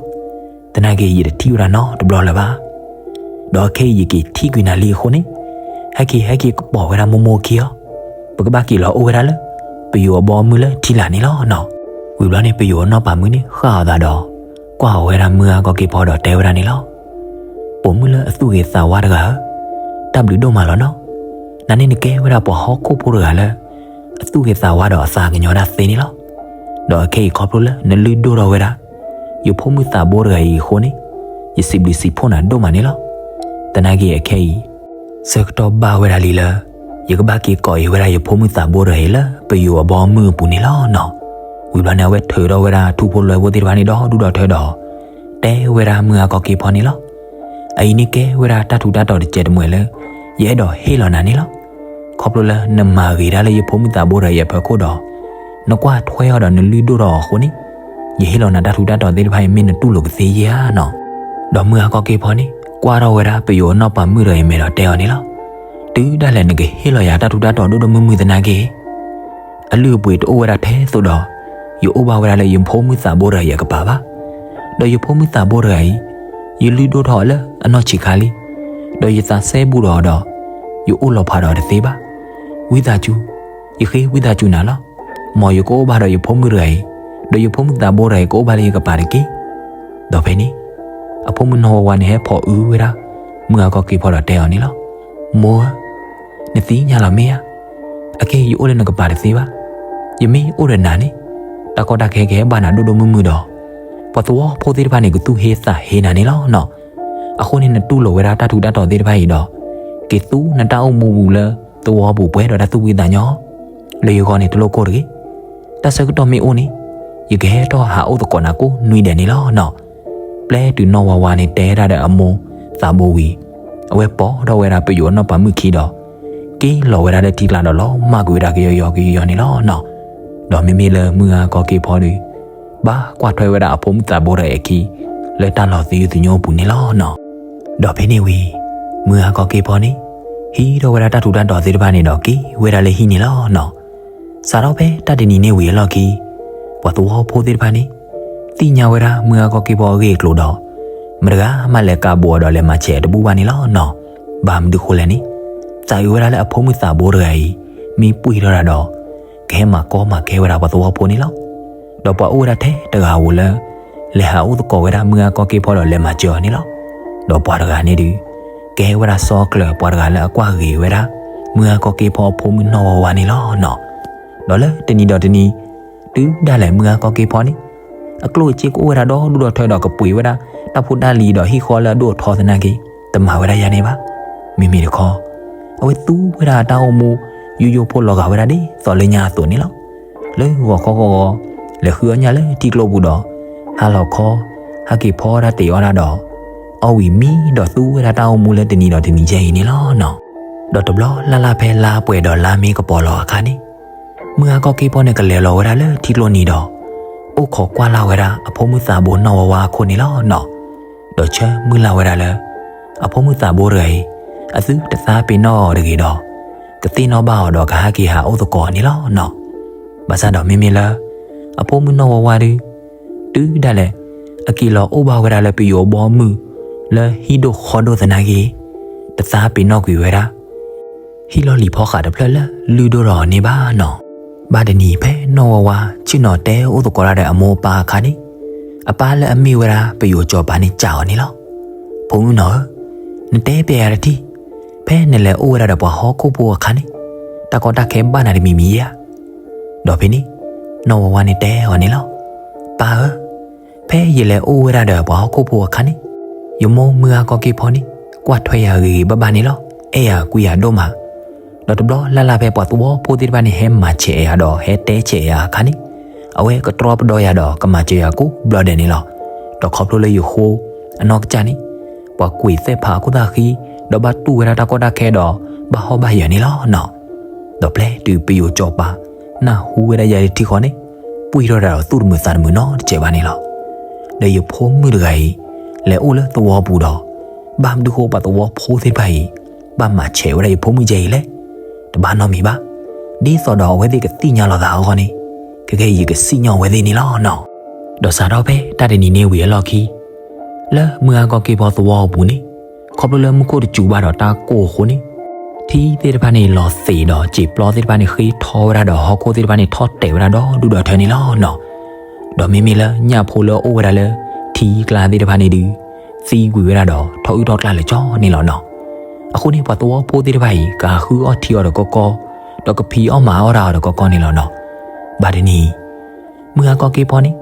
သနာ်က့ယတထံၣ်ဝဲဒၣ်နီတဘျီလၢၤဘၣ်. ဒီးခဲအံၤယက့ၤထံၣ်ကွံာ်နၤလံအဃိန့ၣ် ဟဲက့ၤဟဲက့ၤကပီၤဝဲဒၣ်မိၢ်မိၢ်ခံအီၤ, ပကဘၣ်က့ၤလီၤအိၣ်ဝဲဒၣ်လၢ ပယိၤအဘီအမုၢ်လၢထံလာ်န့ၣ်လီၤနီၤ. ဝံၤဘျီန့ၣ် ပယိၤအနီၢ်ပၤမုၣ်န့ၣ်ဃၣ်အီၤသးဒီး ကွၢ်အီၤဝဲဒၣ်မုၢ်ဂၤကီၢ်က့ၤဖီဒီးတဲဝဲဒၣ်န့ၣ်လီၤ. ပိာ်မုၣ်လၢအသူၣ်ဂ့ၤသးဝါတဂၤဧၢ, တၢ်ဘျုးဒိၣ်မးလီၤနီၤ. နၤန့ၣ်နကဲဝဲဒၣ်ပှၤဟီၣ်ခိၣ်ဖိတဂၤလၢ အသူၣ်ဂ့ၤသးဝါဒီးအသးကညီၤဒၣ်သ့န့ၣ်လီၤ. ဒီးအခဲအံၤခီဖျိလၢနလုၢ်ဒိၣ်ထီၣ်ဝဲဒၣ် ယဖိမုၣ်သးဘိတဂၤအံၤအဃိန့ၣ် ယစံးဘျုးစံးဖှိၣ်နၤဒိၣ်မးန့ၣ်လီၤ. သနာ်က့အခဲအံၤ ဆၢကတီၢ်ဘၣ်ဝဲဒၣ်လံလၢ ယကဘၣ်က့ၤကိးအံၤဝဲဒၣ်ယဖိမုၣ်သးဘိတဂၤအံၤလၢပယိၤအဘီအမုၢ်အပူၤန့ၣ်လီၤနီၤ. ဝံၤဘျီန့ၣ် အဝဲထုးထီၣ်ဝဲဒၣ်ထူဖိလွဲဖိသ့ၣ်တဖၣ်န့ၣ်ဒီဒူၣ်ဒီထၢဒီး တဲဝဲဒၣ်မုၢ်ဂၤကီၢ်က့ၤဖီန့ၣ်လီၤ. အအံၤန့ၣ်ကဲဝဲဒၣ်တၢ်ထူးတၢ်တီၤတစဲးတမှဲာ်လၢ ယအဲၣ်ဒိးဟ့ၣ်လီၤနၤန့ၣ်လီၤ. ခီဖျိလၢနမၤဂ့ၤတၢ်လၢယဖိမုၣ်သးဘိတဂၤအံၤအဖီခိၣ်ဒီး နကွၢ်ထွဲအီၤဒီးနလုၢ်ဒိၣ်ထီၣ်အီၤအဃိန့ၣ် ယဟ့ၣ်လီၤနၤတၢ်ထူးတၢ်တီၤသ့ၣ်တဖၣ်အံၤ မ့ၢ်နတူၢ်လိာ်ကသ့ဧါနီၤ. ဒီးမုၢ်ဂၤကီၢ်က့ၤဖီန့ၣ် ကွၢ်ထီၣ်ဝဲဒၣ်ပယိၤအနီၢ်ပၤမုၣ်တဂၤအံၤအမဲာ်ဒီးတဲအီၤန့ၣ်လီၤ. တုၤဒၣ်လဲာ်နကဟ့ၣ်လီၤယၤတၢ်ထူးတၢ်တီၤဒိၣ်ဒိၣ်မုၢ်မုၢ်သနာ်က့ အလုၢ်အပှ့ၤတအိၣ်ဝဲဒၣ်ထဲသိးဒီး ယအိၣ်ဘၣ်ဝဲဒၣ်လၢယဖိမုၣ်သးဘိတဂၤအံၤအကပၤဘၣ်. ဒီးယဖိမုၣ်သးဘိတဂၤအံၤ ယလုၢ်ဒိၣ်ထီၣ်အီၤလၢအနီၢ်ဆံးခါလံ. ဒီးယသးစဲဘူးဒီးအီၤဒီး ယအိၣ်လီၤဖးဒီးအီၤတသ့ဘၣ်. ဝံသးစူၤ, ယဃ့ဝံသးစူၤနၤလီၤ. မ်ယကအိၣ်ဘၣ်ဒီးယဖိမုၣ်တဂၤအံၤ, ဒီးယဖိမုၣ်သးဘိတဂၤအံၤကအိၣ်ဘၣ်လၢယကပၤတက့ၢ်. ဒီးဖဲန့ၣ် အဖိမုၣ်နီၢ်ဝါဝါန့ၣ် ဟဲဖိးအုဝဲဒၣ် မုၢ်ဂၤကီၢ်က့ၤဖီဒီးတဲအီၤန့ၣ်လီၤ. မိၢ်ဧၢ, နသ့ၣ်ညါလီၤမ့ၢ်ဧါ. အခဲအံၤယအိၣ်လၢနကပၤတသ့ဘၣ်. ယမ့ၢ်အိၣ်ဒီးနၤန့ၣ် တၢ်ကီတၢ်ခဲကဟဲဘၣ်နၤဒိၣ်ဒိၣ်မုၢ်မုၢ်ဒီး ပှၤသဝီဖိသ့ၣ်တဖၣ်န့ၣ် ကသူၣ်ဟ့သးဟ့နၤန့ၣ်လီၤနီၤ. အဃိန့ၣ် နတူၢ်လိာ်ဝဲဒၣ်တၢ်ထူးတၢ်တီၤသ့ၣ်တဖၣ်အံၤဒီး က့ၤသူနတၢ်အိၣ်မူပူၤလၢသဝီပူၤပှဲၤဒီးတၢ်သူၣ်ဖှံသးညီ လၢယဂီၢ်န့ၣ်တလိၣ်ကိၢ်တဂ့ၤ. တၢ်ဆၢကတီၢ်မ့ၢ်အိၣ်န့ၣ် ယကဟဲထီၣ်ဟးအိၣ်သကိးနၤကိးနွံဒဲးန့ၣ်လီၤနီၤ. ပျဲတုၤနီၢ်ဝါဝါန့ၣ်တဲဒၣ်ဒီးအမိၢ်သးဘိဝံၤ အဝဲပိာ်ထီၣ်ဝဲဒၣ်ပယိၤအနီၢ်ပၤမုၣ်ခံဒီး က့ၤလီၤဝဲဒၣ်လၢထံကျါဒီးလီၤမၢ်ကွံာ်ဝဲဒၣ်ကယီယီကယီယီန့ၣ်လီၤနီၤ. ဒီးမ့မ့ၢ်လၢမုၢ်ဂၤကီၢ်က့ၤဖီဒီး ဘၣ်ကွၢ်ထွဲဝဲဒၣ်အဖိမုၣ်သးဘိဒီးအခံ လၢတၢ်လီၤသယုၢ်သညိအပူၤန့ၣ်လီၤနီၤ. ဒီးဖဲန့ၣ်ဝံၤ မုၢ်ဂၤကီၢ်က့ၤဖီန့ၣ် ဟံးထီၣ်ဝဲဒၣ်တၢ်ထူးတၢ်တီၤသ့ၣ်တဖၣ်န့ၣ်ဒီးက့ၤဝဲဒၣ်လၢဟံၣ်န့ၣ်လီၤနီၤ. စးထီၣ်ဖဲတၢ်တနံၤန့ၣ်ဝံၤအလီၢ်ခံ ပှၤသဝီဖိသ့ၣ်တဖၣ်န့ၣ် သ့ၣ်ညါဝဲဒၣ်မုၢ်ဂၤကီၢ်က့ၤဖီအဂ့ၢ်အကျိၤဒီး မတဂၤမးလဲၤကးဘူးအီၤဒီးလဲၤမၤဆဲးအီၤတဘူၣ်ဘၣ်န့ၣ်လီၤနီၤ. ဘၣ်မနုၤဃိလဲၣ်န့ၣ် သးအုးဝဲဒၣ်လၢအဖိမုၣ်သးဘိတဂၤအံၤ မ့ၢ်ပှံၢ်ထီၣ်တၢ်ဒီး ကဟဲမၤကီမၤခဲဝဲဒၣ်ပှၤသဝီဖိန့ၣ်လီၤ. ဒီးပှၤအိၣ်ဝဲဒၣ်ထဲတဂၤဧိၤလၢ လဲၤဟးအိၣ်သကိးဝဲဒၣ်မုၢ်ဂၤကီၢ်က့ၤဖီဒီးလဲၤမၤစၢၤအီၤန့ၣ်လီၤ. ဒီးပှၤတဂၤန့ၣ်ဒီး ကဲဝဲဒၣ်စီၤကျၢၤပှၤတဂၤလၢအကွၢ်ဂ့ၤဝဲဒၣ် မုၢ်ဂၤကီၢ်က့ၤဖီအဖိမုၣ်နီၢ်ဝါဝါန့ၣ်လီၤနီၤ. ဒီးလၢတနံၤဒီးတနံၤ တုၤဒၣ်လဲာ်မုၢ်ဂၤကီၢ်က့ဖီန့ၣ် အကျိၣ်အစ့ကအိၣ်ဝဲဒၣ်ဒီဒူၣ်ဒီထၢဒီး ကပှ့ၤဝဲဒၣ်တၢ်ဖိတၢ်လံၤဒီးဟံၣ်ဃီလၢအဒိၣ်အထီသနာ်က့ တမၤဝဲဒၣ်ယၤန့ၣ်ဘၣ်. မ့မ့ၢ်တခီ အဝဲသူဝဲဒၣ်အတၢ်အိၣ်မူ ယူယိဖိလီၤဂာ်ဝဲဒၣ်ဒ်သိးလၢညါအသိးန့ၣ်လီၤ. လၢဂီၤခီဂီၤဂီၤ လဲၤဃုအီၣ်ညၣ်လၢထံကျိပူၤဒီး ဟါလီၤခီ ဟဲက့ၤဖီတၢ်တ့ၤအီၣ်တၢ်ဒီး အီၣ်ဝံၤမံဒီးသူဝဲဒၣ်တၢ်အိၣ်မူလၢတနံၤဒီးတနံၤယဲအံၤန့ၣ်လီၤနီၤ. ဒီးတဘျီလၢ်လၢ်ဖဲလါပှဲၤဒီးလါမ့ၢ်ကပီၤလီၤအခါန့ၣ် မုၢ်ဂၤကီၢ်က့ဖီန့ၣ် ကလဲၤလီၤဝဲဒၣ်လၢထံကျိနံၤဒီး အိၣ်ခိးကွၢ်လၢ်ဝဲဒၣ်အဖိမုၣ်သးဘိနီၢ်ဝါဝါအခိၣ်န့ၣ်လီၤနီၤ. ဒီးဆၢမုၢ်လၢ်ဝဲဒၣ်လၢ အဖိမုၣ်သးဘိတဂၤအံၤ အသုတသးပ့ၤနီၣ်အီၤတဂ့ၤဒီး ကသ့ၣ်နီၣ်ဘၣ်အီၤဒီးကဟဲက့ၤဟးအိၣ်သကိးန့ၣ်လီၤနီၤ. ဘၣ်ဆၣ်ဒီးမ့မ့ၢ်လၢ အဖိမုၣ်နီၢ်ဝါဝါဒု တုၤဒၣ်လဲာ် အက့ၤလီၤအိၣ်ဘၣ်ဝဲဒၣ်လၢပယိၤဘီမုၢ် လၢဟံၣ်ဒိၣ်ဃီဒိၣ်သနာ်က့ တသးပ့ၤနီၣ်ကွံာ်ဝဲဒၣ် ဟံၣ်လီၢ်လံၤဖီဃာ်တဖျၢၣ်လၢလုၢ်ဒိၣ်ထီၣ်အီၤန့ၣ်ဘၣ်နီၤ. ဘၣ်တနံၤဖဲနီၢ်ဝါဝါ ဆ့ၣ်နီၤတဲအိၣ်သကိးတၢ်ဒီးအမိၢ်အပၢ်အခါန့ၣ် အပၢ်လၢအမ့ၢ်ဝဲဒၣ်ပယိၤစီၤပၤန့ၣ် စံးအီၤန့ၣ်လီၤ. ဖိမုၣ်နီၤဧၢ, နတဲပျဲယၤတထံၣ်, ဖဲနလဲၤအိၣ်ဝဲဒၣ်ဒီးပှၤဟီၣ်ခိၣ်ဖိအခါန့ၣ် တၢ်ကီတၢ်ခဲဘၣ်နၤတမံၤမံၤဧါ. ဒီးဖဲန့ၣ် နီၢ်ဝါဝါန့ၣ်တဲအီၤန့ၣ်လီၤ. ပၢ်ဧၢ, ဖဲယလဲၤအိၣ်ဝဲဒၣ်ဒီးပှၤဟီၣ်ခိၣ်ဖိအခါန့ၣ် ယမိၢ်မုၢ်ဂၤကီၢ်က့ဖီန့ၣ် ကွၢ်ထွဲယၤဂ့ၤဂ့ၤဘၣ်ဘၣ်န့ၣ်လီၤ. အဲၣ်ယၤကွံယၤဒိၣ်မး. ဒီးတဘျီလၢ်လၢ်ဖဲပှၤသဝီဖိသ့ၣ်တဖၣ်န့ၣ် ဟဲမၤဆဲးယၤဒီးဟဲတဲဆဲးယၤအခါန့ၣ် အဝဲကတြီပဒီယၤဒီးကမၤစၢၤယၤကိးဘျီဒဲးန့ၣ်လီၤ. ဒီးခီဖျိလၢယဃိအနီၢ်ကစၢ်န့ၣ် ပှၤကွံာ်သဲၣ်ဖးအခိၣ်သၣ်ဃံ ဒီးဘၣ်တူၢ်ဝဲဒၣ်တၢ်ကီတၢ်ခဲဒီး ဘၣ်ဟီၣ်ဘၣ်ယၢၤန့ၣ်လီၤနီၤ. ဒီးပျဲတုၤပယိၤစီၤပၤ နၢ်ဟူဝဲဒၣ်ယၤတထံၣ်ဃီန့ၣ် ပှံၢ်ထီၣ်တၢ်ဒီးသူၣ်တမုာ်သးတမုာ်နီတစဲးဘၣ်န့ၣ်လီၤ. ဒီးယဖိမုၣ်တဂၤအံၤ လဲၤအိၣ်လၢသဝီပူၤဒီး ဘၣ်မနုၤဃိပှၤသဝီဖိသ့ၣ်တဖၣ်အံၤ ဘၣ်မၤဆဲးဝဲဒၣ်ယဖိမုၣ်ယဲအံၤလဲၣ်. တဘၣ်နီတမံၤဘၣ်. ဒ်သိးဒီးအဝဲသ့ၣ်ကသ့ၣ်ညါလီၤသးအဂီၢ်န့ၣ် ခဲကဲအံၤယကစံၣ်ညီၣ်အဝဲသ့ၣ်န့ၣ်လီၤနီၤ. ဒီးစးထီၣ်ဖဲတၢ်တနံၤန့ၣ်ဝံၤအလီၢ်ခံ လၢမုၢ်ဂၤကီၢ်က့ဖီသဝီအပူၤန့ၣ် ခီဖျိလၢမူခိၣ်တစူၤဘၣ်ဒီးတၢ်ကိၢ်အဃိန့ၣ် ထံသ့ၣ်တဖၣ်န့ၣ်လီၤသ့ၣ်ဒီး စံာ်ပျီသ့ၣ်တဖၣ်န့ၣ်ဃ့ထီဝဲဒၣ်ဒီး ဟီၣ်ခိၣ်သ့ၣ်တဖၣ်န့ၣ်ထီၣ်တဲာ်ဝဲဒၣ်ဒီဒူၣ်ဒီထၢန့ၣ်လီၤနီၤ. ဒီးမ့မ့ၢ်လၢညၣ်ဖိလၢအအိၣ်ဝဲဒၣ်လၢထံကျါသ့ၣ်တဖၣ်န့ၣ်ဒုး သံကွံာ်ဝဲဒၣ်ဒီး ထီၣ်အုၣ်ထီၣ်ကျၢ်လၢာ်ကၠီန့ၣ်လီၤနီၤ. အဃိန့ၣ် ပှၤသဝီဖိသ့ၣ်တဖၣ်အံၤ ကဃုအီၣ်ထံအီၤဒီးကီကီ ဒီးကဖံးအီၣ်မၤအီၣ်တၢ်အီၤဒီးကီကီန့ၣ်လီၤနီၤ. ဘၣ်တနံၤ မုၢ်ဂၤကီၢ်က့ဖီန့ၣ်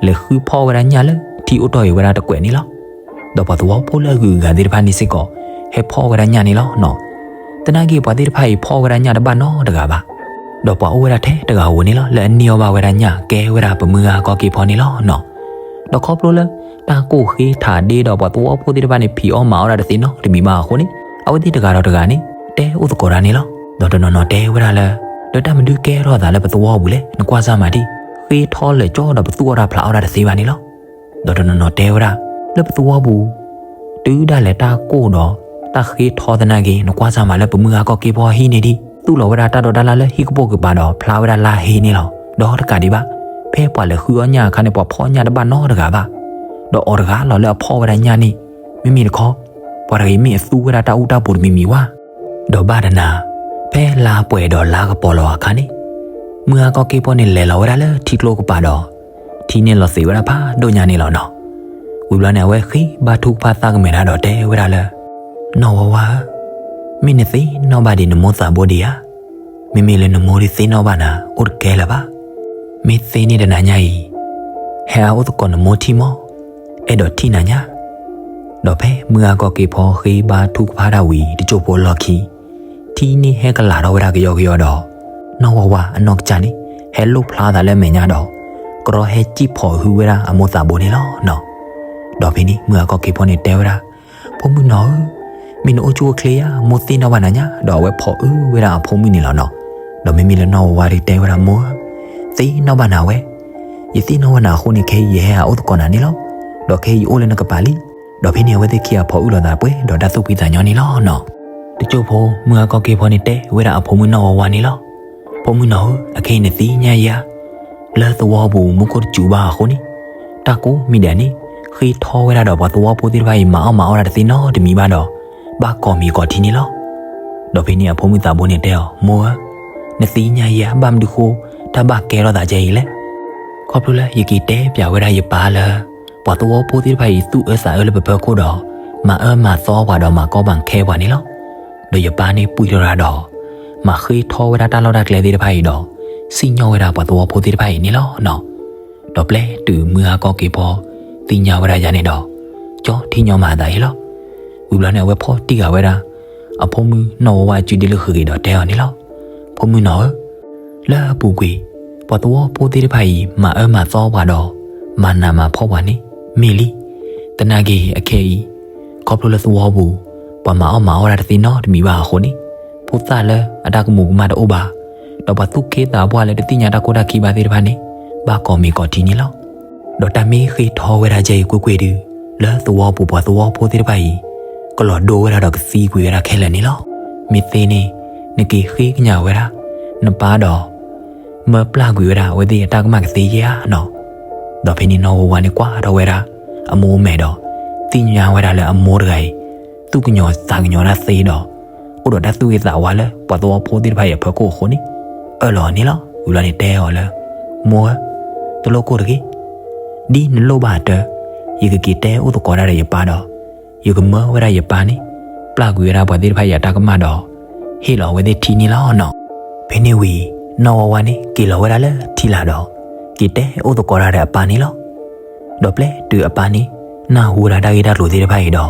လဲၤဃုဖီၣ်ဝဲဒၣ်ညၣ်လၢထံအိၣ်တီၢ်အံၤဝဲဒၣ်တကွဲးန့ၣ်လီၤ. ဒီးပှၤသဝီဖိလၢအဂုၤအဂၤသ့ၣ်တဖၣ်န့ၣ်စ့ၢ်ကီး ဟဲဖီၣ်ဝဲဒၣ်ညၣ်န့ၣ်လီၤနီၤ. သနာ်က့ပှၤသ့ၣ်တဖၣ်အံၤဖီၣ်ဝဲဒၣ်ညၣ်တဘၣ်နီတဂၤဘၣ်. ဒီးပှၤအိၣ်ဝဲဒၣ်ထဲတဂၤဧိၤန့ၣ်လီၤ လၢအန့ၢ်အီၣ်ဘၣ်ဝဲဒၣ်ညၣ်ကဲဝဲဒၣ်ပမုၢ်ဂၤကီၢ်က့ဖီန့ၣ်လီၤနီၤ. ဒီးခီဖျိလၢ တၢ်ကိၢ်ဃ့ထးဒ့ဒီးပှၤသဝီဖိသ့ၣ်တဖၣ်န့ၣ် ဖံးအီၣ်မၤအီၣ်တၢ်တသ့နီတမံၤဘၣ်အဃိန့ၣ် အဝဲသ့ၣ်တဂၤဒီးတဂၤန့ၣ် တဲအိၣ်သကိးတၢ်န့ၣ်လီၤ. ဒီးတနီၤနီၤတဲဝဲဒၣ်လၢ ဒီးတၢ်မနုၤကဲထီၣ်သးလၢပသဝီပူၤလဲၣ် နကွၢ်စၢ်မးဒံး ဃ့ထီလၢာ်ကၠီဒီးပသူၣ်အီၣ်တၢ်ဖျးအီၣ်တၢ်တသ့ဘၣ်န့ၣ်လီၤ. ဒီးတနီၤနီၤတဲဝဲဒၣ် လၢပသဝီပူၤ တုၤဒၣ်လဲာ်တၢ်ကိၢ်ဒီး တၢ်ဃ့ထီသနာ်က့ နကွၢ်စၢ်မးလၢပမုၢ်ဂၤကီၢ်က့ဖီဟံၣ်န့ၣ်ဒံး သူၣ်လီၤဝဲဒၣ်တၢ်ဒိးတၢ်လၢ်လၢဟံၣ်ကပိာ်ကပၤဒီးဖျါဝဲဒၣ်လါဟ့န့ၣ်လီၤ. ဒီးတကးဒံးဘၣ် ဖဲပှၤလဲၤဃုအီၣ်ညၣ်အခါန့ၣ် ပှၤဖီၣ်ညၣ်တဘၣ်နီတဂၤဘၣ်. ဒီးအီၤတဂၤလီၤလၢအဖီၣ်ဝဲဒၣ်ညၣ်န့ၣ် မ့မ့ၢ်တခီ ပှၤတဂၤအံၤမ့ၢ်အသူဝဲဒၣ်တၢ်အူတၢ်ပူၤတမံၤမံၤဝဲ ဒီးဘၣ်တနၤ ဖဲလါပှဲၤဒီးလါကပီၤလီၤအခါန့ၣ် မုၢ်ဂၤကီၢ်က့ဖီန့ၣ်လဲၤလီၤဝဲဒၣ်လၢထံကျိကပၤဒီး ထံန့ၣ်လီၤသ့ၣ်ဝဲဒၣ်ဖးဒိၣ်ညါန့ၣ်လီၤနီၤ. ဝံၤဘျီန့ၣ် အဝဲဃ့ဘါထုကဖၣ်သးကမဲာ်တၢ်ဒီးတဲဝဲဒၣ်လၢ နီၢ်ဝါဝါဧၢ, မ့ၢ်နသ့ၣ်နီၣ်ဘၣ်ဒံးနမိၢ်သးဘိဒံးဧါ. မ့မ့ၢ်လၢနမိၢ်ဒုးသ့ၣ်နီၣ်ဘၣ်နၤ အိၣ်တကဲလၢၤဘၣ်. မ့ၢ်သ့န့ၣ်တနၤညါအံၤ ဟဲအအိၣ်သကိးနမိၢ်ထံမီၢ်, အဲၣ်ဒိးထံၣ်နၤညါ. ဒီးဖဲမုၢ်ဂၤကီၢ်က့ဖီဃ့ဘါထုကဖၣ်တၢ်ဝံၤတစိၢ်ဖိအလီၢ်ခံ ထံန့ၣ်ဟဲကလးထီၣ်ဝဲဒၣ်ကယီကယီဒီး နီၢ်ဝါဝါအနီၢ်ကစၢ်န့ၣ် ဟဲလိၣ်ဖျါသးလၢအမဲာ်ညါဒီး ကရီဟဲစံၣ်ဖီၣ်ဟုဝဲဒၣ်အမိၢ်သးဘိန့ၣ်လီၤနီၤ. ဒီးဖဲန့ၣ် မုၢ်ဂၤကီၢ်က့ဖီန့ၣ်တဲဝဲဒၣ်, ဖိမုၣ်နီၤဧၢ, မ့ၢ်နအိၣ်ဆူၣ်အိၣ်ချ့ဧါ, မိၢ်သ့ၣ်နီၣ်ဘၣ်နၤညါ. ဒီးအဝဲဖီၣ်အုဝဲဒၣ်အဖိမုၣ်န့ၣ်လီၤနီၤ. ဒီးမ့မ့ၢ်လၢနီၢ်ဝါဝါဒုးတဲဝဲဒၣ်, မိၢ်ဧၢ, သ့ၣ်နီၣ်ဘၣ်နၤဝဲ, ယသ့ၣ်နီၣ်ဘၣ်နၤအဃိန့ၣ် ခဲအံၤယဟဲဟးအိၣ်သကိးနၤန့ၣ်လီၤ. ဒီးခဲအံၤယအိၣ်လၢနကပၤလံ. ဒီးဖဲန့ၣ် အဝဲသ့ၣ်ခံဂၤဖီၣ်အုၣ်လိာ်သးပှဲၤဒီးတၢ်သူၣ်ဖှံသးညီန့ၣ်လီၤနီၤ. တစိၢ်ဖိ မုၢ်ဂၤကီၢ်က့ဖီန့ၣ်တဲဝဲဒၣ်အဖိမုၣ်နီၢ်ဝါဝါန့ၣ်လီၤ. ဖိမုၣ်နီၤဧၢ, အခဲအံၤနသ့ၣ်ညါယၤ လၢသဝီပူၤမူခိၣ်တစူၤဘၣ်အဃိန့ၣ်, တၢ်ကိးမံၤဒဲးန့ၣ် ဃ့ထီဝဲဒၣ်ဒီးပှၤသဝီဖိသ့ၣ်တဖၣ်အံၤ မၤအီၣ်မၤအီၣ်တၢ်တသ့နီတမံၤဘၣ်ဒီး ဘၣ်ကိးမံၤကိးထံန့ၣ်လီၤ. ဒီးဖဲန့ၣ်အဖိမုၣ်သးဘိန့ၣ်တဲအီၤ, မိၢ်ဧၢ, နသ့ၣ်ညါယၤ ဘၣ်မနုၤဃိ တၢ်ဘၣ်ကဲထီၣ်သးကဲအံၤလဲၣ်. ခီဖျိလၢယက့ၤတဲပျးဝဲဒၣ်ယပၢ်လၢ ပှၤသဝီဖိသ့ၣ်တဖၣ်အံၤ သူၣ်အၢသးအၢလၢပဖၢခိၣ်ဒီး မၤအၢမၤသီပှၤဒီးမၤကီဘၣ်ခဲပှၤန့ၣ်လီၤ. ဒီးယပၢ်န့ၣ်ပှံၢ်ထီၣ်တၢ်ဒီး မၤဃ့ထီဝဲဒၣ်တၢ်လီၢ်တၢ်ကျဲသ့ၣ်တဖၣ်အံၤဒီး စံၣ်ညီၣ်ဝဲဒၣ်ပှၤသဝီဖိသ့ၣ်တဖၣ်အံၤန့ၣ်လီၤနီၤ. ဒီးပျဲတုၤမုၢ်ဂၤကီၢ်က့ၤဖီ သ့ၣ်ညါဝဲဒၣ်ယၤန့ၣ်ဒီး ကၠီထံၣ်ညီမၤအသးအံၤလီၤ. ဝံၤဘျီန့ၣ် အဝဲဖီၣ်တံၢ်ဃာ်ဝဲဒၣ် အဖိမုၣ်နီၢ်ဝါဝါအစုဒ့လၢဃ့ၢ်ဂ့ၤဒီးတဲအီၤန့ၣ်လီၤ. ဖိမုၣ်နီၢ်ဧၢ, လၢအပူၤကွံာ် ပှၤသဝီဖိသ့ၣ်တဖၣ်အံၤ မၤအၢမၤသီပှၤဒီး မၤနးမၤဖှီၣ်ပှၤန့ၣ် မ့ၢ်လံ. သနာ်က့အခဲအံၤ ခီဖျိလၢသဝီပူၤ ပှၤမၤအီၣ်မၤအီတၢ်တသ့နီတမံၤဘၣ်အဃိန့ၣ် ဖိသၣ်လၢအတၢ်ကမူၤကမၣ်တအိၣ်ဘၣ်, ဒီးပှၤသူၣ်က့သးပှၢ်လၢတသ့ၣ်ညါတၢ်ခိၣ်တၢ်ခံဘၣ်သ့ၣ်တဖၣ်န့ၣ် ဘၣ်ကိးမံၤကိးထံန့ၣ်လီၤ. ဒီးတၢ်မ့ၢ်ဃ့ထီဝဲဒၣ်ယဲအံၤကွ့ၢ်ကွ့ၢ်ဒုး လၢသဝီပူၤပှၤသဝီဖိသ့ၣ်တဖၣ်အံၤ ကလီၤဒိဝဲဒၣ်ဒီးကသံကွံာ်ဝဲဒၣ်ခဲလၢာ်န့ၣ်လီၤ. မ့ၢ်သ့န့ၣ် နက့ၤဃ့ကညးဝဲဒၣ် နပၢ်ဒီး မၢပျၢ်ကွံာ်ဝဲဒၣ်အဝဲသ့ၣ်အတၢ်ကမၣ်ကသ့ဧါနီၤ. ဒီးဖဲန့ၣ်နီၢ်ဝါဝါန့ၣ် ကွၢ်ထီၣ်ဝဲဒၣ် အမိၢ်မဲာ်ဒီး သ့ၣ်ညါဝဲဒၣ်လၢအမိၢ်တဂၤအံၤ သူၣ်ကညီၤသးကညီၤတၢ်သ့ဒီး အိၣ်ဒီးတၢ်သူၣ်က့သးဝါလၢပှၤသဝီဖိသ့ၣ်တဖၣ်အံၤအဖီခိၣ်အဃိန့ၣ် အၢၣ်လီၤအီၤန့ၣ်လီၤ. ဝံၤဘျီန့ၣ်တဲအီၤလၢ မိၢ်ဧၢ, တလိၣ်ကိၢ်တဂ့ၤ, ဒ်နလိၣ်ဘၣ်အတၢ် ယကက့ၤတဲအိၣ်သကိးတၢ်ဒီးယပၢ်ဒီး ယကမၢဝဲဒၣ်ယပၢ်န့ၣ် ပျၢ်ကွံာ်ဝဲဒၣ်ပှၤသ့ၣ်တဖၣ်အံၤအတၢ်ကမၣ်ဒီး ဟ့ၣ်လီၤအဝဲသ့ၣ်ထံန့ၣ်လီၤနီၤ. ဖဲန့ၣ်ဝံၤ နီၢ်ဝါဝါန့ၣ် က့ၤလီၤဝဲဒၣ်လၢထံလာ်ဒီး က့ၤတဲအိၣ်သကိးတၢ်ဒီးအပၢ်န့ၣ်လီၤ. ဒီးပျဲတုၤအပၢ်န့ၣ် နၢ်ဟူဝဲဒၣ်တၢ်ဂ့ၢ်တၢ်ကျိၤသ့ၣ်တဖၣ်အံၤဒီး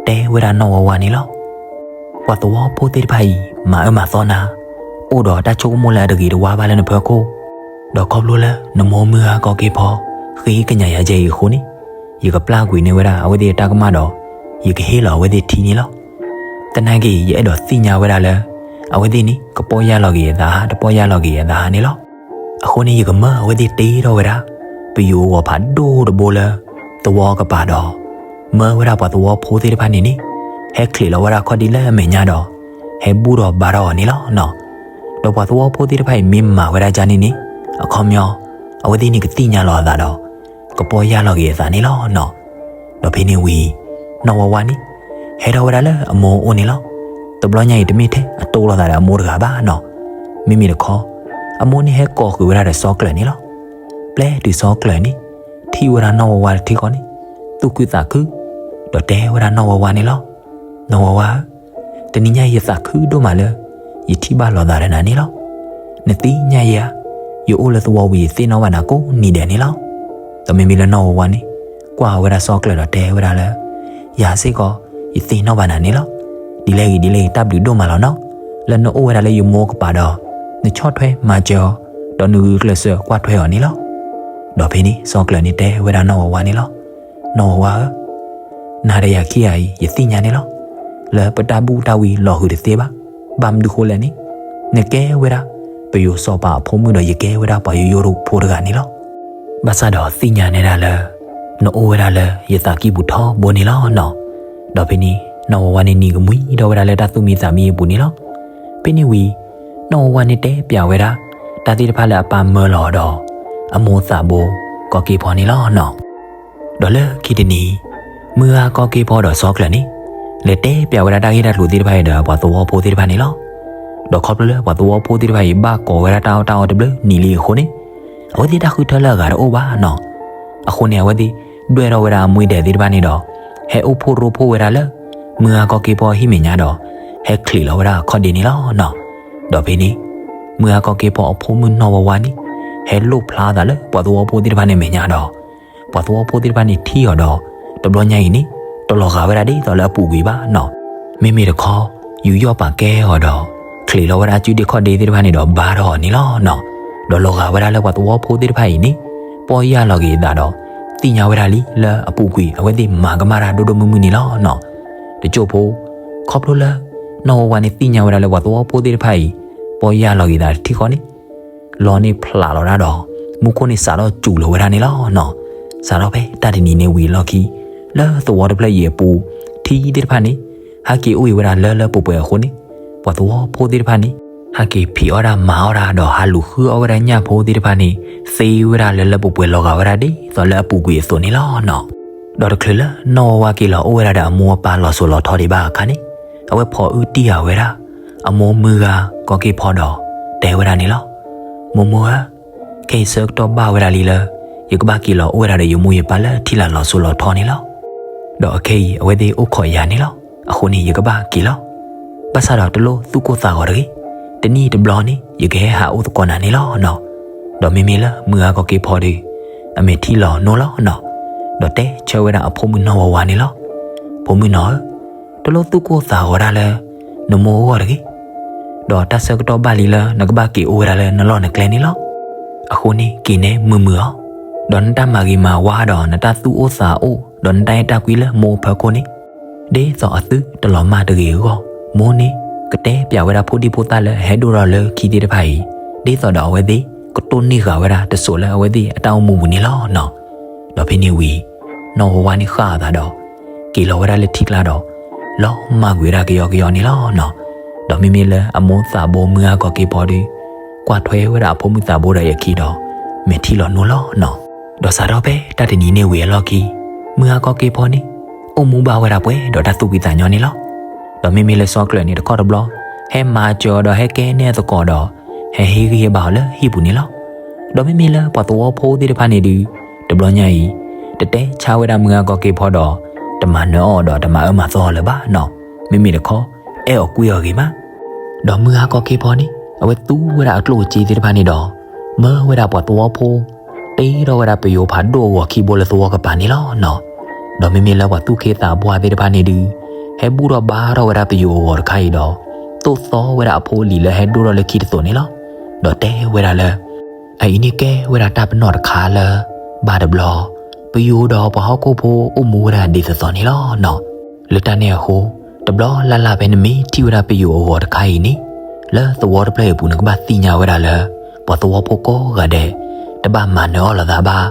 တဲဝဲဒၣ်နီၢ်ဝါဝါန့ၣ်လီၤ. ပှၤသဝီဖိသ့ၣ်တဖၣ်အံၤ မၤအၢမၤသီနၤ, အိၣ်ဒီးတၢ်ဆိကမိၣ်လၢအတဂ့ၤတဝါဘၣ်လၢနဖီခိၣ်, ဒီးခီဖျိလၢနမိၢ်မုၢ်ဂၤကီၢ်က့ၤဖီ ဃ့ကညးယၤယဲအံၤအဃိန့ၣ် ယကပျၢ်ကွံာ်န့ၢ်ဝဲဒၣ်အဝဲသ့ၣ်အတၢ်ကမၣ်ဒီး ယကဟ့ၣ်လီၤအဝဲသ့ၣ်ထံန့ၣ်လီၤ. သနာ်က့ ယအဲၣ်ဒိးသ့ၣ်ညါဝဲဒၣ်လၢ အဝဲသ့ၣ်န့ၣ် ကပီၢ်ယၢ်လီၤက့ၤအသး တပီၢ်ယၢ်လီၤက့ၤအသးန့ၣ်လီၤ. အဃိန့ၣ် ယကမၢအဝဲသ့ၣ်တ့ထီၣ်ဝဲဒၣ် ပယိၤအဂီၤဖးဒိၣ်တဘိလၢ သဝီကပၤဒီး မၢဝဲဒၣ်ပှၤသဝီဖိသ့ၣ်တဖၣ်န့ၣ်န့ၣ် ဟဲချံးလီၤဝဲဒၣ်ခီၣ်ဒ့လၢအမဲာ်ညါဒီး ဟဲဘူၣ်ထီၣ်ဘါထီၣ်အီၤန့ၣ်လီၤနီၤ. ဒီးပှၤသဝီဖိသ့ၣ်တဖၣ်အံၤ မ့ၢ်မၤဝဲဒၣ်ဒ်န့ၣ်န့ၣ် အခီပညီ အဝဲသ့ၣ်န့ၣ်ကသ့ၣ်ညါလီၤအသးဒီး ကပီၢ်ယၢ်လီၤက့ၤအသးန့ၣ်လီၤနီၤ. ဒီးဖဲန့ၣ်ဝံၤ နီၢ်ဝါဝါန့ၣ် ဟဲထီၣ်ဝဲဒၣ်လၢအမိၢ်အိၣ်န့ၣ်လီၤ. တဘျီညါအံၤ တမ့ၢ်ထဲအတိၢ်လိာ်သးဒီးအမိၢ်တဂၤဘၣ်နီၤ. မ့မ့ၢ်တခီ အမိၢ်န့ၣ်ဟဲကိးဃုာ်ဝဲဒၣ်ဒီးစီၤကျၢၤန့ၣ်လီၤ. ပျဲတုၤစီၤကျၢၤန့ၣ် ထံၣ်ဝဲဒၣ်နီၢ်ဝါဝါတထံဃီန့ၣ် သူၣ်ခုသးခု ဒီးတဲဝဲဒၣ်နီၢ်ဝါဝါန့ၣ်လီၤ. နီၢ်ဝါဝါဧၢ, တနံၤညါအံၤယသးခုဒိၣ်မးလၢ ယထံၣ်ဘၣ်လိာ်သးဒီးနၤန့ၣ်လီၤ. နသ့ၣ်ညါယဲဧါ, ယအိၣ်လၢသဝီဝံၤ ယသ့ၣ်နီၣ်ဘၣ်နၤကိးနံၤဒဲးန့ၣ်လီၤ. ဒီးမ့မ့ၢ်လၢနီၢ်ဝါဝါန့ၣ် ကွၢ်ဝဲဒၣ်စီၤကျၢၤဒီးတဲဝဲဒၣ်လၢ ယၤစ့ၢ်ကီး ယသ့ၣ်နီၣ်ဘၣ်နၤန့ၣ်လီၤ. ဒ်လဲၣ်ဂ့ၤဒ်လဲၣ်ဂ့ၤ တၢ်ဘျုးဒိၣ်မးလီၤနီၤ, လၢနအိၣ်ဝဲဒၣ်လၢယမိၢ်ကပၤဒီး နဆီၣ်ထွဲမၤစၢၤအီၤ ဒီးနဂုာ်ကျဲးစၢးကွၢ်ထွဲအီၤန့ၣ်လီၤ. ဒီးဖဲန့ၣ် စီၤကျၢၤန့ၣ်တဲဝဲဒၣ်နီၢ်ဝါဝါန့ၣ်လီၤ. နီၢ်ဝါဝါဧၢ, နၤဒီးယၤခံဂၤအံၤ ယသ့ၣ်ညါန့ၣ်လီၤ. လၢပတၢ်ဘူၣ်တၢ်ဝံလီၤဃုာ်တသ့ဘၣ်. ဘၣ်မနုၤဃိလဲၣ်န့ၣ်, နကဲဝဲဒၣ် ပယိၤစီၤပၤအဖိမုၣ်ဒီး ယကဲဝဲဒၣ်ပှၤယိယိဖိတဂၤန့ၣ်လီၤ. ဘၣ်ဆၣ်ဒီးသ့ၣ်ညါနဲဒၣ်လၢ နအိၣ်ဝဲဒၣ်လၢယသးကံၢ်ပူၤထီဘိန့ၣ်လီၤနီၤ. ဒီးဖဲန့ၣ် နီၢ်ဝါဝါန့ၣ် နံၤကမှံဒီးဝဲဒၣ်လၢတၢ်သူၣ်မံသးမံအပူၤန့ၣ်လီၤ. ဖဲန့ၣ်ဝံၤ နီၢ်ဝါဝါန့ၣ်တဲပျးဝဲဒၣ် တၢ်သ့ၣ်တဖၣ်လၢအပၢ်မၢလီၤအီၤဒီး အမိၢ်သးဘိကီၢ်က့ၤဖီန့ၣ်လီၤနီၤ. ဒီးလၢခံတနံၤ မုၢ်ဂၤကီၢ်က့ၤဖီဒီးစီၤကျၢၤန့ၣ် လဲၤတဲပျးဝဲဒၣ်တၢ်ဂ့ၢ်တၢ်ကျိၤသ့ၣ်တဖၣ်အံၤဒီးပှၤသဝီဖိသ့ၣ်တဖၣ်န့ၣ်လီၤ. ဒီးခီဖျိလၢပှၤသဝီဖိသ့ၣ်တဖၣ်အံၤ ဘၣ်ကိးဝဲဒၣ်တၢ်အီၣ်တၢ်အီတဘျုးနံၤလံအဃိန့ၣ် အဝဲသ့ၣ်တၢ်ဃုထၢလၢအဂၤတအိၣ်ဘၣ်နီၤ. အဃိန့ၣ် အဝဲသ့ၣ်ဒွဲၣ်ထီၣ်ဝဲဒၣ်အမှံဒဲးသ့ၣ်တဖၣ်န့ၣ်ဒီး ဟဲအိၣ်ဖှိၣ်ရိဖှိၣ်ဝဲဒၣ်လၢ မုၢ်ဂၤကီၢ်က့ၤဖီအဟံၣ်မဲာ်ညါဒီး ဟဲချံးလီၤဝဲဒၣ်အခီၣ်ဒ့န့ၣ်လီၤနီၤ. ဒီးဖဲန့ၣ် မုၢ်ဂၤကီၢ်က့ၤဖီအဖိမုၣ်နီၢ်ဝါဝါန့ၣ် ဟဲလိၣ်ဖျါအသးလၢပှၤသဝီဖိသ့ၣ်တဖၣ်န့ၣ်အမဲာ်ညါဒီး ပှၤသဝီဖိသ့ၣ်တဖၣ်န့ၣ်ထံၣ်အီၤဒီး တဘျီညါအံၤန့ၣ် တလီၤဂာ်ဝဲဒၣ်ဒ်သိးလၢအပူၤကွံာ်ဘၣ်နီၤ. မ့မ့ၢ်တခီ ယူးယီၣ်ပာ်ကဲအီၤဒီး ချံးလီၤဝဲဒၣ်အစုဒ့ၣ်ခီၣ်ဒ့သ့ၣ်တဖၣ်န့ၣ်ဒီး ဘါထီၣ်အီၤန့ၣ်လီၤနီၤ. ဒီးလီၤဂာ်ဝဲဒၣ်လၢပှၤသဝီဖိသ့ၣ်တဖၣ်အံၤန့ၣ် ပီၢ်ယၢ်လီၤက့ၤအသးဒီး သ့ၣ်ညါဝဲဒၣ်လံလၢအပူၤကွံာ် အဝဲသ့ၣ်မၤကမၣ်တၢ်ဒိၣ်ဒိၣ်မုၢ်မုၢ်န့ၣ်လီၤနီၤ. တစိၢ်ဖိ ခီဖျိလၢ နီၢ်ဝါဝါန့ၣ်သ့ၣ်ညါဝဲဒၣ်လၢပှၤသဝီဖိသ့ၣ်တဖၣ်အံၤ ပီၢ်ယၢ်လီၤက့ၤသးတထံဃီန့ၣ် လီန့ၢ်ဖျးလီၤဒၣ်ဒီး မူခိၣ်န့ၣ်စးထီၣ်စူၤလီၤဝဲဒၣ်န့ၣ်လီၤနီၤ. စးထီၣ်ဖဲတၢ်တနံၤန့ၣ်ဝံၤအလီၢ်ခံ လၢသဝီတဖျၢၣ်အံၤအပူၤ ထံသ့ၣ်တဖၣ်န့ၣ် ဟဲက့ၤအိၣ်အံၤဝဲဒၣ်လၢလၢပှဲၤပှဲၤအဃိန့ၣ် ပှၤသဝီဖိသ့ၣ်တဖၣ်န့ၣ် ဟဲက့ၤဖံးအီၣ်တၢ်မၤအီၣ်တၢ်ဒီး ဟးလူၤဃုအီၣ်ဝဲဒၣ်ညၣ်ဖိသ့ၣ်တဖၣ်န့ၣ် သ့ဝဲဒၣ်လၢလၢပှဲၤပှဲၤလီၤဂာ်ဝဲဒၣ်ဒ်သိးလၢအပူၤကွံာ်အသိးန့ၣ်လီၤနီၤ. ဒီးတချုးလၢနီၢ်ဝါဝါက့ၤလီၤအိၣ်ဝဲဒၣ်ဒီးအမိၢ်အပၢ်လီၤစိၤလီၤထီဒံးဘၣ်အခါန့ၣ် အဝဲဖီၣ်အုၣ်တံၢ်ဃာ်ဝဲဒၣ် အမိၢ်မုၢ်ဂၤကီၢ်က့ၤဖီဒီး တဲဝဲဒၣ်န့ၣ်လီၤ. မိၢ်မိၢ်ဧၢ, ခဲအံၤဆၢကတီၢ်ဘၣ်ဝဲဒၣ်လံလၢ ယကဘၣ်က့ၤလီၤအိၣ်ဝဲဒၣ်ဒီးယမိၢ်ယပၢ်လၢထံလာ်လီၤစိၤလီၤထီန့ၣ်လီၤ. ဒီးအခဲအံၤအဝဲသ့ၣ်အိၣ်ခိးယၤန့ၣ်လီၤ. အဃိန့ၣ် ယကဘၣ်က့ၤလီၤ. ဘၣ်ဆၣ်ဒီးတလိၣ်သူၣ်ကိၢ်သးဂီၤတဂ့ၤ. တနံၣ်တဘျီန့ၣ် ယကဟဲဟးအိၣ်သကိးနၤန့ၣ်လီၤနီၤ. ဒီးမ့မ့ၢ်လၢမုၢ်ဂၤကီၢ်က့ၤဖီဒီး အမဲာ်ထံလီၤနိလီၤနီၤ. ဒီးတဲဆၢဝဲဒၣ်အဖိမုၣ်နီၢ်ဝါဝါန့ၣ်လီၤ. ဖိမုၣ်နီၢ်ဧၢ, တလိၣ်သူၣ်ကိၢ်သးဂီၤဒၣ်လၢ နမိၢ်အဂီၢ်တဂ့ၤ. ဒီးတၢ်ဆၢကတီၢ်ဘၣ်လံလၢနကဘၣ်က့ၤအိၣ်ဝဲဒၣ်လၢနလီၢ်နကျဲန့ၣ်လီၤ. အဃိန့ၣ်က့ၤနဲမုာ်မုာ်အီၤ, ဒီးနတၢ်မၤဂ့ၤမၤဝါဒီးနတၢ်သူၣ်အိၣ်သးအိၣ် ဒီးနတၢ်အဲၣ်တၢ်ကွံလၢမိၢ်ဖၢခိၣ်န့ၣ် ဒ်သိးအသုတလီၤမၢ်တဂ့ၤအဂီၢ်, မိၢ်န့ၣ် ကတဲပျးဝဲဒၣ်ဖိဒံဖိသၣ်လၢအဟဲဒိၣ်ထီၣ်လၢခံသ့ၣ်တဖၣ်အံၤ ဒ်သိးဒီးအဝဲသ့ၣ် ကတိၢ်နီၣ်ဃာ်ဝဲဒၣ်တစိၤလၢအဝဲသ့ၣ်အတၢ်အိၣ်မူပူၤန့ၣ်လီၤနီၤ. ဒီးဖဲန့ၣ်ဝံၤ နီၢ်ဝါဝါန့ၣ်ဃၣ်အသးဒီး က့ၤလီၤဝဲဒၣ်လၢထံကျါဒီး လီၤမၢ်ကွံာ်ဝဲဒၣ်ကယီကယီန့ၣ်လီၤနီၤ. ဒီးမ့မ့ၢ်လၢအမိၢ်သးဘိမုၢ်ဂၤကီၢ်က့ၤဖီဒီး ကွၢ်ထွဲဝဲဒၣ်အဖိမုၣ်သးဘိဒီးအခံဒီး မဲာ်ထံလီၤနိလီၤနီၤ. ဒီးစးထီၣ်ဖဲတၢ်တနံၤန့ၣ်ဝံၤအလီၢ်ခံ မုၢ်ဂၤကီၢ်က့ၤဖီန့ၣ် အိၣ်မူဘၣ်ဝဲဒၣ်ပှဲၤဒီးတၢ်သူၣ်ဖှံသးညီန့ၣ်လီၤ. ဒီးမ့မ့ၢ်လၢစီၤကျၢၤန့ၣ်တခီတဘျီ ဟဲမၤစၢၤအီၤဒီးဟဲကဲနဲၣ်အသကိးဒီး ဟဲဟ့ၣ်ဂံၢ်ဟ့ၣ်ဘါအီၤလၢဟံၣ်ပူၤန့ၣ်လီၤ. ဒီးမ့မ့ၢ်လၢပှၤသဝီဖိသ့ၣ်တဖၣ်န့ၣ်ဒုး တဘျီညါအံၤ တတဲဆါဝဲဒၣ်မုၢ်ဂၤကီၢ်က့ၤဖီဒီး တမၤနၢၤအီၤဒီးတမၤအၢမၤသီအီၤလၢၤဘၣ်နီၤ. မ့မ့ၢ်တခီ အဲၣ်အီၤကွံအီၤဂ့ၤမး ဒီးမုၢ်ဂၤကီၢ်က့ၤဖီန့ၣ် အဝဲသူဝဲဒၣ်အကျိၣ်အစ့သ့ၣ်တဖၣ်န့ၣ်ဒီး မၢဝဲဒၣ်ပှၤသဝီဖိ တ့ထီၣ်ဝဲဒၣ်ပယိၤဖးဒိၣ်အဂီၤခံဘိလၢသဝီကပၤန့ၣ်လီၤနီၤ. ဒီးမ့မ့ၢ်လၢပှၤသူၣ်က့သးပှၢ်သ့ၣ်တဖၣ်န့ၣ်ဒုး ဟဲဘူၣ်ထီၣ်ဘါထီၣ်ဝဲဒၣ်ပယိၤအဂီၤတခါအံၤဒီး သိၣ်သီဝဲဒၣ်အဖိအလံၤလၢဟဲဒိၣ်ထီၣ်လၢခံတသိးန့ၣ်လီၤ. ဒီးတဲဝဲဒၣ်လၢ အအံၤန့ၣ်ကဲဝဲဒၣ်တၢ်ပနီၣ်တခါလၢ ဘၣ်တဘျီ ပယိၤဒီးပှၤဟီၣ်ခိၣ်ဖိအိၣ်မူဝဲဒၣ်ဒ်သိးသိးန့ၣ်လီၤနီၤ. လၢတၢ်န့ၣ်အဃိ တဘျီလၢ်လၢ်ဖဲနမ့ၢ်ထံၣ်ဝဲဒၣ်ပယိၤအဂီၤတခါအံၤန့ၣ် လၢသဝီတဖျၢၣ်အံၤအပူၤ နကဘၣ်သ့ၣ်ညါဝဲဒၣ်လၢ ပှၤသဝီဖိကိးဂၤဒဲး တဘၣ်မၤနၢၤအီၤလိာ်သးဘၣ်,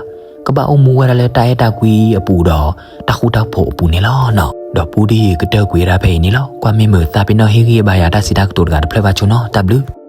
ကဘၣ်အိၣ်မူဝဲဒၣ်လၢတၢ်အဲၣ်တၢ်ကွံအပူၤဒီး တၢ်ဃူတၢ်ဖိးအပူၤန့ၣ်လီၤနီၤ. ဒီးပူတယုၢ်ကတၢၢ်ကွံာ်ဝဲဒၣ်ဖဲအံၤန့ၣ်လီၤ. ကွၢ်မ့ၢ်မုာ်သးပ့ၤနီၣ်ဟ့ၣ်ဂံၢ်ဟ့ၣ်ဘါယၤတၢ်စံးတၢ်ကတိၤတဂၤတဖျၢၣ်ဘၣ်ဆိနီၤ. တၢ်ဘျုး